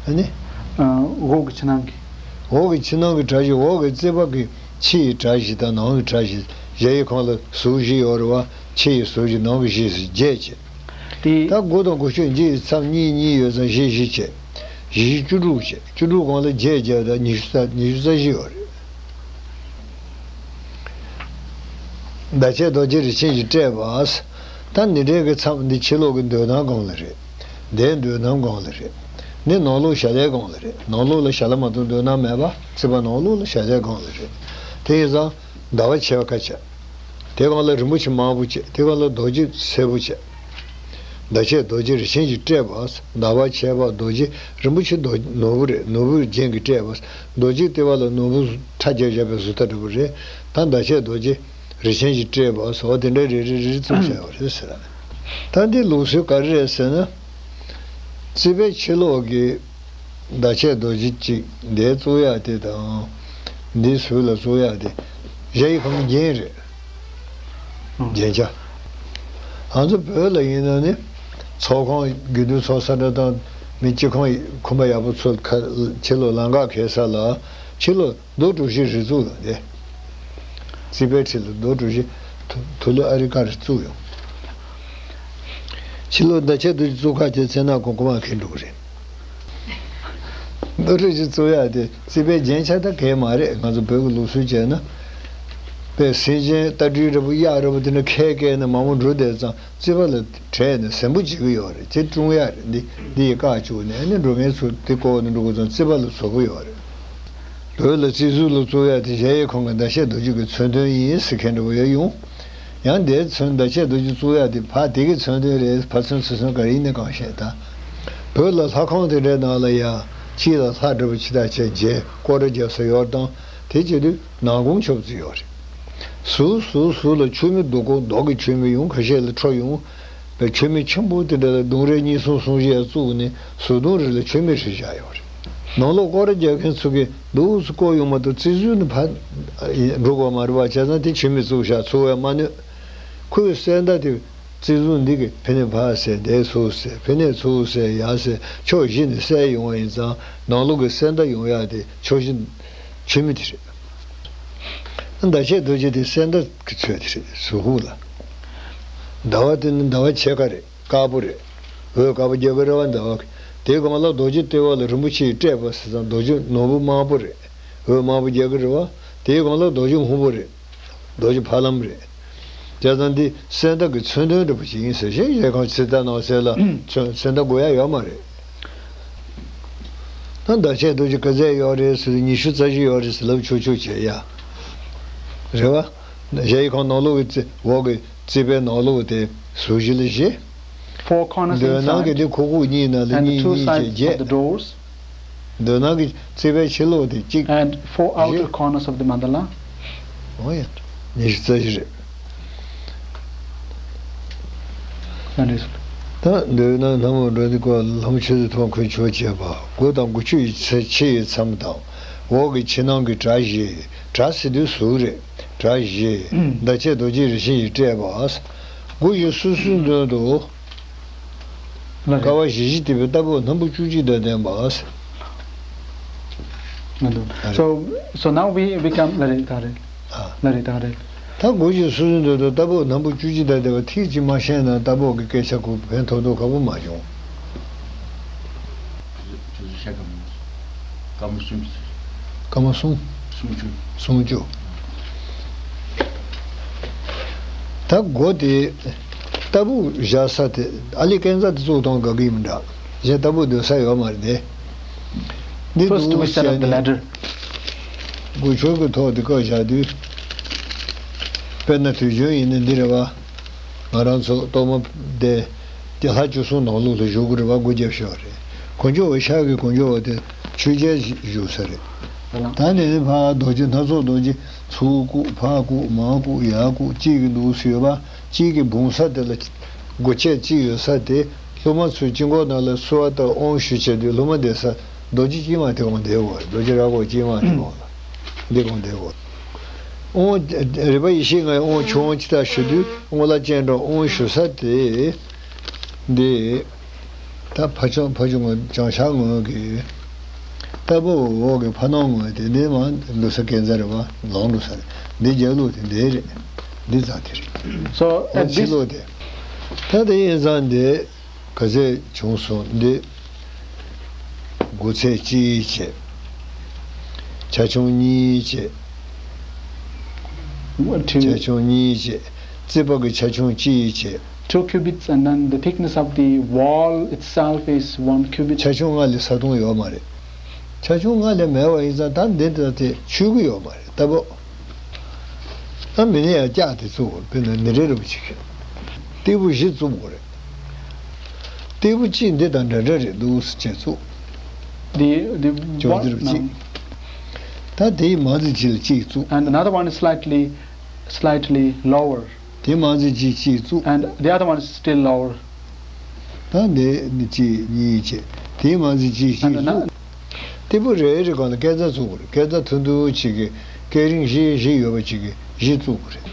ཨ་ནི། ཨ། འོག་གི་ཕྱི་ནང་གི། འོག་གི་ཕྱི་ནང་གི་གྲྭ་བཞི། འོག་གི་རྩིག་པ་གི་ཕྱི་ཡི་གྲྭ་བཞི་དང་ནང་གི་གྲྭ་བཞི། གཞལ་ཡས་ཁང་ལ་ཟུར་བཞི་ཡོད་རེད་བ། ཕྱི་ཡི་ཟུར་བཞི། ནང་གི་བཞི་ཟེར་བརྒྱད་བྱས། དེ། ད་སྒོ་དང་སྒོ་ཕྱུགས་འདི་ཡི་མཚམས་གཉིས་གཉིས་ཡོད་ཙང་བཞི་བཞི་བྱས། བཞི་བཞི་བཅུ་དྲུག་བྱས། བཅུ་དྲུག་སྒང་ལ་བརྒྱད་བརྒྱབ་ད་ཉི་ཤུ་རྩ། ཉི་ཤུ་རྩ་བཞི་ཡོད་རེད། བདག་བསྐྱེད་རྡོ་རྗེ་རིན་ཆེན་གྱིས་སྤྲས་པ། ད་འདི་འདྲའི་གི་མཚམས་འདི་ཕྱི་ལོགས་ཀྱི་མདུན་ནང་སྒང་ལ་རེད། འདིའི་མདུན་ནང་སྒང་ལ་རེད། འདི་ནང་ལོགས་ཞལ་ལས་སྒང་ལ་རེད། ནང་ལོགས་ལ་ཞལ་ལས་མ་གཏོགས་མདུན་ནང་མེད་པ། རྩིག་པ་ནང་ལོགས་ལ་ཞལ་ལས་སྒང་ལ་རེད། དེ་ཡིན་ཙང་ཟླ་བ་བྱེ་བ་ཁ་བྱས། དེ་སྒང་ལ་རིན་པོ་ཆེ་དམར་པོ་བྱས། དེ་སྒང་ལ་རྡོ་རྗེ་སེར་པོ་བྱས། བདག་བསྐྱེད་རྡོ་རྗེ་རིན་ཆེན་གྱིས་སྤྲས་པ། ཟླ་བ་བྱེ་བ་རྡོ་རྗེ། རིན་པོ་ཆེ་རྡོ། ནོར་བུ་རེད། ནོར་བུ་རྒྱན་གྱིས་སྤྲས་པ། རྡོ་རྗེ་ལྟེ་བ་ལ་ནོར་བུ་ཁྲ་རྒྱབ་བཞག་པའི་བཟོ་ལྟ་འདྲ་པོ་རེད། ད་བདག་བསྐྱེད་རྡོ་རྗེ་རིན་ཆེན་གྱིས་སྤྲས་པ་ཟེར་བ་དེ་འདྲ་རེ་རེ་རེ་རེ་བཙུགས་བཞག་ཡོད་རེད་ཟེར། ད་འདི་ལུགས་སྲོལ་ག་རེ་རེད་ཟེར་ན། རྩིག་པའི་ཕྱི་ལོགས་ཀྱི་བདག་བསྐྱེད་རྡོ་རྗེ་གཅིག་འདིར་བཙུགས་ཡག་དེ་དང་། འདིའི་ཟུར་ལ་བཙུགས་ཡག་དེ་གཞལ་ཡས་ཁང་གི་རྒྱན་རེད། ཨང་། རྒྱན་ཆ། ང་ཚོ་བོད་ལ་ཡིན་ན་ནི་ཚོགས་ཁང་། དགེ་འདུན་ཚོགས་ས་འདྲ་དང་། མི་སྤྱི་ཁང་ཁོམ་པ་ཡག་པོ་ཚོ་ཁ་ཕྱི་ལོགས་ལམ་ཁ་འཁེལ་ས་ལ་ཕྱི་ལོགས་རྡོ་གྲུ་བཞི་རེ་བཙུགས་ཡོད་དེ། རྩིག་པའི་འཁྲིས་ལ་རྡོ་གྲུ་བཞི། དུ་དུ་ལུ་ཨ་རི་ཀ་རེ་བཙུགས་ཡོད། ཕྱི་ལོགས་བདག་བསྐྱེད་རྡོ་རྗེ་བཙུགས་ཁ་བྱས་ཚེ་ན་གོང་གོང་མ་འཁེལ་འགྲོ་གི་རེད། རྡོ་གྲུ་བཞི་བཙུགས་ཡག་དེ་རྩིག་པའི་རྒྱན་ཆ་ད་གས་མ་རེད། ང་ཚོ་བོད་ཀྱི་ལུགས་སྲོལ་བྱས་ན། དཔེ་སེམས་ཅན་རྟ་དྲེལ་འདྲ་པོ་གཡག་འདྲ་པོ་དེ་འདྲ་འཁལ་འཁལ་ནས་མང་པོ་འགྲོ་བསྡད་ཙང་། རྩིག་པ་ལ་བྲེས་ནས་ཟིན་པོ་བྱེད་ཀྱི་ཡོད་རེད། དེ་བཀྲུང་ཡག་རེད། འདི་འདི་ཡི་བཀག་བཅུག་ནས་ནི་འགྲོ་མཁན་ཚོ་དེ་བཀོག་ནས་འགྲོ་དགོས་ཙང་རྩིག་པ་ལ་བཟོ་གི་ཡོད་རེད། བོད་ལ་རྩིག་ཟུར་ལ་བཙུགས་ཡག་དེ་གཞལ་ཡས་ཁང་གི་བདག་བསྐྱེད་རྡོ་རྗེ་གི་མཚོན་དོན་ཡིན་ཟེར་མཁན་འདྲ་པོ་ཡང་ཡོང་། ཡང་འདིར་མཚོན་བདག་བསྐྱེད་རྡོ་རྗེ་བཙུགས་ཡག་དེ་ཕར་དེ་གི་མཚོན་དོན་རེད། ཕར་ཚུར་མཚོན་སོང་ག་རེ་ཡིན་ནའི་གང་ཤེས་ད། བོད་ལ་ལྷ་ཁང་དེ་འདྲའི་ནང་ལ་ཡ། དཀྱིལ་ལ་ལྷ་འདྲ་པོ་ཅིག་ད་བྱས་མཇལ་སྐོར་ར་རྒྱབ་ས་ཡོད་དང་། དེ་བྱེད་དུས་ནང་ཁུངས་ཆོབ་ཙི་ཡོད་རེད། ཟུར་ཟུར་ཟུར་ལ་མཆོད་མེ་རྡོ་ཀོ་རྡོ་གི་མཆོད་མེ་ཡོང་། ཁ་ཤས་ལ་ཁྲོ་ཡོང་། པའི་མཆོད་མེ་ཆེན་པོ་དེ་འདྲ་ལ་ལྡུམ་ར་གཉིས་གསུམ་གསུམ་བཞི་ཡ་བཙུགས་ནས་ཟུར་ལྡུམ་རེ་ལ་མཆོད་མེ་བསྲེས་བཞག་ཡོད་རེད། ནང་ལོགས་སྐོར་ར་རྒྱག་མཁན་ཚོ་གིས་འདུག་སེ་བསྐོར་ཡོང་མ་གཏོགས་རྩིག་ཟུར་ནས་ཕར་འགྲོ་དགོས་མ་རེད་པ། བྱས་ཙང་དེ་མཆོད་མེ་བཙུགས་བཞག་ཚུར་བས་མ་གནོད། ཁོའི་གསལ་མདའ་དེ་རྩིག་ཟུར་འདི་གིས་ཕི་ནས་ཕར་བསད། འདིར་ཚུར་བསད། ཕི་ནས་ཚུར་བསད། ཡར་བསད། ཕྱོགས་བཞི་ནས་བསད་ཡོང་བ་ཡིན་ཙང་ནང་ལོགས་ཀྱི་གསལ་མདའ་ཡོང་ཡག་དེ་ཕྱོགས་བཞི་མཆོད་མེ་དེ་རེད། ཟླ་བྱེད་རྡོ་རྗེ་དེ་གསལ་མདའ་གི་ཚོད་དེ་རེད། ཟུར་ཁུག་ལ། ཟླ་བ་དེ་ནི་ཟླ་བ་ཕྱེད་ཀ་རེད། དཀར་པོ་རེད། འོད་དཀར་པོ་རྒྱག་གི་རེད་པ། ཟླ་བ་དེའི་སྒང་ལ་རྡོ་རྗེ་ལྟེ་བ་ལ་རིན་པོ་ཆེའི་སྤྲས་པ་ཟེར་ཙང་རྡོ་རྗེ་ནོར་བུ་དམར་པོ་རེད། འོད་དམར་པོ་རྒྱག་གི་རེད་པ། དེའི་སྒང་ལ་རྡོ་རྗེ་སྔོན་པོ་རེད། རྡོ་རྗེ་ཕ་ལམ་རེད། བྱས་ཙང་འདི་གསལ་མདའ་གི་མཚོན་དོན་འདྲ་པོ་ཞིག་ཡིན་ཟེར། གཞན་གཞན་གང་ཚེ་ད་ནང་གསལ་ལ་མཚོན་གསལ་མདའ་དགོས་ཡ་ཡོད་མ་རེད། ད་ཟླ་བྱེད་རྡོ་རྗེ་ག་ཚད་ཡོད་རེད་ཟེར་དུས་ཉི་ཤུ་རྩ་བཞི་ཡོད་རེད་ཟེར་ལབ་ཆོག་ཆོག་བྱས་ཡ། རེད་པ། གཞལ་ཡས་ཁང་ནང་ལོགས་ཀྱི་རྩིག་འོག་གི་རྩིག་པའི་ནང་ལོགས་དེ་ཟུར་བཞི་ལ་བཞི། Four corners མདུན་ནང་གི་inside འདི་ཁོག་ཁུག་གཉིས་ནང་ལ་and the གཉིས two གཉིས་བྱས sides of བརྒྱད། The doors མདུན་ནང་གི་རྩིག་པའི་ཕྱི་ལོགས་དེ་གཅིག and four outer བཞི། Corners of the mandala. འོ་ཡ། ཉི་ཤུ་རྩ་བཞི་རེད། ད་འདི་ན་ལྷ་མོ་འགྲོ་འདི་ཀོ་ལྷ་མོ་ཆོས་སྲིད་ཐོག་ཁོས་ཆོས་བྱེད་པ། དགུ་དང་དགུ་བཅུ་ཡི་ཚེ་ཕྱི་ཡི་མཚམས་དང་། འོག་གི་ཕྱི་ནང་གི་གྲྭ་བཞི། གྲྭ་ཟེར་དུས་ཟུར་རེད། གྲྭ་བཞི། ཟླ་བྱེད་རྡོ་རྗེ་རིན་ཆེན་གྱིས་སྤྲས་པ། དགུ་བཞི་སོ་སོའི་མདུན་དུ། ལ་རེད། ཀ་བ་བཞི་བཞི་དེ་བས་རྟ་ཕོ་སྣམ་བུ་བཅུ་གཅིག་དང་ལྡན་པ། ང་འདུག་ལ་རེད། So, so now we become ལ་རེད་ད་རེད། ཨ། ལ་རེད་ད་རེད། ད་དགུ་བཞི་སོ་སོའི་མདུན་དུ་རྟ་ཕོ་སྣམ་བུ་བཅུ་གཅིག་དང་ལྡན་པ་ཐིག་གཅིག་མ་ཤེས་ན་རྟ་ཕོ་གི་སྐད་ཆ་གོ་ཕན་ཐོགས་ཐོགས་ཁ་པོ་མ་བྱུང་། ཆུ་ཚོད་ཤ་སྐམ་སྐམ་གསུམ་གྱི་ཚེ། སྐར་མ་གསུམ། སུམ་ཅུ། སུམ་ཅུ། ད་སྒོ་དེ་རྟ་ཕོ་བཞག་ས་དེ་ཨ་ལི་སྐས་འཛེག་དེ་བཙུགས་བཏང་དགའ་གི་ཡིན་མི་འདྲ། གཞན་རྟ་ཕོ་སྡོད་ས་ཡོད་མ་རེད་དེ། འདི་First འདུག་we set up བྱས་the ནས་ladder. སྒོ་ཕྱོགས་ཀྱི་ཐོག་དེ་བཀག་བཞག་དུས། དཔེར་ན་དུས་རྒྱུན་ཡིན་ན་འདི་རེད་བ། ང་རང་ཚོ་གཏོར་མ་དེ། དེ་ལྷ་བཅུ་གསུམ་ནང་ལོགས་ལ་བཞུགས་ཀྱི་རེད་བ། སྒོ་རྒྱབ་ཤོག་རེད། གོང་འཇོག་པ་ཤར་གྱི་གོང་འཇོག་པ་དེ་ཆོས་རྒྱལ་བཞུགས་ས་རེད། ད་ནི་ནི་ཕར་རྡོ་རྗེ་སྣ་ཚོགས་རྡོ་རྗེ་ཚུར་བཀུག་ཕར་བཀུག་མར་བཀུག་ཡར་བཀུག་གཅིག་གི་འདུག་སེ་ཡོད་པ། གཅིག་གི་འབུང་ས་དེ་ལ་སྒོ་ཕྱེད་གཅིག་ཡོད་ས་དེ་སློབ་མ་ཚོའི་དཀྱིལ་འཁོར་ནང་ལ་གསོལ་བ་བཏབ་དབང་ཞུ་བྱས་དུས་སློབ་མ་བསྡད་ས་རྡོ་རྗེ་དཀྱིལ་མ་དེ་གོང་བསྡད་ཡོད་རེད། རྡོ་རྗེ་ར་གོ་དཀྱིལ་མ་དེ་གོང་ལ་འདི་གོང་བསྡད་ཡོད་རེད། དབང་རིག་པ་ཡེ་ཤེས་ལྔའི་དབང་ཆུ་དབང་ཅི་ལྟར་ཞུ་དུས་དབང་ལ་སྤྱན་དྲངས་དབང་ཞུ་ས་དེ། འདི། ད་ཕ་ཆུང་ཕ་ཆུང་ངོས་བྱང་ཤར་ངོས་ཀྱི། རྟ་ཕོ་འོག་གི་ཕ་ནང་ངོས་དེ་འདི་མ་འདུག་ས་སྐས་འཛེག་རེད་བ། ལོང་འདུག་ས་རེད། འདི་རྒྱབ་ལོགས་དེ་འདི་རེད། འདི་རྫ་དེ་རེད། So འོ་at ཕྱི་this ལོགས་དེ། ད་དེ་ཡིན་ཙང་འདི། ག་ཚད་བྱུང་སོང་འདི། སྒོ་ཚད་གཅིག་བྱས། ཆ་ཆུང་གཉིས་བྱས། What, two? ཆ་ཆུང་གཉིས་བྱས། རྩིག་པ་གི་ཆ་ཆུང་གཅིག་བྱས། Two cubits, and then the thickness of the wall itself is one cubit. ཆ་ཆུང་ལྔ་ལས་ས་སྟོང་ཡོད་མ་རེད། ཆ་ཆུང་ལྔ་ལས་མེད་པ་ཡིན་ཙང་ད་འདི་ལྟ་དེ་ཆོད་ཀྱི་ཡོད་མ་རེད། རྟ་ཕོ། ད་མི་ནི་ཡང་ལྕགས་དེ་བཙུགས་དགོས་རེད། དཔེར་ན་ནི་རེ་རེ་བ་ཅིག་སྟེགས་བུ་བཞི་བཙུགས་དགོས་རེད། སྟེགས་བུ་གཅིག་འདི་དང་འདྲ་འདྲ་རེད་འདུག་སེ་བྱས་བཙུགས། The, the ཅོག་one, འདིར་གཅིག no. ད་དེའི་མ་འཛིན་གཅིག་ལ་གཅིག་བཙུགས། And another one is slightly, slightly lower. དེའི་མ་འཛིན་གཅིག་གཅིག་བཙུགས། And the other one is still lower. ད་འདི་ནི་གཅིག་གཉིས་བྱས། དེའི་མ་འཛིན་གཅིག་གཅིག་བཙུགས། སྟེགས་བུ་རེ་རེ་སྒང་ལ་སྐས་འཛེག་བཙུགས་དགོས་རེད། སྐས་འཛེག་ཐུང་ཐུང་ཅིག་གི་སྐས་རིམ་བཞི་བཞི་ཡོད་པ་ཅིག་གི་བཞི་བཙུགས་དགོས་རེད།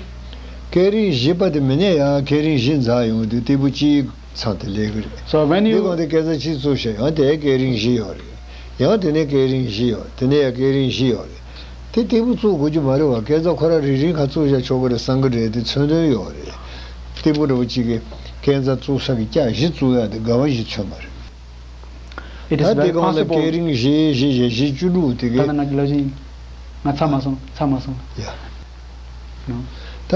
སྐས་རིམ་བཞི་པ་དེ་མི་ནས་ཡང་སྐས་རིམ་བཞི་འཛེག་ཡོང་དུས་སྟེགས་བུ་གཅིག་ཚང་དེ་ལས་ཀྱི་རེད། So when འདི་you སྒང་དེ་སྐས་འཛེག་གཅིག་བཙུགས་བྱས་ཡང་དེ་སྐས་རིམ་བཞི་ཡོད་རེད། ཡང་དེ་ནས་སྐས་རིམ་བཞི་ཡོད། དེ་ནས་ཡང་སྐས་རིམ་བཞི་ཡོད་རེད། དེ་སྟེགས་བུ་བཙུགས་དགོས་རྒྱུ་མ་རེད་བ། སྐས་འཛེག་ཁོ་རང་རེ་རེ་ག་བཙུགས་བཞག་ཆོག་གི་རེད་བསམ་གི་རེད་དེ་མཚོན་དོན་ཡོད་རེད། སྟེགས་བུ་འདྲ་བོ་གཅིག་གི་སྐས་འཛེག་བཙུགས་ས་གི་ཀྱག་བཞི་བཙུགས་ཡག་དེ་དགའ་བ་བཞི་མཚོན་པ་རེད། It is ད་དེ་very གོང་ལ་possible. སྐས་རིམ་བཞི་བཞི་བཞི་བཞི་བཅུ་དྲུག་དེ་གའི། ད་ང་ལོ་རྒྱུས་ང་ཚར་མ་སོང་། ཚར་མ་སོང་། ཡ། ནོ། ད་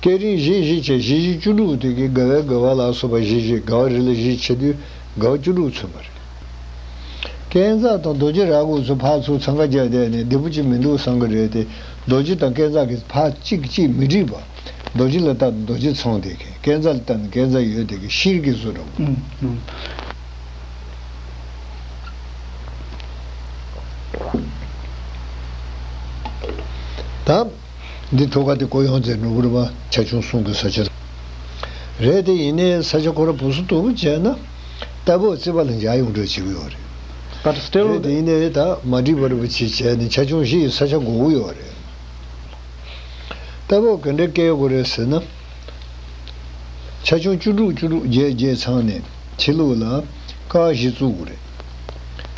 སྐས་རིམ་བཞི་བཞི་བྱས་བཞི་བཞི་བཅུ་དྲུག་དེ་གའི་དགའ་བའི་དགའ་བ་ལ་སོགས་པ་བཞི་བཞི། དགའ་བ་རེ་ལ་བཞི་བྱེད་དུས་དགའ་བ་བཅུ་དྲུག་མཚོན་པ་རེད། སྐས་འཛེག་དང་རྡོ་རྗེ་ར་གོ་ཚོ་ཕར་ཚུར་འཚང་ཁ་རྒྱག་བསྡད་ནས་བདེ་པོ་ཅིག་མི་འདུག་བསམ་གི་རེད་དེ། རྡོ་རྗེ་དང་སྐས་འཛེག་གི་ཕར་གཅིག་གཅིག་མི་འགྲིག་པ། རྡོ་རྗེ་ལ་ལྟ་ན་རྡོ་རྗེ་ཚང་བསྡད་མཁན། བསྐས་འཛེག་ལ་ལྟ་ན་བསྐས་འཛེག་ཡོད་བསྡད་མཁན་ཤེལ་གྱི་བཟོ་འདྲ་བོ། ཨུམ། ཨུམ། ད་འདི་ཐུགས་ཀ་དེ་གོ་ཡོང་ཚེ་ནོར་བུ་རི་བ་ཆ་ཆུང་གསུམ་གྱི་ས་ཆ་རེད་དེ། ཡིན་ནའི་ས་ཆ་ཁོ་ར་བུ་སུ་དུ་བུ་བྱས་ན་ལྟ་བུ་རྩིས་པ་ལ་འཇགས་ཡོང་འདྲ་བྱེད་ཀྱི་ཡོད་རེད། But still རེད་དེ། ཡིན་ནའི་ད་མ་འགྲིག་པ་རེད་པ་ཅིག་བྱས་ནས་ཆ་ཆུང་བཞི་ཡི་ས་ཆ་དགོས་ཀྱི་ཡོད་རེད། ལྟ་བུ་ག་འདྲ་སྐྱེ་དགོས་རེད་ཟེར་ན། ཆ་ཆུང་བཅུ་དྲུག་བཅུ་དྲུག་བརྒྱད་བརྒྱད་ཚང་ནས་ཕྱི་ལོགས་ལ་ཀ་བ་བཞི་བཙུགས་དགོས་རེད།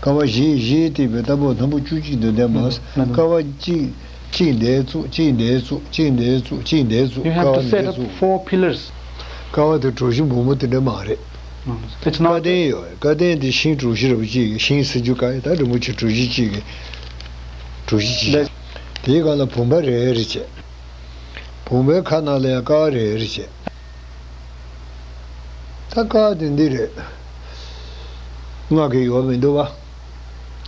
ཀ་བ་བཞི་བཞི་བལྟས་པའི་ལྟ་བུ་སྣམ་བུ་བཅུ་གཅིག་འདི་འདྲ་མ། ཀ་བ་གཅིག་གཅིག་འདིར་བཙུགས། གཅིག་འདིར་བཙུགས། གཅིག་འདིར་བཙུགས། གཅིག་འདིར་བཙུགས། You have ཀ་བ་to set འདིར up བཙུགས། Four pillars. ཀ་བ་དེ་གྲུ་བཞི་འབུར་མོ་དེ་འདྲ་མ་རེད། It's བསྐལ་not དན་ཡོད། བསྐལ་དན་དེ་ཤིང་གྲུ་བཞི་རེད་པ། གཅིག་གི་ཤིང་ཟེར་རྒྱུ་ག་ཡོད། ད་རིན་པོ་ཆེ་གྲུ་བཞི་གཅིག་གི་གྲུ་བཞི་གཅིག་དེའི་སྒང་ལ་བུམ་པ་རེ་རེ་བྱས། བུམ་པའི་ཁ་ནང་ལ་ཡང་ཀ་བ་རེ་རེ་བྱས། ད་ཀ་བ་དེ་འདི་རེད། སྔགས་ཀྱི་ཡོད་མི་འདུག་བ།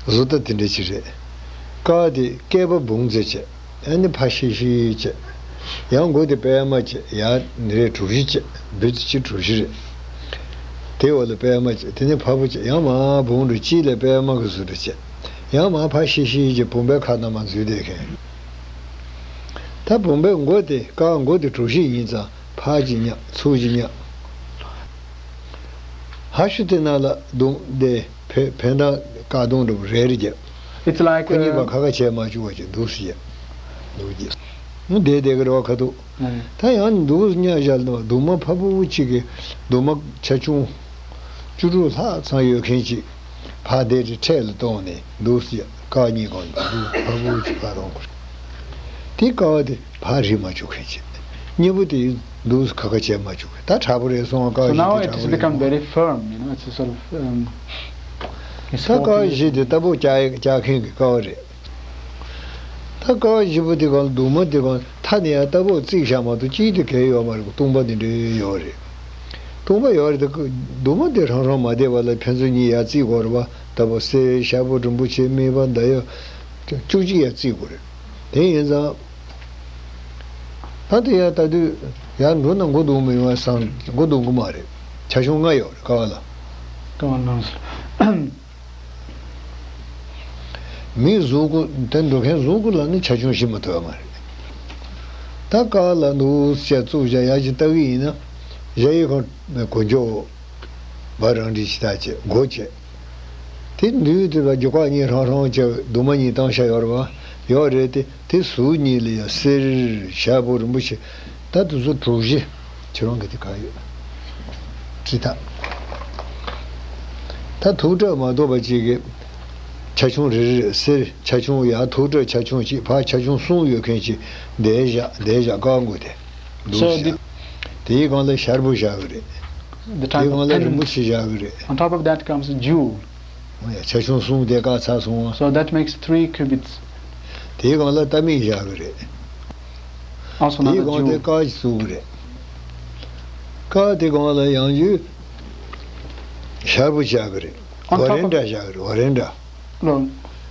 བཟོ་ལྟ་དེ་འདྲ་ཅིག་རེད། ཀ་བ་དེ་བསྐལ་པ་འབུམ་ཙམ་བྱས། ཨ་ནི་ཕར་བཤིག་བཤིག་བྱས། ཡང་མགོ་དེ་པད་མ་བྱས། ཡར་ནི་རེ་གྲུ་བཞི་བྱས། འབུ་ཙི་ཅི་གྲུ་བཞི་རེད། དེའི་འོག་ལ་པད་མ་བྱས། དེ་ནས་ཕ་བུ་བྱས། ཡང་མར་བུམ་གྲུ་གཅིག་ལ་པད་མ་གི་བཟོ་འདྲ་བྱས། ཡང་མར་ཕར་བཤིག་བཤིག་བྱས། བུམ་པའི་ཁ་ནང་མར་འཛུལ་བསྡད་མཁན། ད་བུམ་པའི་མགོ་དེ། ཀ་བ་མགོ་དེ་གྲུ་བཞི་ཡིན་ཙང་ཕར་གཅིག་བརྙ། ཚུར་གཅིག་བརྙ། ཧ་ཤུ་དེ་ནང་ལ་གདུང་དེ་བེ་བེ་ད་ཀ་གདུང་འདྲ་བོ་རེ་རེ་བརྒྱབ། It's like, ཁོ་གཉིས་པ། um, ཁ་ཁ་བྱས་མ་བཅུག་པ་ཅིག་འདུག་སེ་བརྒྱབ། འདུག་བརྒྱབ། འདི་བསྡད་ཀྱི་རེད་བ། ཁ་ཐུག་ཨ་ནི། ད་ཡང་འདུག་སེ་བརྙ་བཞག་འདུག་བ། གདུང་མ་ཕ་བུ་གཅིག་གི་གདུང་མ་ཆ་ཆུང་བཅུ་དྲུག་ལྷག་ཙམ་ཡོད་མཁན་ཅིག་ཕར་དེ་རེ་འཕྲེད་ལ་གཏོང་ནས་འདུག་སེ་ཀ་གཉིས་སྒང་ལ་འདུག་ཕ་བུ་གཅིག་ཕར་གཏོང་དགོས། དེ་ཀ་བ་དེ་ཕར་རིལ་མ་བཅུག་མཁན་ཅིག་གཉིས་པོ་དེ་འདུག་སེ་ཁ་ཁ་བྱས་མ་བཅུག་ད་དྲག་པོ་རེད་སོང་བ། ཀ་བ་So བཞི now དེ་it has དྲག་པོ་རེད། become very firm, you know, it's a sort of, um, it's ད་ཀ་བ་four pillars. བཞི་དེ་ལྟ་བུ་བཅག་བཅག་མཁན་གྱི་ཀ་བ་རེད། ད་ཀ་བ་བཞི་པོ་དེ་སྒང་ལ་གདུང་མ་དེ་སྒང་མཐའ་ནས་ཡང་ལྟ་བུ་བརྩིགས་བཞག་མ་གཏོགས་གཅིག་དེ་གས་ཡོད་མ་རེད། སྟོང་པ་དེ་འདྲ་ཡོད་རེད། སྟོང་པ་ཡོད་རེད། ད་གདུང་མ་དེ་རང་རང་མ་བསྡད་པ་ལ་ཕན་ཚུན་གཉིས་ཡར་བརྩིགས་དགོས་རེད་བ། ལྟ་བུ་གསེར་ཞྭ་སྦུག་རིན་པོ་ཆེ་མིད་པ་མདའ་ཡོལ་བཅུ་གཅིག་ཡར་བརྩིགས་དགོས་རེད། དེ་ཡིན་ཙང་ད་དེ་ཡང་ལྟ་དུས་ཡར་འགྲོ་ན་མགོ་རྡུང་མི་ཡོང་བ་བསམ། མགོ་རྡུང་གི་མ་རེད། ཆ་ཆུང་ལྔ་ཡོད་རེད་ཀ་བ་ལ། ཀ་བ་ལ། མིའི་གཟུགས་པོ་དེ་འགྲོ་མཁན་གཟུགས་པོ་ལ་ནི་ཆ་ཆུང་བཞི་མ་གཏོགས་ཡོད་མ་རེད། ད་ཀ་བ་ལ་འདུག་སེ་བཙུགས་བཞག་ཡག་ཅིག་ལྟ་གི་ཡིན་ན། གཞལ་ཡས་ཁང་གོ་འཇོ་བ་རང་འགྲིག་ཅིག་ལྟ་བྱས་སྒོ་བྱས། དེ་འདུག་དེ་ལ་རྒྱུ་སྐར་གཉིས་རང་རང་བྱས། གདུང་མ་གཉིས་བཏང་བཞག་ཡོད་རེད་བ། ཡོད་རེད་དེ། དེ་ཟུར་གཉིས་ལ་ཡང་གསེར་ཞྭ་སྦུག་རིན་པོ་ཆེ། ད་དེ་ཚོ་གྲུ་བཞི། ཁྱེད་རང་གི་དེ་ག་ཡོད། ཅི་ད། ད་ཐུག་ཁྲག་མ་གཏོགས་པ་ཅིག་གི་ཆ་ཆུང་རེ་རེ་རེ། གསེར་ཆ་ཆུང་ཡ། ཐུག་ཁྲག་ཆ་ཆུང་གཅིག་ཕར་ཆ་ཆུང་གསུམ་ཡོད་མཁན་ཅིག་འདིར་བཞག་འདིར་བཞག་ཀ་བ་མགོ་དེ། འདུག So སེ་བཞག the དེའི་སྒང་ལ་ཞྭ་སྦུག་བཞག་གི་རེད། the དེའི་type སྒང་ལ་རིན་པོ་of ཆེ་བཞག་གི་རེད། On top of that comes a jewel. འོ་ཡ། ཆ་ཆུང་གསུམ་དེ་བཀག་ཚར་སོང་བ། So that makes three cubits. དེའི་སྒང་ལ་རྟ་མིག་བཞག་གི་རེད། Also དེའི་another སྒང་དེ་jewel. ཀ་བ་ཅིག་བཙུགས་གི་རེད། ཀ་བ་དེའི་སྒང་ལ་ཡང་ཡུལ་ཞྭ་སྦུག་བཞག་གི་རེད། On top of བ་རེན་དྲ་བཞག་གི་རེད། བ་རེན་དྲ། No.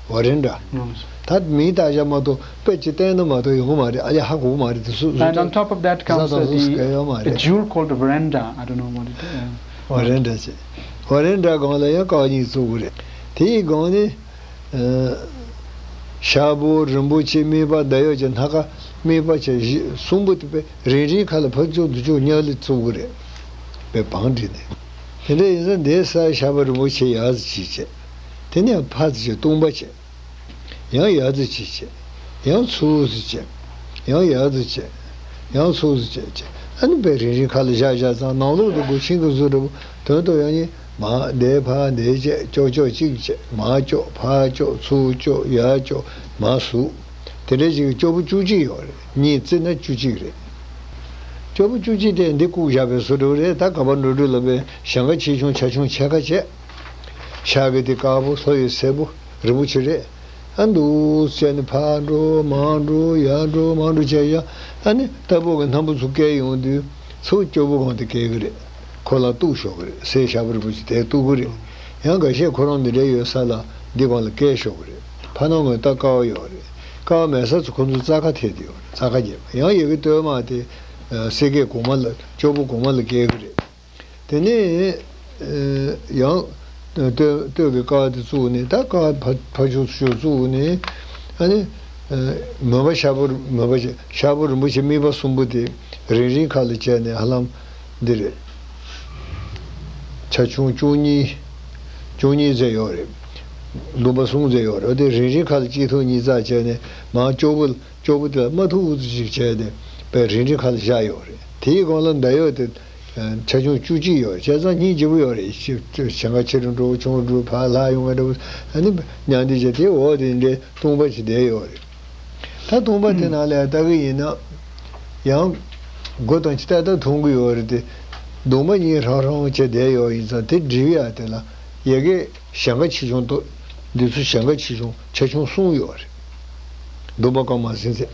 བ་རེན་དྲ། No. ད་མིང་བཏགས་བཞག་མ་གཏོགས་དཔེ་ཅིག་བསྟན་ན་མ་གཏོགས་ཡོང་གི་མ་རེད། ཨ་ལས་ཧ་གོ་གི་མ་རེད། དེ་སུ་And on top of that comes བཟོ་ས་དང་བཟོ་ས་ག་ཡོད་མ་the a རེད། Jewel called veranda. I don't know what it is. བ་རེན་དྲ་ཟེར། བ་རེན་དྲ་སྒང་ལ་ཡང་ཀ་བ་གཉིས་བཙུགས་གི་རེད། དེའི་སྒང་ནས་ཨ་ཞྭ་སྦུག་རིན་པོ་ཆེ་མིད་པ་མདའ་ཡོལ་གྱི་སྣ་ཁ་མིད་པ་བྱས་བཞི་གསུམ་པོ་དེ་དཔེ་རིང་རིང་ཁ་ལ་ཕར་ཕྱོགས་འདི་ཕྱོགས་གཉའ་ལས་བཙུགས་གི་རེད། དཔེ་བང་བསྒྲིགས་ནས། དེ་འདྲ་ཡིན་ཙང་འདིའི་སར་ཞྭ་སྦུག་རིན་པོ་ཆེ་ཡར་ཙམ་ཅིག་བྱས། དེ་ནས་ཕར་ཙམ་ཅིག་སྟོང་པ་བྱས། ཡང་ཡར་ཙམ་ཅིག་བྱས། ཡང་ཚུར་ཙམ་བྱས། ཡང་ཡར་ཙམ་བྱས། ཡང་ཚུར་ཙམ་བྱས་བྱས། ཨ་ནི་དཔེ་རིང་རིང་ཁ་ལ་བཞག་བཞག་ཙང་ནང་ལོགས་དུ་སྒོ་ཆེན་གྱི་བཟོ་འདྲ་པོ། དོན་དུ་ཡང་ནི་མར་འདིར་ཕར་འདིར་བྱས། ཀྱོག་ཀྱོག་གཅིག་བྱས། མར་ཀྱོག་ཕར་ཀྱོག་ཚུར་ཀྱོག་ཡར་ཀྱོག་མར་ཟུག་དེ་འདྲ་ཅིག་སྐྱོ་པོ་བཅུ་གཅིག་ཡོད་རེད། གཉིས་བརྩིས་ན་བཅུ་གཅིག་རེད། སྐྱོ་པོ་བཅུ་གཅིག་དེ་འདི་བཀུག་བཞག་པའི་བཟོ་འདྲ་པོ་རེད། ད་ག་པར་འགྲོ་འགྲོ་ལབ་པའི་ཞེང་ཁ་ཆེ་ཆུང་ཆ་ཆུང་ཕྱེད་ཀ་བྱས། ཤག་གི་དེ་དཀར་པོ་ལྷོ་ཡི་སེར་པོ་རིན་པོ་ཆེ་རེད། ཨ་འདུག་བྱས་ནས་ཕར་འགྲོ་མར་འགྲོ་ཡར་འགྲོ་མར་འགྲོ་བྱས་ཡ། ཨ་ནི་ལྟ་བུ་གི་སྣམ་བུ་ཚུར་བཀལ་ཡོང་དུས་ཚུར་སྐྱོ་པོ་སྒང་དེ་བཀལ་གི་རེད། ཁོ་ལ་གཏུག་ཤོག་གི་རེད། སེར་ཞྭ་སྦུག་རིན་པོ་ཆེ་དེར་གཏུག་གི་རེད། ཡང་འགའ་ཤས་ཁོ་རང་འདི་འདྲའི་ཡོད་ས་ལ་འདི་སྒང་ལ་བཀལ་ཤོག་གི་རེད། ཕར་ནང་ངོས་ད་ཀ་བ་ཡོད་རེད། ཀ་བ་མེད་ས་ཚོ་ཁོ་ཚོ་རྩྭ་ཁ་ཐེབས་ཏེ་ཡོད་རེད། རྩྭ་ཁ་རྒྱབ་ཡང་ཡ་གི་སྟོད་མ་དེ། ཨ། སེ་གེ་གོང་མ་ལ། སྐྱོ་པོ་གོང་མ་ལ་བསྐྱལ་གི་རེད། དེ་ནས་ཨ་ཡང་སྟོད་སྟོད་ཀྱི་ཀ་བ་དེ་བཙུགས་ནས། ད་ཀ་བ་ཕར་ཕར་ཕྱོགས་ཚུར་ཕྱོགས་བཙུགས་ནས། ཨ་ནི་ཨ་མོན་པ་ཤར་པོ། མོན་པ་ཤར་པོ་རིན་པོ་ཆེ་མིག་པ་གསུམ་པོ་དེ་རིང་རིང་ཁ་ལ་བྱས་ནས། ཧ་ལམ་འདི་རེད། ཆ་ཆུང་བཅུ་གཉིས། བཅུ་གཉིས་ཙམ་ཡོད་རེད། འདོམ་པ་གསུམ་ཙམ་ཡོད་རེད། དེ་རིང་རིང་ཁ་ལ་གཅིག་ཐུག་གཉིས་བཙུགས་བྱས་ནས། མར་སྐྱོ་པོ། སྐྱོ་པོ་དེ་ལ་རྨ་ཐུག་ཙམ་ཞིག་བྱས་ཏེ། དཔེ་རིང་རིང་ཁ་ལ་བཞག་ཡོད་རེད། དེའི་སྒང་ལ་མདའ་གཡོག་དེ་ཆ་ཆུང་བཅུ་གཅིག་ཡོད་རེད། བྱས་ཙང་སྙིང་རྗེ་པོ་ཡོད་རེད། ཞེ་དྲག་ཆེ་རུ་འགྲོ། ཆུང་རུ་འགྲོ། ཕར་ལྷག་ཡོང་བ་འདྲ་བོ། ཨ་ནི་མཉམ་འདི་བྱས། དེ་འོག་དེ་འདྲའི་སྟོང་པ་ཞིག་བསྡད་ཡོད་རེད། ད་སྟོང་པ་དེ་ནང་ལ་ལྟ་གི་ཡིན་ན། ཡང་སྒོ་དང་ཕྱི་ལྟ་ལྟ་མཐོང་གི་ཡོད་རེད་དེ། གདུང་མ་གཉིས་ཧྲང་ཧྲང་བྱས་བསྡད་ཡོད་ཡིན་ཙང་། དེ་སྒྲིལ་ཡ་དེ་ལ་ཡ་གི་གཞལ་ཁ་ཆེ་ཆུང་དོ། འདི་ཚོ་གཞལ་ཁ་ཆེ་ཆུང་ཆ་ཆུང་གསུམ་ཡོད་རེད། འདོམ་པ་སྐར་མ་སེང་ཟེར།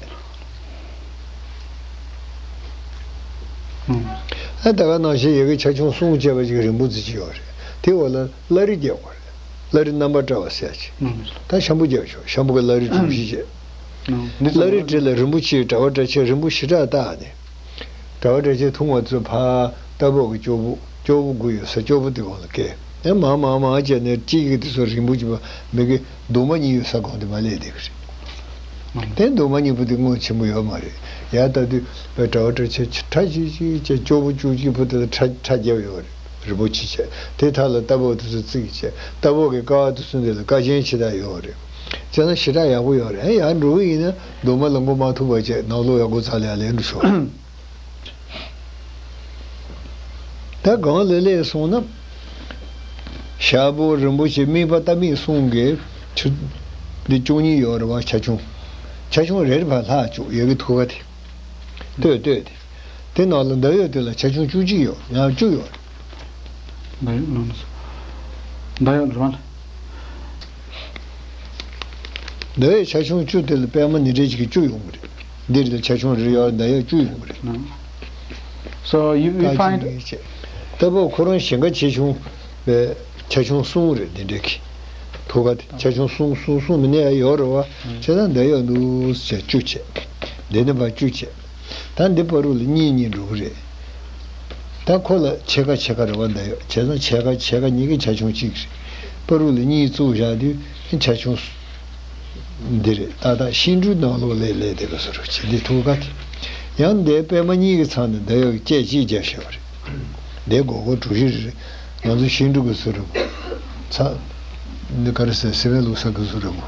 ཨ། ད་ག་ནང་བཞིན་ཡ་གི་ཆ་ཆུང་གསུམ་བྱས་པ་ཅིག་རིང་པོ་ཙམ་ཅིག་ཡོད་རེད། དེའི་འོག་ལ་བླ་རི་རྒྱག་དགོས་རེད། བླ་རི་རྣམ་པར་བཀྲ་བ་ཟེར་ཅིག་ད་ཤམ་བུ་རྒྱབ་ཆོག་ཤམ་བུ་གི་བླ་རི་གྲུ་བཞི་བྱས། བླ་རི་གྲས་ལ་རིན་པོ་ཆེའི་དྲ་བ་དྲ་ཕྱེད་རིང་པོ་ཞེ་དྲག་བཏགས་ནས། དྲ་བ་དྲ་ཕྱེད་ཐུང་བ་ཚོ་ཕར་རྟ་ཕོ་གི་སྐྱོ་པོ། སྐྱོ་པོ་དགུ་ཡོད་ས། སྐྱོ་པོ་དེ་སྒང་ལ་བཀལ། ཡང་མང་མང་མང་བྱས་ནས། གཅིག་གིས་དེ་ཚོ་རིང་པོ་བྱས་པ་མི་གི་གདུང་མ་གཉིས་ཡོད་ས་སྒང་དེ་མར་སླེབས་བསྡད་ཀྱི་རེད། དེ་གདུང་མ་གཉིས་པོ་དེ་ངོ་ཆེན་པོ་ཡོད་མ་རེད། ཡར་ལྟ་དུས་དཔེ་དྲ་བ་དྲ་ཕྱེད་ཁྲ་ཆིལ་ཆིལ་བྱས། སྐྱོ་པོ་བཅུ་གཅིག་པོ་དེ་ལ་ཁྲ་ཁྲ་བརྒྱབ་ཡོད་རེད། རིན་པོ་ཆེ་བྱས། དེ་མཐའ་ལ་རྟ་ཕོ་དེ་ཚོ་བརྩིགས་བྱས། རྟ་ཕོ་གི་ཀ་བ་དེ་ཚོ་འདི་ལ་ཀ་ཆེན་ཞེ་དྲག་ཡོད་རེད། བྱས་ན་ཞེ་དྲག་ཡག་པོ་ཡོད་རེད། ཡར་འགྲོ་གི་ཡིན་ན་གདུང་མ་ལ་མགོ་མ་ཐུག་པ་བྱས། ནང་ལོགས་ཡར་སྒོ་ཚང་ལ་ཡར་ལེན་འགྲོ་ཤོག་ད་སྒང་ལ་སླེབས་སོང་ན། ཤར་པོ་རིན་པོ་ཆེ་མིག་པ་རྟ་མིག་གསུམ་གྱི་ཆུ། འདི་བཅུ་གཉིས་ཡོད་རེད་པ། ཆ་ཆུང་། ཆ་ཆུང་རེ་རེ་ཕར་ལྷག་བཅུག་ཡ་གི་ཐུག་པ་དེ། ལྟོས་ལྟོས་དེ། དེ་ནང་ལ་མདའ་གཡོག་དེ་ལ་ཆ་ཆུང་བཅུ་གཅིག་ཡོད། ཡང་བཅུ་ཡོད་རེད། མདའ་གཡོག་ལ། མདའ་གཡོག་ལ་རང་ལ། མདའ་གཡོག་ཆ་ཆུང་བཅུ་དེ་ལ་པད་མ་འདི་འདྲ་ཅིག་གི་བཅུ་ཡོང་གི་རེད། འདི་རེ་ལ་ཆ་ཆུང་རེ་ཡོད། མདའ་གཡོག་བཅུ་ཡོང་གི་རེད། So you, you ཀ་ཆེན་find གཉིས་བྱས། རྟ་ཕོ་ཁོ་རང་གཞལ་ཁ་ཆེ་ཆུང་བའི་ཆ་ཆུང་གསུམ་རེད། འདི་འདྲ་གི་ཐུག་པ་དེ་ཆ་ཆུང་གསུམ་གསུམ་གསུམ་མིན་ན་ཡང་ཡོད་རེད་པ། བྱས་ན་མདའ་གཡོག་འདུག་བྱས་བཅུ་བྱས། འདི་ནས་ཕར་བཅུ་བྱས། ད་འདི་བར་དུ་ལ་གཉིས་གཉིས་འགྲོ་གི་རེད། ད་ཁོ་ལ་ཕྱེད་ཀ་ཕྱེད་ཀ་རེད་པ། མདའ་གཡོག་བྱས་ཙང་ཕྱེད་ཀ་ཕྱེད་ཀ་གཉིས་ཀ་ཆ་ཆུང་གཅིག་རེད། བར་དུ་ལ་གཉིས་བཙུགས་བཞག་དུས་ཆ་ཆུང་འདི་རེད། ཏག་ཏག་ཤིང་འབྲུག་ནང་ལོགས་ལ་སླེབས་བསྡད་པ་བཟོ་འདྲ་བྱས། འདི་ཐུག་པ་དེ། ཡང་འདིའི་པད་མ་གཉིས་ཀྱི་ཚང་ནས་མདའ་གཡོག་གི་ལྕེ་གཅིག་བརྒྱབ་བཞག་པ་རེད། འདི་སྒོར་སྒོར་གྲུ་བཞི་རེད། ང་ཚོ་ཤིང་འབྲུག་གི་བཟོ་འདྲ་པོ། ཚ། འདི་ག་རེ་ཟེར། སི་མེན་ལུག་ས་གི་བཟོ་འདྲ་པོ།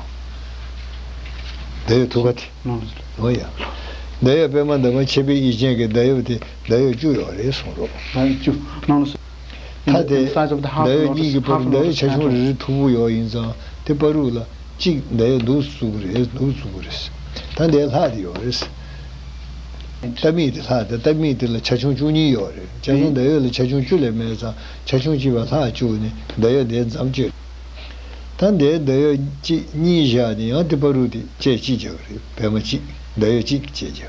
མདའ་གཡོག་ཐུག་པ་དེ། ཨོ་ཡ། མདའ་གཡོག་པད་མ་འདབ་མ་ཆེ་བའི་གཡས་ཅན་གྱི་མདའ་གཡོག་དེ་མདའ་གཡོག་བཅུ་ཡོད་རེད་གསུངས་རོགས། མདའ་གཡོག་བཅུ། ནང་ལ་མཐའ་དེ་མདའ་གཡོག་གཉིས་ཀྱི་བར་དུ་མདའ་གཡོག་ཆ་ཆུང་རེ་རེ་མཐུག་པོ་ཡོད་ཡིན་ཙང་། དེ་བར་དུ་ལ་གཅིག་མདའ་གཡོག་འདུག་བཙུགས་ཀྱི་རེད། འདུག་བཙུགས་ཀྱི་རེད། ད་འདའི་ལྷག་དེ་ཡོད་རེད། རྟ་མིག་དེ་ལྷག་དེ། རྟ་མིག་དེ་ལ་ཆ་ཆུང་བཅུ་གཉིས་ཡོད་རེད། བྱས་ཙང་མདའ་གཡོག་ལ་ཆ་ཆུང་བཅུ་ལས་མེད་ཙང་། ཆ་ཆུང་གཅིག་ཕར་ལྷག་བཅུག་ནས་མདའ་གཡོག་འདི་མཚམས་གཅོད། ད་འདའི་མདའ་གཡོག་གཅིག་གཉིས་བཞག་ནས། ཡང་དེ་བར་དུ་དེ་ལྕེ་གཅིག་རྒྱག་གི་རེད། པད་མ་གཅིག་མདའ་གཡོག་གཅིག་ལྕེ་རྒྱག་གི་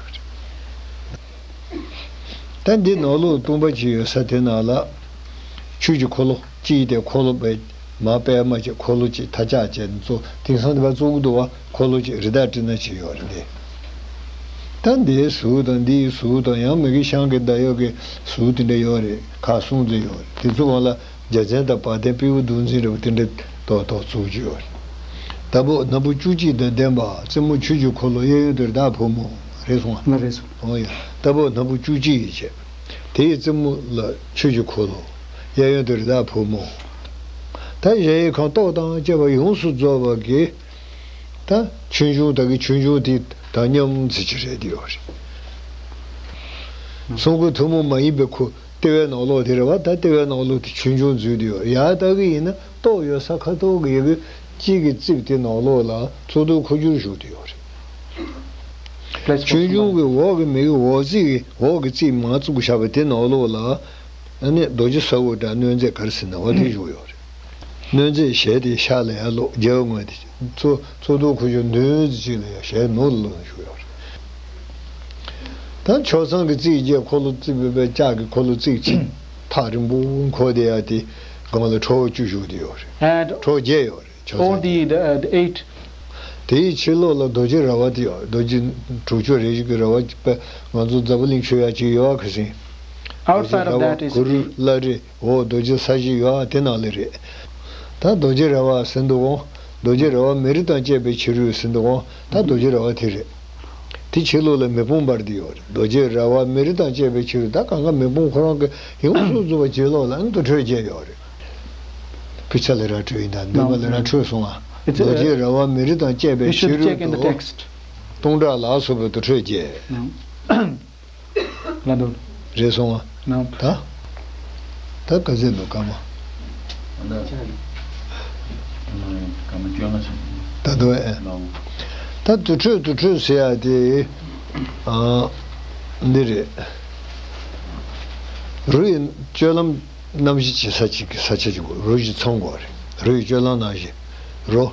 རེད། ད་འདི་ནང་ལོགས་སྟོང་པ་ཅིག་ཡོད་ས་དེ་ནང་ལ་ཆོས་ཀྱི་འཁོར་ལོ་གཅིག་དེ། འཁོར་ལོ་པད་མ། པད་མ་གཅིག་འཁོར་ལོ་གཅིག་མཐའ་ལྕགས་བྱས་ནས་བཙུགས། དེང་སང་དེ་བར་བཙུགས་ཀྱི་འདུག་པ། འཁོར་ལོ་གཅིག་རི་དྭགས་སྤྲིན་ནག་ཅིག་ཡོད་རེད་འདི། ད་འདིའི་ཟུར་དང་འདིའི་ཟུར་དང་། ཡང་མི་གི་ཤང་གི་མདའ་གཡོག་གི་ཟུར་དེ་འདྲ་ཡོད་རེད། ཁག་གསུམ་ཙམ་ཡོད་རེད། དེ་ཚོ་བར་ལ་རྒྱལ་མཚན་དང་བ་དན་དཔྲལ་བ་གདུང་འཛིན་འདྲ་པོ་དེ་འདྲ་ཏོག་ཏོག་བཙུགས་ཀྱི་ཡོད་རེད། རྟ་ཕོ་སྣ་བུག་བཅུ་གཅིག་དང་ལྡན་པ། རྩེ་མོ་ཆོས་ཀྱི་འཁོར་ལོ། གཡས་གཡོན་དུ་རི་དྭགས་ཕོ་མོ། རེད་སོང་ང་། ལགས་རེད་སོང་། ཨོ་ཡ། རྟ་ཕོ་སྣ་བུག་བཅུ་གཅིག་ཡིན་བྱས། དེའི་རྩེ་མོ་ལ་ཆོས་ཀྱི་འཁོར་ལོ། གཡས་གཡོན་དུ་རི་དྭགས་ཕོ་མོ། ད་གཞལ་ཡས་ཁང་ཏོག་དང་བཅས་པ་ཡོངས་སུ་རྫོགས་པ་གི། ད་ཆོས་འབྱུང་དག་གི་ཆོས་འབྱུང་དེ་དང་མཉམ་ཚིག་ཅིག་རེད་དེ་ཡོད་རེད། གསུང་མགུར་ཐུན་མོང་མ་ཡིན་པའི་ཁུར། ལྟེ་བའི་ནང་ལོགས་དེ་རེད་པ། ད་ལྟེ་བའི་ནང་ལོགས་དེ་ཆོས་འབྱུང་འཛུལ་དེ་ཡོད་རེད། ཡར་ལྟ་གི་ཡིན་ན་ཏོག་ཡོད་ས་ཁ་ཐོག་གི་ཡ་གི་གཅིག་གི་རྩིབས་དེ་ནང་ལོགས་ལ་ཚོགས་འདུ་འཁོར་རྒྱུག་བཞུགས་དེ་ཡོད་རེད། ཆོས་འབྱུང་གི་འོག་གི་མི་གི་འོག་རྩིབས་ཀྱི་འོག་གི་རྩིབས་མར་བཙུགས་བཞག་པ་དེ་ནང་ལོགས་ལ། ཨ་ནི་རྡོ་རྗེ་ས་འོག་དང་གནོད་མཛེས་ག་རེ་ཟེར་ན་བ་དེ་བཞུགས་ཡོད་རེད། གནོད་མཛེས་ཞལ་དེ་ཤར་ལ་ཡར་ལོག་རྒྱལ་བ་དངོས་དེ་ཚོགས་ཚོགས་འདུ་འཁོར་རྒྱུག་མདུན་གཅིག་ལ་ཡར་ཞལ་ནུབ་ལ་ལོག་བཞུགས་ཡོད་རེད། ད་ཆོས་ཚང་གི་རྩིབས་བརྒྱད། འཁོར་ལོ་རྩིབས་པའི་ལྕགས་ཀྱི་འཁོར་ལོ་རྩིབས་གཅིག་ཐག་རིང་པོ་འཁོར་དེ་ཡ་དེ་སྒང་ལ་ཁྲོ་བོ་བཅུ་བཞུགས་དེ་ཡོད་རེད། And ཁྲོ་བོ་བརྒྱད་ཡོད་རེད། ཆོས་ཚང་། All the, the, the eight དེའི་ཕྱི་ལོགས་ལ་རྡོ་རྗེ་ར་བ་དེ་ཡོད། རྡོ་རྗེ་དྲུག་ཅུ་རེ་བཞི་གི་ར་བ་པ། ང་ཚོ་འཛམ་བུ་གླིང་ཆོས་ཡ་གཅིག་ཡོད་ཨ། ཁ་སང་རྡོ་རྗེ་Outside of ར་བ་that is གུ་རུ་བླ་རེ། འོ་རྡོ་རྗེ་ས་གཞི་ཡོད་ཨ། དེ་ནང་ལ་རེད། ད་རྡོ་རྗེ་ར་བ་ཟེར་འདུག་གོ། རྡོ་རྗེ་ར་བ་མེ་རི་དང་བཅས་པའི་ཕྱི་རོལ་ཟེར་འདུག་གོ། ད་རྡོ་རྗེ་ར་བ་དེ་རེད། དེ་ཕྱི་ལོགས་ལ་མེ་དཔུང་འབར་དེ་ཡོད་རེད། རྡོ་རྗེ་ར་བ་མེ་རི་དང་བཅས་པའི་ཕྱི་རོལ། ད་གང་ག་མེ་དཔུང་ཁོ་རང་གི་ཡོངས་སུ་རྫོགས་པ་ཕྱི་ལོགས་ལ་ཨ་ནི་དུར་ཁྲོད་བརྒྱད་ཡོད་རེད། ཕི་ཆ་ལ་ར་འཕྲོད་ཡིན་ད་འདུན་མ་ལ་ར་འཕྲོད་སོང་ང་། རྡོ་རྗེ་ར་བ་མེ་རི་དང་བཅས་པའི་ཕྱི་རོལ་དུ། སྟོང་ཕྲག་ལ་སོགས་པའི་དུར་ཁྲོད་བརྒྱད། ལ་འདུག་རེད་སོང་ང་། ད། ད་ག་ཚད་འདུག་སྐར་མ། ད་དུ་ཨེ། ད་དུར་ཁྲོད་དུར་ཁྲོད་ཟེར་ཡ་དེ། ཨ། འདི་རེད། རུ་ཡི་སྤྱོད་ལམ་རྣམ་བཞི་བྱེད་ས་གཅིག་གི་ས་ཆ་གཅིག་པོ་རུ་བཞི་ཚང་དགོས་རེད། རུ་ཡི་སྤྱོད་ལམ་རྣམ་བཞི། རོ།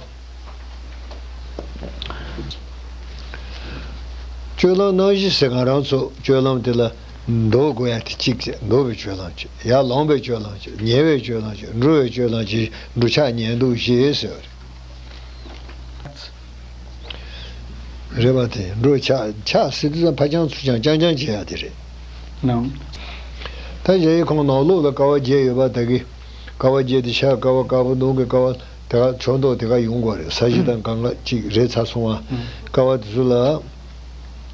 སྤྱོད་ལམ་རྣམ་བཞི་ཟེར་ང་རང་ཚོ་སྤྱོད་ལམ་དེ་ལ་འདོར་དགོས་ཡ་དེ་གཅིག་བྱས། འདོར་བའི་སྤྱོད་ལམ་གཅིག་ཡར་ལངས་པའི་སྤྱོད་ལམ་གཅིག་ཉལ་བའི་སྤྱོད་ལམ་གཅིག་འགྲོ་བའི་སྤྱོད་ལམ་གཅིག་འགྲོ་འཆག་ཉལ་འདུག་བཞི་ཟེར་བ་རེད། རེད་པ། དེ་འགྲོ་འཆག་འཆག་ཟེར་དུས་ཙམ་ཕར་འགྱངས་ཚུར་འགྱངས་རྐྱང་རྐྱང་བྱེད་ཡ་དེ་རེད། ལགས། ད་གཞལ་ཡས་ཁང་ནང་ལོགས་ལ་ཀ་བ་བརྒྱད་ཡོད་པ་ད་གི། ཀ་བ་བརྒྱད་དེ་ཤར་ཀ་བ་དཀར་པོ། ནུབ་ཀྱི་ཀ་བ་དེ་ག་ཕྱོགས་མདོག་དེ་ག་ཡོང་དགོས་རེད། ས་གཞི་དང་གང་ག་གཅིག་རེད་ཚར་སོང་ང་། ཀ་བ་དེ་ཚོ་ལ།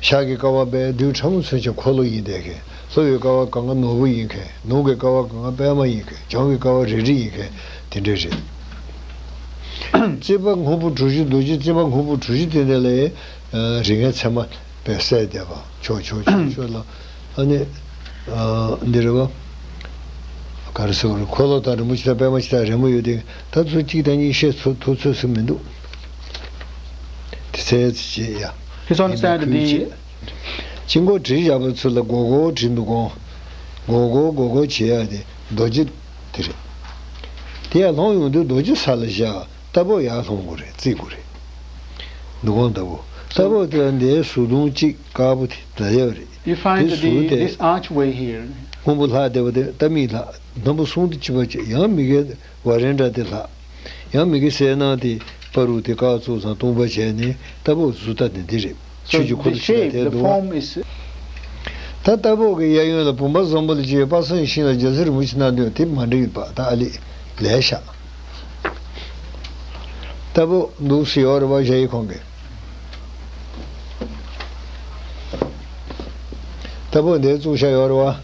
ཤར་གྱི་ཀ་བ་དཔེ་རྡུལ་ཕྲ་མོ་ཚུན་ཆད་འཁོར་ལོ་ཡིན་བསྡད་མཁན། ལྷོ་ཡི་ཀ་བ་གང་ག་ནོར་བུ་ཡིན་མཁན། ནུབ་ཀྱི་ཀ་བ་གང་ག་པད་མ་ཡིན་མཁན། བྱང་གི་ཀ་བ་རལ་གྲི་ཡིན་མཁན་དེ་འདྲ་རེད། རྩིག་པ་སྔོན་པོ་གྲུ་བཞི། རྡོ་རྗེ་རྩིག་པ་སྔོན་པོ་གྲུ་བཞི་དེ་འདྲ་ལ་རིགས་ལྔའི་མཚན་མ་དཔེ་གསལ་བསྡད་པ། ཕྱོགས་ཕྱོགས་ཕྱོགས་ཕྱོགས་ལ་ཨ་ནི་འདི་རེད་པ། ག་རེ་ཟེར་དགོས་རེད། འཁོར་ལོ་དང་རིན་པོ་ཆེ་དང་པད་མ་ཆེ་དང་རི་མོ་ཡོད་དེ། ད་ཚོ་གཅིག་དང་གཉིས་བཤད་ཚོ་ཐུབ་ཚོད་ཟིག་མི་འདུག་དེ་ཚད་ཅིག་བྱེད་ཡ། His ཡིན་པའི་understand ཁུལ་the བྱེད། དཀྱིལ་འཁོར་བྲིས་བཞག་པ་ཚོ་ལ་སྒོར་སྒོར་བྲིས་འདུག་གོ། སྒོར་སྒོར་སྒོར་སྒོར་བྱེད་ཡ་དེ་རྡོ་རྗེ་དེ་རེད། དེ་ཡར་ལྷུང་ཡོང་དུས་རྡོ་རྗེ་ས་ལ་བཞག་རྟ་ཕོ་ཡར་ལྷུང་དགོས་རེད། བརྩིགས་དགོས་རེད། འདུ་ཁང་རྟ་ཕོ། རྟ་ཕོ་དེ་ལ་འདིའི་ཟུར་དུང་གཅིག་དཀར་པོ་དེ་ད་ཡོད་རེད། You find དེ་ཟུར the དེ་this archway here. སྔོན་པོ་ལྷག་བསྡད་པ་དེ་རྟ་མིག་ལྷག་སྣམ་བུ་གསུམ་དུ་གཅིག་པ་བྱས། ཡང་མི་དགེ་བ་རན་འདྲ་དེ་ལྷག་ཡང་མི་དགེ་སེར་སྣ་དེ་པ་རུ་དེ་ཀ་ཙུག་ཚང་སྟོང་པ་བྱས་ནས་རྟ་ཕོ་ཟུར་ལྟ་དེ་འདི་རེད། So ཆོས་ཀྱི་འཁོར་the ལོ་ཞིག་ལ་shape, དེ་the འདུག་form is ད་རྟ་ཕོ་གི་གཡས་གཡོན་ལ་བུམ་པ་བཟང་པོ་ལ་བཅས་པའི་དཔག་བསམ་ཤིང་ལ་རྒྱལ་སྲས་རིན་པོ་ཆེ་སྣ་བདུན། དེ་མ་འགྲིག་པ་ད་ཨ་ལི་ལས་ཤག་རྟ་ཕོ་འདུག་སེ་ཡོད་རེད་པ། གཞལ་ཡས་ཁང་གི་རྟ་ཕོ་འདིར་བཙུགས་བཞག་ཡོད་རེད་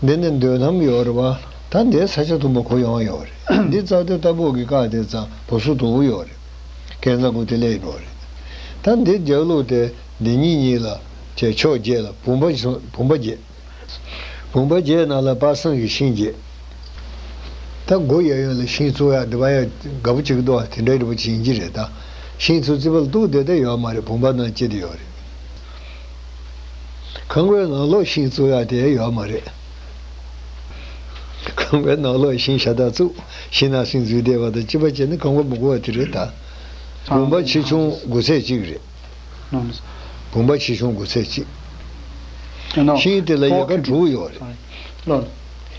པ། འདི་ནི་འདོན་ལྷམ་ཡོད་རེད་པ། ད་འདིར་ས་ཆ་དུམ་པ་གོ་ཡོང་ཡོད་རེད། འདི་རྩ་དོན་རྟ་ཕོ་གི་བཀག་དེ་ཙམ་བུ་སུ་དོ་བོ་ཡོད་རེད། ཀན་ཚ་གུ་དེ་ལས་འགྲོ་རེད། ད་འདི་རྒྱབ་ལོགས་དེ་འདི་གཉིས་གཉིས་ལ་བྱས་ཕྱོགས་བརྒྱད་ལ་བུམ་པ་བྱས། བུམ་པ་བརྒྱད། བུམ་པ་བརྒྱད་ནང་ལ་དཔག་བསམ་གྱི་ཤིང་བརྒྱད། ད་སྒོ་གཡས་གཡོན་ལ་ཤིང་བཙུགས་ཡ་འདི་པ་ཡ་དགའ་པོ་གཅིག་འདུག་བ། དེ་འདྲའི་རིན་པོ་ཆེ་ཡིན་གྱི་རེད། ད་ཤིང་ཚོ་རྩིག་པ་ལ་གཏུགས་བསྡད་དེ་ཡོད་མ་རེད། བུམ་པ་ནང་བཅད་དེ་ཡོད་རེད། ཁང་པའི་ནང་ལོགས་ཤིང་བཙུགས་ཡ་དེ་ཡོད་མ་རེད། ཁང་པའི་ནང་ལོགས་ཤིང་ཤ་སྟག་བཙུགས། ཤིང་ནགས་ཤིང་འཛུལ་བསྡད་པ་དང་གཅིག་པ་བྱས་ནས་ཁང་པ་མི་དགོས་པ་དེ་རེད་ད། བུམ་པ་ཆེ་ཆུང་དགུ་ཚད་གཅིག་རེད། བུམ་པ་ཆེ་ཆུང་དགུ་ཚད་གཅིག་ཤིང་དེ་ལ་ཡལ་ག་དྲུག་ཡོད་རེད།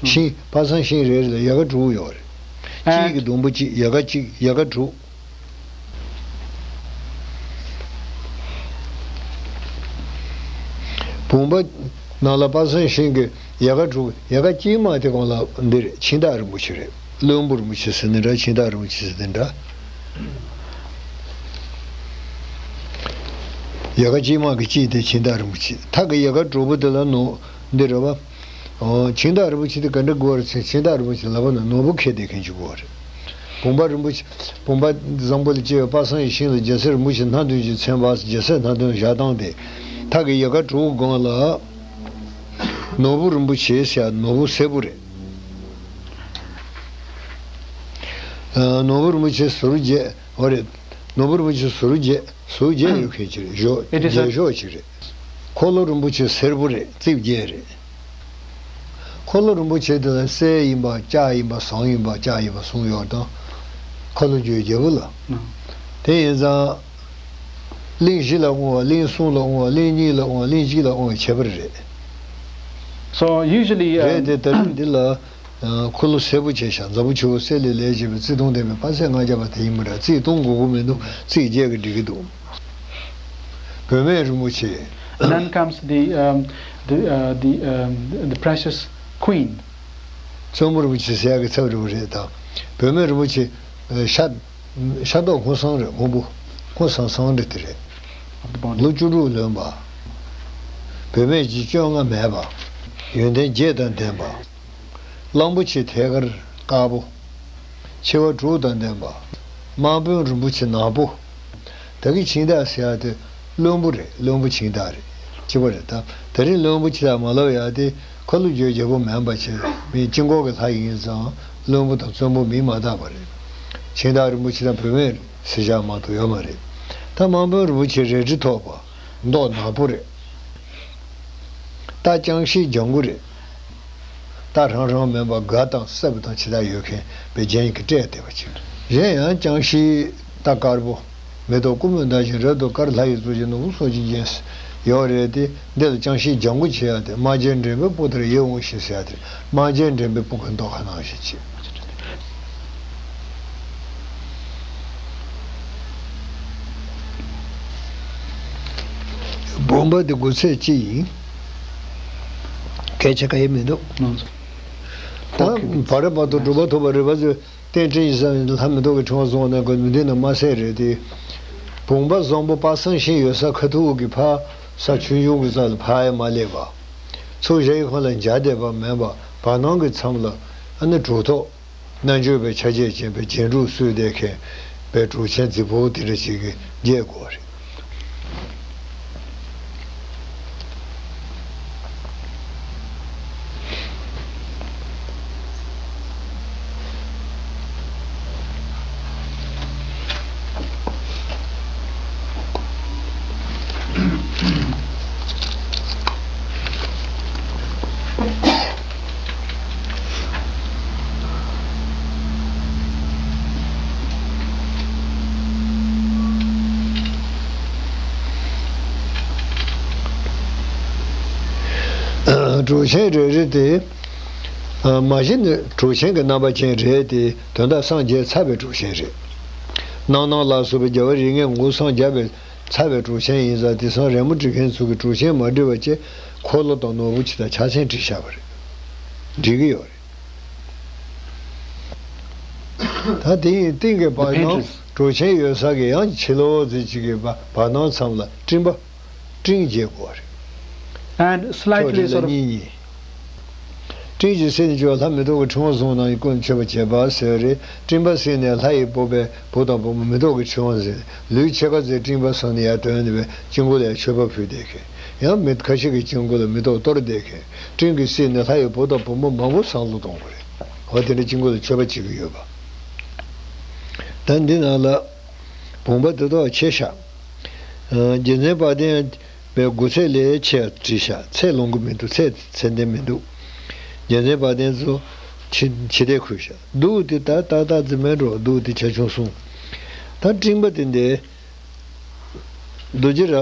ཤིང་དཔག་བསམ་ཤིང་རེ་རེ་ལ་ཡལ་ག་དྲུག་ཡོད་རེད། གཅིག་གི་ཟླུམ་པོ་གཅིག་ཡལ་ག་གཅིག་ཡལ་ག་དྲུག་བུམ་པ་ནང་ལ་དཔག་བསམ་ཤིང་གི་ཡལ་ག་དྲུག་ཡལ་ག་དཀྱིལ་མ་དེ་གོང་ལ་འདིར་ཕྱི་ཟླ་རིན་པོ་ཆེ་རེད། བློན་པོ་རིན་པོ་ཆེ་ཟེར་ནི་འདྲ། ཕྱི་ཟླ་རིན་པོ་ཆེ་ཟེར་ནི་འདྲ། ཡལ་ག་དཀྱིལ་མ་གི་དཀྱིལ་དེ་ཕྱི་ཟླ་རིན་པོ་ཆེ། མཐའ་གི་ཡལ་ག་དྲུག་པོ་དེ་ལ་ནོར་འདི་རེད་བ། ཨོ། ཕྱི་ཟླ་རིན་པོ་ཆེ་དེ་ག་འདྲ་དགོས་རེད་ཟེར། ཕྱི་ཟླ་རིན་པོ་ཆེ་ལབ་པ་ན་ནོར་བུ་ཁེལ་བསྡད་མཁན་ཅིག་དགོས་རེད། བུམ་པ་རིན་པོ་ཆེ། བུམ་པ་བཟང་པོ་ལ་བཅས་པའི་དཔག་བསམ་གྱི་ཤིང་ལ་རྒྱལ་སྲས་རིན་པོ་ཆེ་སྣ་བདུན་གྱིས་མཚན་པ། རྒྱལ་སྲས་སྣ་བདུན་བཞག་སྟངས་དེ། མཐའ་གི་ཡལ་ག་དྲུག་སྒང་ལ་ནོར་བུ་རིན་པོ་ཆེ་ཟེར་ཡ་ནོར་བུ་སེར་པོ་རེད། ཨ། ནོར་བུ་རིན་པོ་ཆེ་ཟུར་བརྒྱད། འོ་རེད། ནོར་བུ་རིན་པོ་ཆེ་ཟུར་བརྒྱད། ཟུར་བརྒྱད་ཡོད་མཁན་ཅིག་རེད། བཞོ། It is a རྒྱས་ཤོག་ཅིག་རེད། འཁོར་ལོ་རིན་པོ་ཆེ་སེར་པོ་རེད། རྩིབས་བརྒྱད་རེད། འཁོར་ལོ་རིན་པོ་ཆེ་དེ་ལ་གསེར་ཡིན་པ་ལྕགས་ཡིན་པ་ཟངས་ཡིན་པ་ལྕགས་ཡིན་པ་གསུམ་ཡོད་དང་། འཁོར་ལོ་བརྒྱད་རྒྱལ་པོ་ལ། ཨ། དེ་ཡིན་ཙང་། གླིང་བཞི་ལ་དབང་བ། གླིང་གསུམ་ལ་དབང་བ། གླིང་གཉིས་ལ་དབང་བ། གླིང་གཅིག་ལ་དབང་བའི་ཁྱད་པར་རེད། So usually, རེད། um, དེ་ད་རིང་འདི་ལ། ཨ། འཁོར་ལོ་སེར་པོ་བྱས་ཤག་འཛམ་བུ་ཆུ་བོ་གསེར་ལས་ལས་བྱས་པའི་རྩིབས་སྟོང་ལྡན་པའི་དཔག་ཚད་ལྔ་བརྒྱ་པ་དེ་ཡིན་པ་རེད། རྩིབས་སྟོང་དགོས་ཀྱི་མི་འདུག་རྩིབས་བརྒྱད་ཀྱིས་འགྲིག་གི་འདུག་བུད་མེད་རིན་པོ་ཆེ། And then comes the, um, the, uh, the, um, the precious queen. བཙུན་མོ་རིན་པོ་ཆེ་ཟེར་ཡག་གི་ཚབ་རིན་པོ་རེད་དང་། བུད་མེད་རིན་པོ་ཆེ། ཤ་ཤ་མདོག་སྔོ་བསངས་རེད། སྔོན་པོ་སྔོ་བསངས་བསངས་རེད། དེ་རེད། ལོ་བཅུ་དྲུག་ལོན་པ། བུད་མེད་ཀྱི་སྤྱོད་ལྔ་མེད་པ། ཡོན་ཏན་བརྒྱད་དང་ལྡན་པ། གླང་པོ་ཆེ་ཐད་ཀར་དཀར་པོ། མཆེ་བ་དྲུག་དང་ལྡན་པ། དམར་དཔོན་རིན་པོ་ཆེ་ནག་པོ། ད་གིན་ཁྱིམ་བདག་ཟེར་ཡག་དེ་བློན་པོ་རེད། བློན་པོ་ཁྱིམ་བདག་རེད། གཅིག་པ་རེད་དམ། དེ་རིང་བློན་པོ་ཁྱིམ་བདག་མ་ལབ་ཡག་དེ་ཁ་ལོ་བརྗེ་བོ་མིན་པ་བྱས། མི་དཀྱིལ་འཁོར་གྱི་ལྷ་ཡིན་ཙང་བློན་པོ་དང་བཙུན་པོ་མིང་མ་བཏགས་པ་རེད། ཁྱིམ་བདག་རིན་པོ་ཆེ་དང་བུད་མེད་ཟེར་བཞག་མ་གཏོགས་ཡོད་མ་རེད། ད་དམར་དཔོན་རིན་པོ་ཆེ་རལ་གྲི་ཐོགས་པ། མདོག་ནག་པོ་རེད། རྟ་རྐྱང་ཤིང་ལྗང་གུ་རེད། རྟ་རང་རང་མིན་པ་སྒ་དང་སྲབ་དང་ཇི་ལྟར་ཡོད་མཁན་པའི་རྒྱན་གྱིས་སྤྲས་བསྡད་པ་ཅིག་རེད། གཞན་ཡང་རྐྱང་ཤིང་རྟ་དཀར་པོ། མེ་ཏོག་ཀུ་མུད་ཟླ་བཞིན་རབ་ཏུ་དཀར། ལྷ་ཡི་གཙུག་རྒྱན་ནོར་བུ་གསོག་ཅིང་བརྒྱན། ཡོད་རེད་དེ། འདི་ལ་རྐྱང་ཤིང་ལྗང་གུ་བྱེད་ཡག་དེ། རྨ་བྱའི་འགྲེང་བུའི་སྤུ་ལྟར་ཡིད་འོང་ཞིང་ཟེར་ཡག་དེ། རྨ་བྱའི་འགྲེང་བུའི་སྤུ་གི་མདོག་ཁ་ནང་བཞིན་བྱེད། བུམ་པ་འདི་དགུ་ཚད་གཅིག་ཡིན། སྐད་ཆ་གང་ཡང་མི་འདུག་ལགས་སོ། ད་བར་བར་དུ་གྲུབ་པ་ཐོབ་པ་རེད་པ་ཚོས་རྟེན་སྤྲིན་གྱི་ས་ལྷ་མེ་ཏོག་གི་ཕྲེང་བ་བཟུང་ནས་གོ་མི་འདི་ན་མ་ཟད་རེད་དེ། བུམ་པ་བཟང་པོ་དཔག་བསམ་ཤིང་ཡོད་ས་ཁ་ཐུག་གི་ཕ་ས་ཆུང་ཆུང་གི་ས་ལ་ཕ་ཡ་མ་སླེབས་པ། ཚུར་གཞལ་ཡས་ཁང་ལ་འཇགས་བསྡད་པ་མིན་པ། བར་སྣང་གི་མཚམས་ལ་ཨ་ནི་གྲུབ་ཐོབ། རྣལ་འབྱོར་པའི་ཆ་བྱད་ཅན་པའི་རྒྱན་དྲུག་གསོལ་བསྡད་མཁན་པའི་གྲུབ་ཆེན་རྫིག་པོ་དེ་འདྲ་ཞིག་གི་རྒྱས་དགོས་རེད། གྲུབ་ཆེན་རེ་རེ་དེ། མ་གཞི་ནི་གྲུབ་ཆེན་གྱི་རྣམ་པ་ཅན་རེད་དེ། དོན་དག་སངས་རྒྱས་ཚར་བའི་གྲུབ་ཆེན་རེད། རྣམ་སྣང་ལ་སོགས་པའི་རྒྱལ་བ་རིགས་ལྔའི་ངོ་བོ་སངས་རྒྱས་པའི་ཚར་བའི་གྲུབ་ཆེན་ཡིན་ཙང་། དེང་སང་རི་མོ་འབྲི་མཁན་ཚོ་གིས་གྲུབ་ཆེན་མ་འབྲི་བ་བྱས། འཁོར་ལོ་དང་ནོར་བུ་ཇི་ལྟར་ཕྱག་མཚན་བྲིས་བཞག་པ་རེད། འབྲི་གི་ཡོད་རེད། ད་དེ་ཡི་སྟེང་གི་བར་སྣང་། གྲུབ་ཆེན་ཡོད་ས་གི་ཡང་ཕྱི་ལོགས་ཙམ་ཅིག་གི་བར་བར་སྣང་མཚམས་ལ་སྤྲིན་པ། སྤྲིན་རྒྱས་དགོས་རེད། And slightly sort of སྙིང་ཉེ། སྤྲིན་གྱིས་བསིལ་ནས་བྱོས། ལྷ་མེ་ཏོག་གི་ཕྲེང་བ་བཟུང་ནས་ཀུན་མཆོད་པ་བྱེད་པ་ཟེར་རེད། སྤྲིན་པ་བསིལ་ནས་ལྷ་ཡི་བུ་པའི་བུ་དང་བུ་མོ་མེ་ཏོག་གི་ཕྲེང་བ་ཟེར། ལུས་ཕྱེད་ཀ་ཙམ་སྤྲིན་པ་བཟུང་ནས་ཡར་དོན་ནས་པའི་དཀྱིལ་འཁོར་ལ་མཆོད་པ་ཕུལ་བསྡད་མཁན། ཡང་མི་ཁ་ཤས་ཀྱི་དཀྱིལ་འཁོར་ལ་མེ་ཏོག་གཏོར་བསྡད་མཁན། སྤྲིན་གྱིས་བསིལ་ནས་ལྷ་ཡི་བུ་དང་བུ་མོ་མང་པོ་བསམ་བློ་གཏོང་དགོས་རེད། འོ་དེ་འདྲ་དཀྱིལ་འཁོར་ལ་མཆོད་པ་བྱེད་ཀྱི་ཡོད་པ། ད་འདི་ནང་ལ་བུམ་པ་འདི་དག་ཆེ་ཤག་རྒྱལ་མཚན་དཔལ་ལྡན་པའི་དགུ་ཚད་ལས་ཆེ་བ་བྲིས་ཤག་ཚད་ལོངས་ཀྱི་མི་འདུག་ཚད་ཚད་ལྡན་མི་འདུག་རྒྱལ་མཚན་དཔལ་ལྡན་ཚོ་ཕྱི་ཕྱི་བལྟས་ཁུར་ཤག་གདུགས་དེ་ད་ཏག་ཏག་ཙམ་མེད་འགྲོ། གདུགས་དེ་ཆེ་ཆུང་གསུམ། ད་སྤྲིན་པ་དེ་འདི། རྡོ་རྗེ་ར་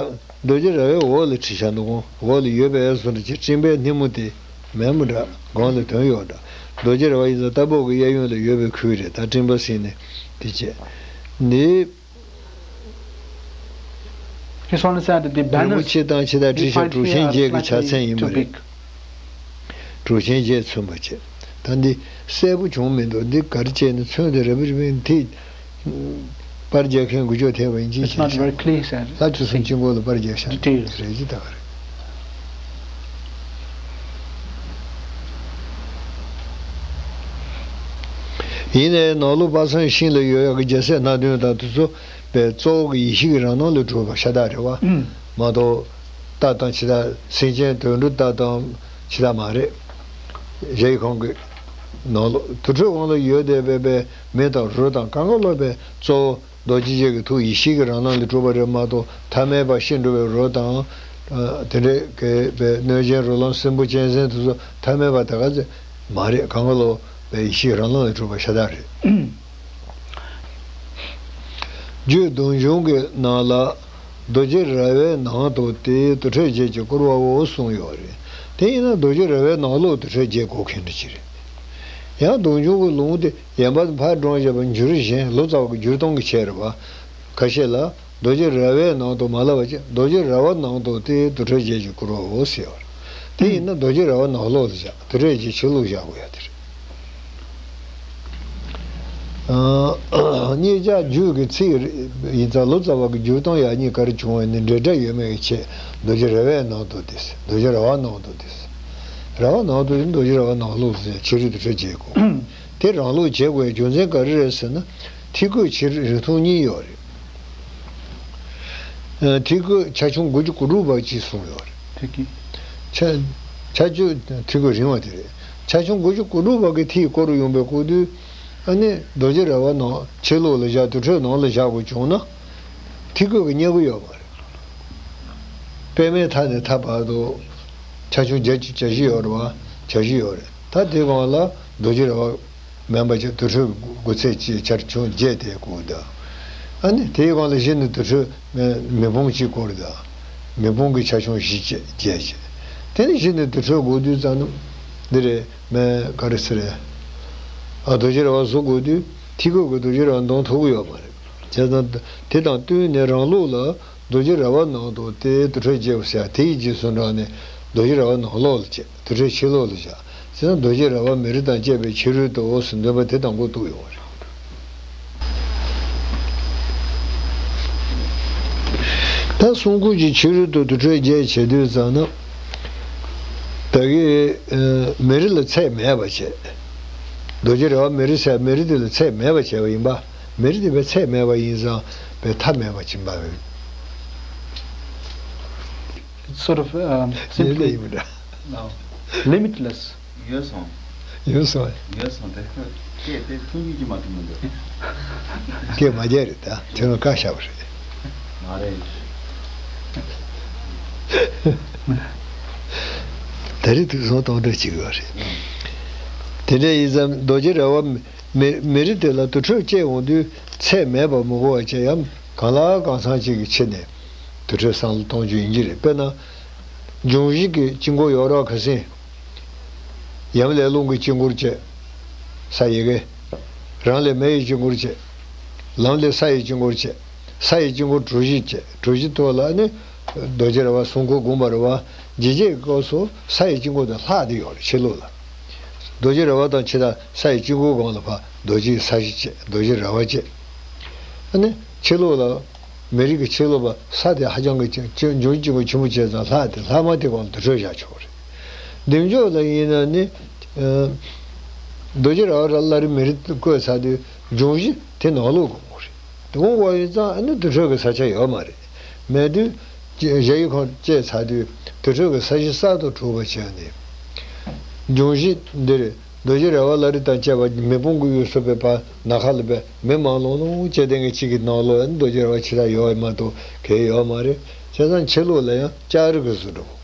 རྡོ་རྗེ་ར་བའི་འོག་ལ་བྲིས་བཞག་འདུག་གོ་འོག་ལ་ཡོད་པའི་བཟོ་འདྲ་ཅིག་སྤྲིན་པའི་སྣེ་མོ་དེ་མེད་མོ་འདྲ། སྒང་ལ་དོན་ཡོད་འདྲ། རྡོ་རྗེ་ར་བ་ཡིན་ཙང་རྟ་ཕོ་གི་གཡས་གཡོན་ལ་ཡོད་པའི་ཁུལ་རེད། ད་སྤྲིན་པ་ཟེར་ནས་དེ་བྱས། འདི། Just want to say that the རིན་པོ banners ཆེ་དང་ཇི་ལྟར་we བྲིས་ཤག find གྲུབ་ཆེན་here are བརྒྱད་ཀྱི་ཕྱག་མཚན་slightly ཡིན་པ་too རེད། big. གྲུབ་ཆེན་བརྒྱད་མཚོན་པ་བྱས། ད་འདི་གསལ་པོ་བྱུང་མི་འདུག་འདི་ག་རེ་བྱས་ནས་མཚོན་དེ་རེ་བ་རེ་བ་དེ། པར་རྒྱག་མཁན་འགུལ་སྐྱོད་ཐེབས་པ་ཡིན་གཅིག་It's not བྱས། very clear, sir. ལྷ་བཅུ་གསུམ་དཀྱིལ་འཁོར་ལ་པར་རྒྱག་ཤག Details. རེད་ཅི་ད་ག་རེད། ཡིན་ནའི་ནང་ལོགས་དཔག་བསམ་ཤིང་ལ་ཡོད་ཡག་གི་རྒྱལ་སྲས་སྣ་བདུན་དང་དེ་ཚོ་པའི་གཙོ་བོ་གི་ཡེ་ཤེས་ཀྱི་རང་སྣང་ལས་གྲུབ་པ་ཤ་སྟག་རེད་བ། ཨུམ། མ་གཏོགས། རྟ་དང་ཇི་ལྟར་སེམས་ཅན་དོན་གྲུབ་རྟ་དང་ཇི་ལྟར་མ་རེད། གཞལ་ཡས་ཁང་གི་ནང་ལོགས་དུར་ཁྲོད་ཁང་ལ་ཡོད་བསྡད་པའི་པའི་མེ་དང་རོ་དང་གང་ག་ལོག་པའི་གཙོ་བོ་རྡོ་རྗེ་འཆང་གི་ཐུགས་ཡེ་ཤེས་ཀྱི་རང་སྣང་ལས་གྲུབ་པ་རེད་མ་གཏོགས། ཐ་མལ་པ་ཤི་འགྲོ་བའི་རོ་དང་། ཨ། དེ་འདྲའི་གི་པའི་གནོད་སྦྱིན་རོ་ལངས་སྲིན་པོ་གཅན་གཟན་དེ་ཚོ་ཐ་མལ་པ་དེ་ག་ཚོད་མ་རེད། གང་ག་ལོག་པའི་ཡེ་ཤེས་རང་སྣང་ལས་གྲུབ་པ་ཤ་སྟག་རེད། རྒྱུད་སྡོམ་གཞུང་གི་ནང་ལ། རྡོ་རྗེ་ར་བའི་ནང་དུ་དེའི་དུར་ཁྲོད་བརྒྱད་ཀྱིས་བསྐོར་བའོ་གསུངས་ཡོད་རེད། དེ་ཡིན་ན་རྡོ་རྗེ་ར་བའི་ནང་ལོགས་དུར་ཁྲོད་བརྒྱད་དགོས་མཁན་འདྲ་ཅིག་རེད། ཡང་སྡོམ་གཞུང་གི་ལུང་དེ་ཡན་པ་ཕར་བགྲངས་བཞག་པ་འགྱུར་གཞན་ལོ་ཙཱ་བ་གི་འགྱུར་སྟངས་ཀྱི་ཆེད་རེད་བ། ཁ་ཤས་ལ་ རྡོ་རྗེ་ར་བའི་ནང་དུ་མ་ལབ་པ་ཅིག་རྡོ་རྗེ་ར་བ་ནང་དུ་དེ་དུར་ཁྲོད་བརྒྱད་ཀྱིས་བསྐོར་བའོ་ཟེར་བ་རེད། དེ་ཡིན་ན་རྡོ་རྗེ་ར་བ་ནང་ལོགས་ལ་བཞག་དུར་ཁྲོད་བརྒྱད་ཕྱི་ལོགས་བཞག་དགོས་ཡ་དེ་རེད། ཨ། གཉིས་ཆ་རྒྱུད་ཀྱི་ཚིག་ཡིན་ཙང་ལོ་ཙཱ་བ་གི་བསྒྱུར་སྟངས་ཡག་ཉེས་ག་རེ་བྱུང་བ་ནི་འབྲེལ་སྒྲ་ཡོད་མེད་ཀྱི་ཆེད་རྡོ་རྗེ་ར་བའི་ནང་དུ་དེ་ཟེར། རྡོ་རྗེ་ར་བ་ནང་དུ་དེ་ཟེར། ར་བ་ནང་དུ་ཡིན་རྡོ་རྗེ་ར་བ་ནང་ལོགས་ཟེར་ཕྱི་རོལ་དུར་ཁྲོད་བརྒྱད་དགོས། དེ་རང་ལུགས་བྱེད་དགོས་པའི་རྒྱུ་མཚན་ག་རེ་རེད་ཟེར་ན། ཐིག་སྐུད་ཕྱི་རོལ་རིང་ཐུང་གཉིས་ཡོད་རེད། ཨ། ཐིག་སྐུད་ཆ་ཆུང་དགུ་བཅུ་གོ་དྲུག་བར་གྱིས་གསུངས་ཡོད་རེད། ཐིག་གི། ཆ། ཆ་ཆུང་ཐིག་སྐུད་རིང་བ་དེ་རེད། ཆ་ཆུང་དགུ་བཅུ་གོ་དྲུག་བར་གྱི་ཐིག་བསྐོར་ཡོང་བའི་སྐབས་དུས། ཨ་ནི་རྡོ་རྗེ་ར་བ་ནང་ཕྱི་ལོགས་ལ་བཞག་དུར་ཁྲོད་ནང་ལ་བཞག་དགོས་བྱུང་ན། ཐིག་སྐུད་ཀྱིས་གཉེར་གྱི་ཡོད་མ་རེད། པདྨའི་མཐའ་ནས་མཐའ་བར་དུ་ཆ་ཆུང་བརྒྱད་ཅུ་གྱ་བཞི་ཡོད་རེད་བ། གྱ་བཞི་ཡོད་རེད། ད་དེའི་སྒང་ལ་རྡོ་རྗེ་ར་བ་མེད་པ་ཅིག་དུར་ཁྲོད་དགུ་ཚད་ཅིག་ཆ་ཆུང་བརྒྱད་དེ་དགོས་འདུག་ཨ་ནི་དེའི་སྒང་ལ་གཞི་ནས་དུར་ཁྲོད་མེ་དཔུང་གཅིག་བསྐོར་འདུག་མེ་དཔུང་གི་ཆ་ཆུང་བཞི་བཅས་བརྒྱད་བྱས། དེ་ནས་གཞི་ནས་དུར་ཁྲོད་དགོས་དུས་ཙམ་ན། འདི་རེད། མེ་ག་རེ་ཟེར་རེད། ཨ། རྡོ་རྗེ་ར་བ་བཟོ་དགོས་དུས་ཐིག་སྐུད་ཀྱིས་རྡོ་རྗེ་ར་བ་འདོང་ཐུབ་ཀྱི་ཡོད་མ་རེད། བྱས་ཙང་དེ་དང་བསྟུན་ནས་རང་ལུགས་ལ། རྡོ་རྗེ་ར་བ་ནང་དུ་དེ་དུར་ཁྲོད་བརྒྱད་པོ་ཟེར་དེ་ཡི་རྗེས་སུ་འབྲངས་ནས་རྡོ་རྗེ་ར་བ་ནང་ལོགས་ལ་བྱས་དུར་ཁྲོད་ཕྱི་ལོགས་ལ་བཞག་ཟེར་ན་རྡོ་རྗེ་ར་བ་མེ་རི་དང་བཅས་པའི་ཕྱི་རོལ་དུ་འོ་ཟེར་འདོན་པ་དེ་དང་པོ་བཏུགས་ཡོང་བ་རེད། ད་གསུང་མགུར་གྱི་ཕྱི་རོལ་དུ་དུར་ཁྲོད་བརྒྱད་བྱེད་དུས་ཙམ་ན། ད་གི་ཨ་མེ་རི་ལ་ཚད་མེད་པ་བྱས། རྡོ་རྗེ་ར་བ་མེ་རི་ཟེར་མེ་རི་དེ་ལ་ཚད་མེད་པ་བྱས་པ་ཡིན་པ། མེ་རི་དེ་བས་ཚད་མེད་པ་ཡིན་ཙང་བས་མཐའ་མེད་པ་ཅིག་འབའ་བས། Sort of, um, ལས་simply, ལས་ཡིན་པ་འདྲ། No. Limitless. ཡོད་སོང་། ཡོད་སོང་། ཡོད་སོང་། དེ་སྐད་དེ་ཐུང་ཉུང་གི་མ་ཐུང་མི་འདུག་སྐད་མ་རྒྱག་རེད་ད། དེ་ནི་བཀའ་བཞག་པ་རེད། མ་རེད། ད་རེས་ཐུགས་སོང་གཏོང་སྤྲོད་བྱེད་དགོས་རེད། དེ་འདྲ་ཡིན་ཙང་རྡོ་རྗེ་ར་བ་མེ་མེ་རི་དེ་ལ་དུར་ཁྲོད་བཅས་འོང་དུས་ཚད་མེད་པ་མི་དགོས་པ་བྱས་ཡང་གང་ལ་གང་འཚམ་ཅིག་གི་ཕྱི་ནས་དུར་ཁྲོད་བསམ་བློ་གཏོང་རྒྱུ་ཡིན་གྱི་རེད། དཔེར་ན། འབྱུང་བཞི་གི་དཀྱིལ་འཁོར་ཡོད་རོགས་ཁ་སེང་། ཡབ་ལས་རླུང་གི་དཀྱིལ་འཁོར་བཅས། ས་ཡི་གེ། རང་ལས་མེ་ཡི་དཀྱིལ་འཁོར་བཅས། ལམ་ལས་ས་ཡི་དཀྱིལ་འཁོར་བཅས། ས་ཡི་དཀྱིལ་འཁོར་གྲུ་བཞི་བཅས། གྲུ་བཞི་ཐོག་ལ་ནི། རྡོ་རྗེ་ར་བ་སྲུང་འཁོར་བསྒོམ་པ་རེད་བ། ཇི་སྐད་ཀྱི་སྐབས་སུ་ས་ཡི་དཀྱིལ་འཁོར་དང་ལྷག་བསྡད་ཡོད་རེད་ཕྱི་ལོགས་ལ། རྡོ་རྗེ་ར་བ་དང་ཕྱི་དང་ས་ཡི་དཀྱིལ་འཁོར་སྒང་ལ་ཕར་རྡོ་རྗེ་ས་གཞི་བཅས་རྡོ་རྗེ་ར་བ་བཅས། ཨ་ནི་ཕྱི་ལོགས་ལ། མེ་རི་གི་ཕྱི་ལོགས་པ་ས་དེ་ཧ་ཅང་གི་ཆེ་ཆེ་འབྱུང་བཞི་དཀྱིལ་འཁོར་ཆེན་པོ་བྱས་ཙང་ལྷག་དེ་ལྷག་མ་དེ་སྒང་ལ་དུར་ཁྲོད་བཞག་ཆོག་རེད། བདེ་མཆོག་ལ་ཡིན་ན་ནི། ཨ། རྡོ་རྗེ་ར་བ་ར་བླ་རི་མེ་རི་བཀོད་ཚར་དུས་འབྱུང་བཞི་དེ་ནང་ལོགས་དགོས་མོ་རེད། དེ་འོང་བ་ཡིན་ཙང་ཨ་ནི་དུར་ཁྲོད་ཀྱི་ས་ཆ་ཡོད་མ་རེད། མེད་དུས། གཞལ་ཡས་ཁང་བཅས་ཚར་དུས་དུར་ཁྲོད་ཀྱི་ས་གཞི་གསར་དུ་གྲུབ་པ་བྱས་ནས། འབྱུང་བཞི་འདིར་རྡོ་རྗེ་ར་བ་བླ་རི་དང་བཅས་པ་མེ་དཔུང་གི་འོད་ཟེར་པའི་བར་ན་ཁ་ལ་པའི་མེ་མང་ལོང་ལོང་བྱས་དེ་ངས་གཅིག་གི་ནང་ལོགས་ཡང་རྡོ་རྗེ་ར་བ་ཕྱི་དྲགས་ཡོད་མ་གཏོགས་གལ་ཡོད་མ་རེད། བྱས་ཙང་ཕྱི་ལོགས་ལ་ཡང་ལྕགས་རི་གི་བཟོ་འདྲ་བོ།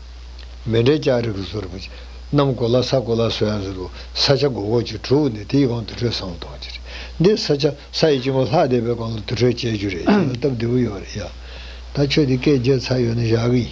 མེ་འདྲའི་ལྕགས་རི་གི་བཟོ་འདྲ་བོ་ཅིག་གནམ་གོ་ལ་ས་གོ་ལ་བཟོ་ཡ་བཟོ་འདྲ་བོ་ས་ཆ་གོ་གོ་ཅིག་གྲུབ་ནས་དེའི་སྒང་དུར་ཁྲོད་བསམ་བློ་གཏོང་གི་རེད། འདི་ས་ཆ་ས་ཡི་དཀྱིལ་འཁོར་ལྷག་བསྡད་པའི་སྒང་ལ་དུར་ཁྲོད་བྱས་རྒྱུ་རེད་ཅེས་སྟབས་བདེ་པོ་ཡོད་རེད་ཡ། ད་ཁྱོད་དེ་སྐད་བརྗེད་ཚར་ཡོད་ན་བཞག་གི་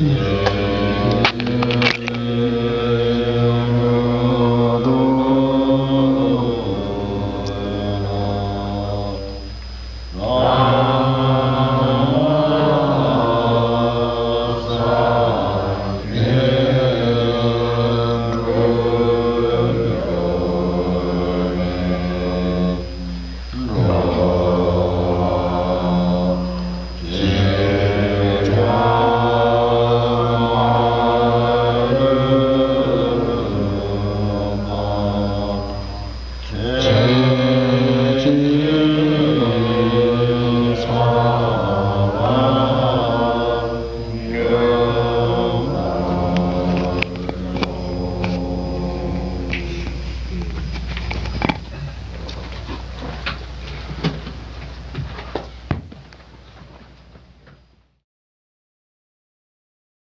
ཡིན།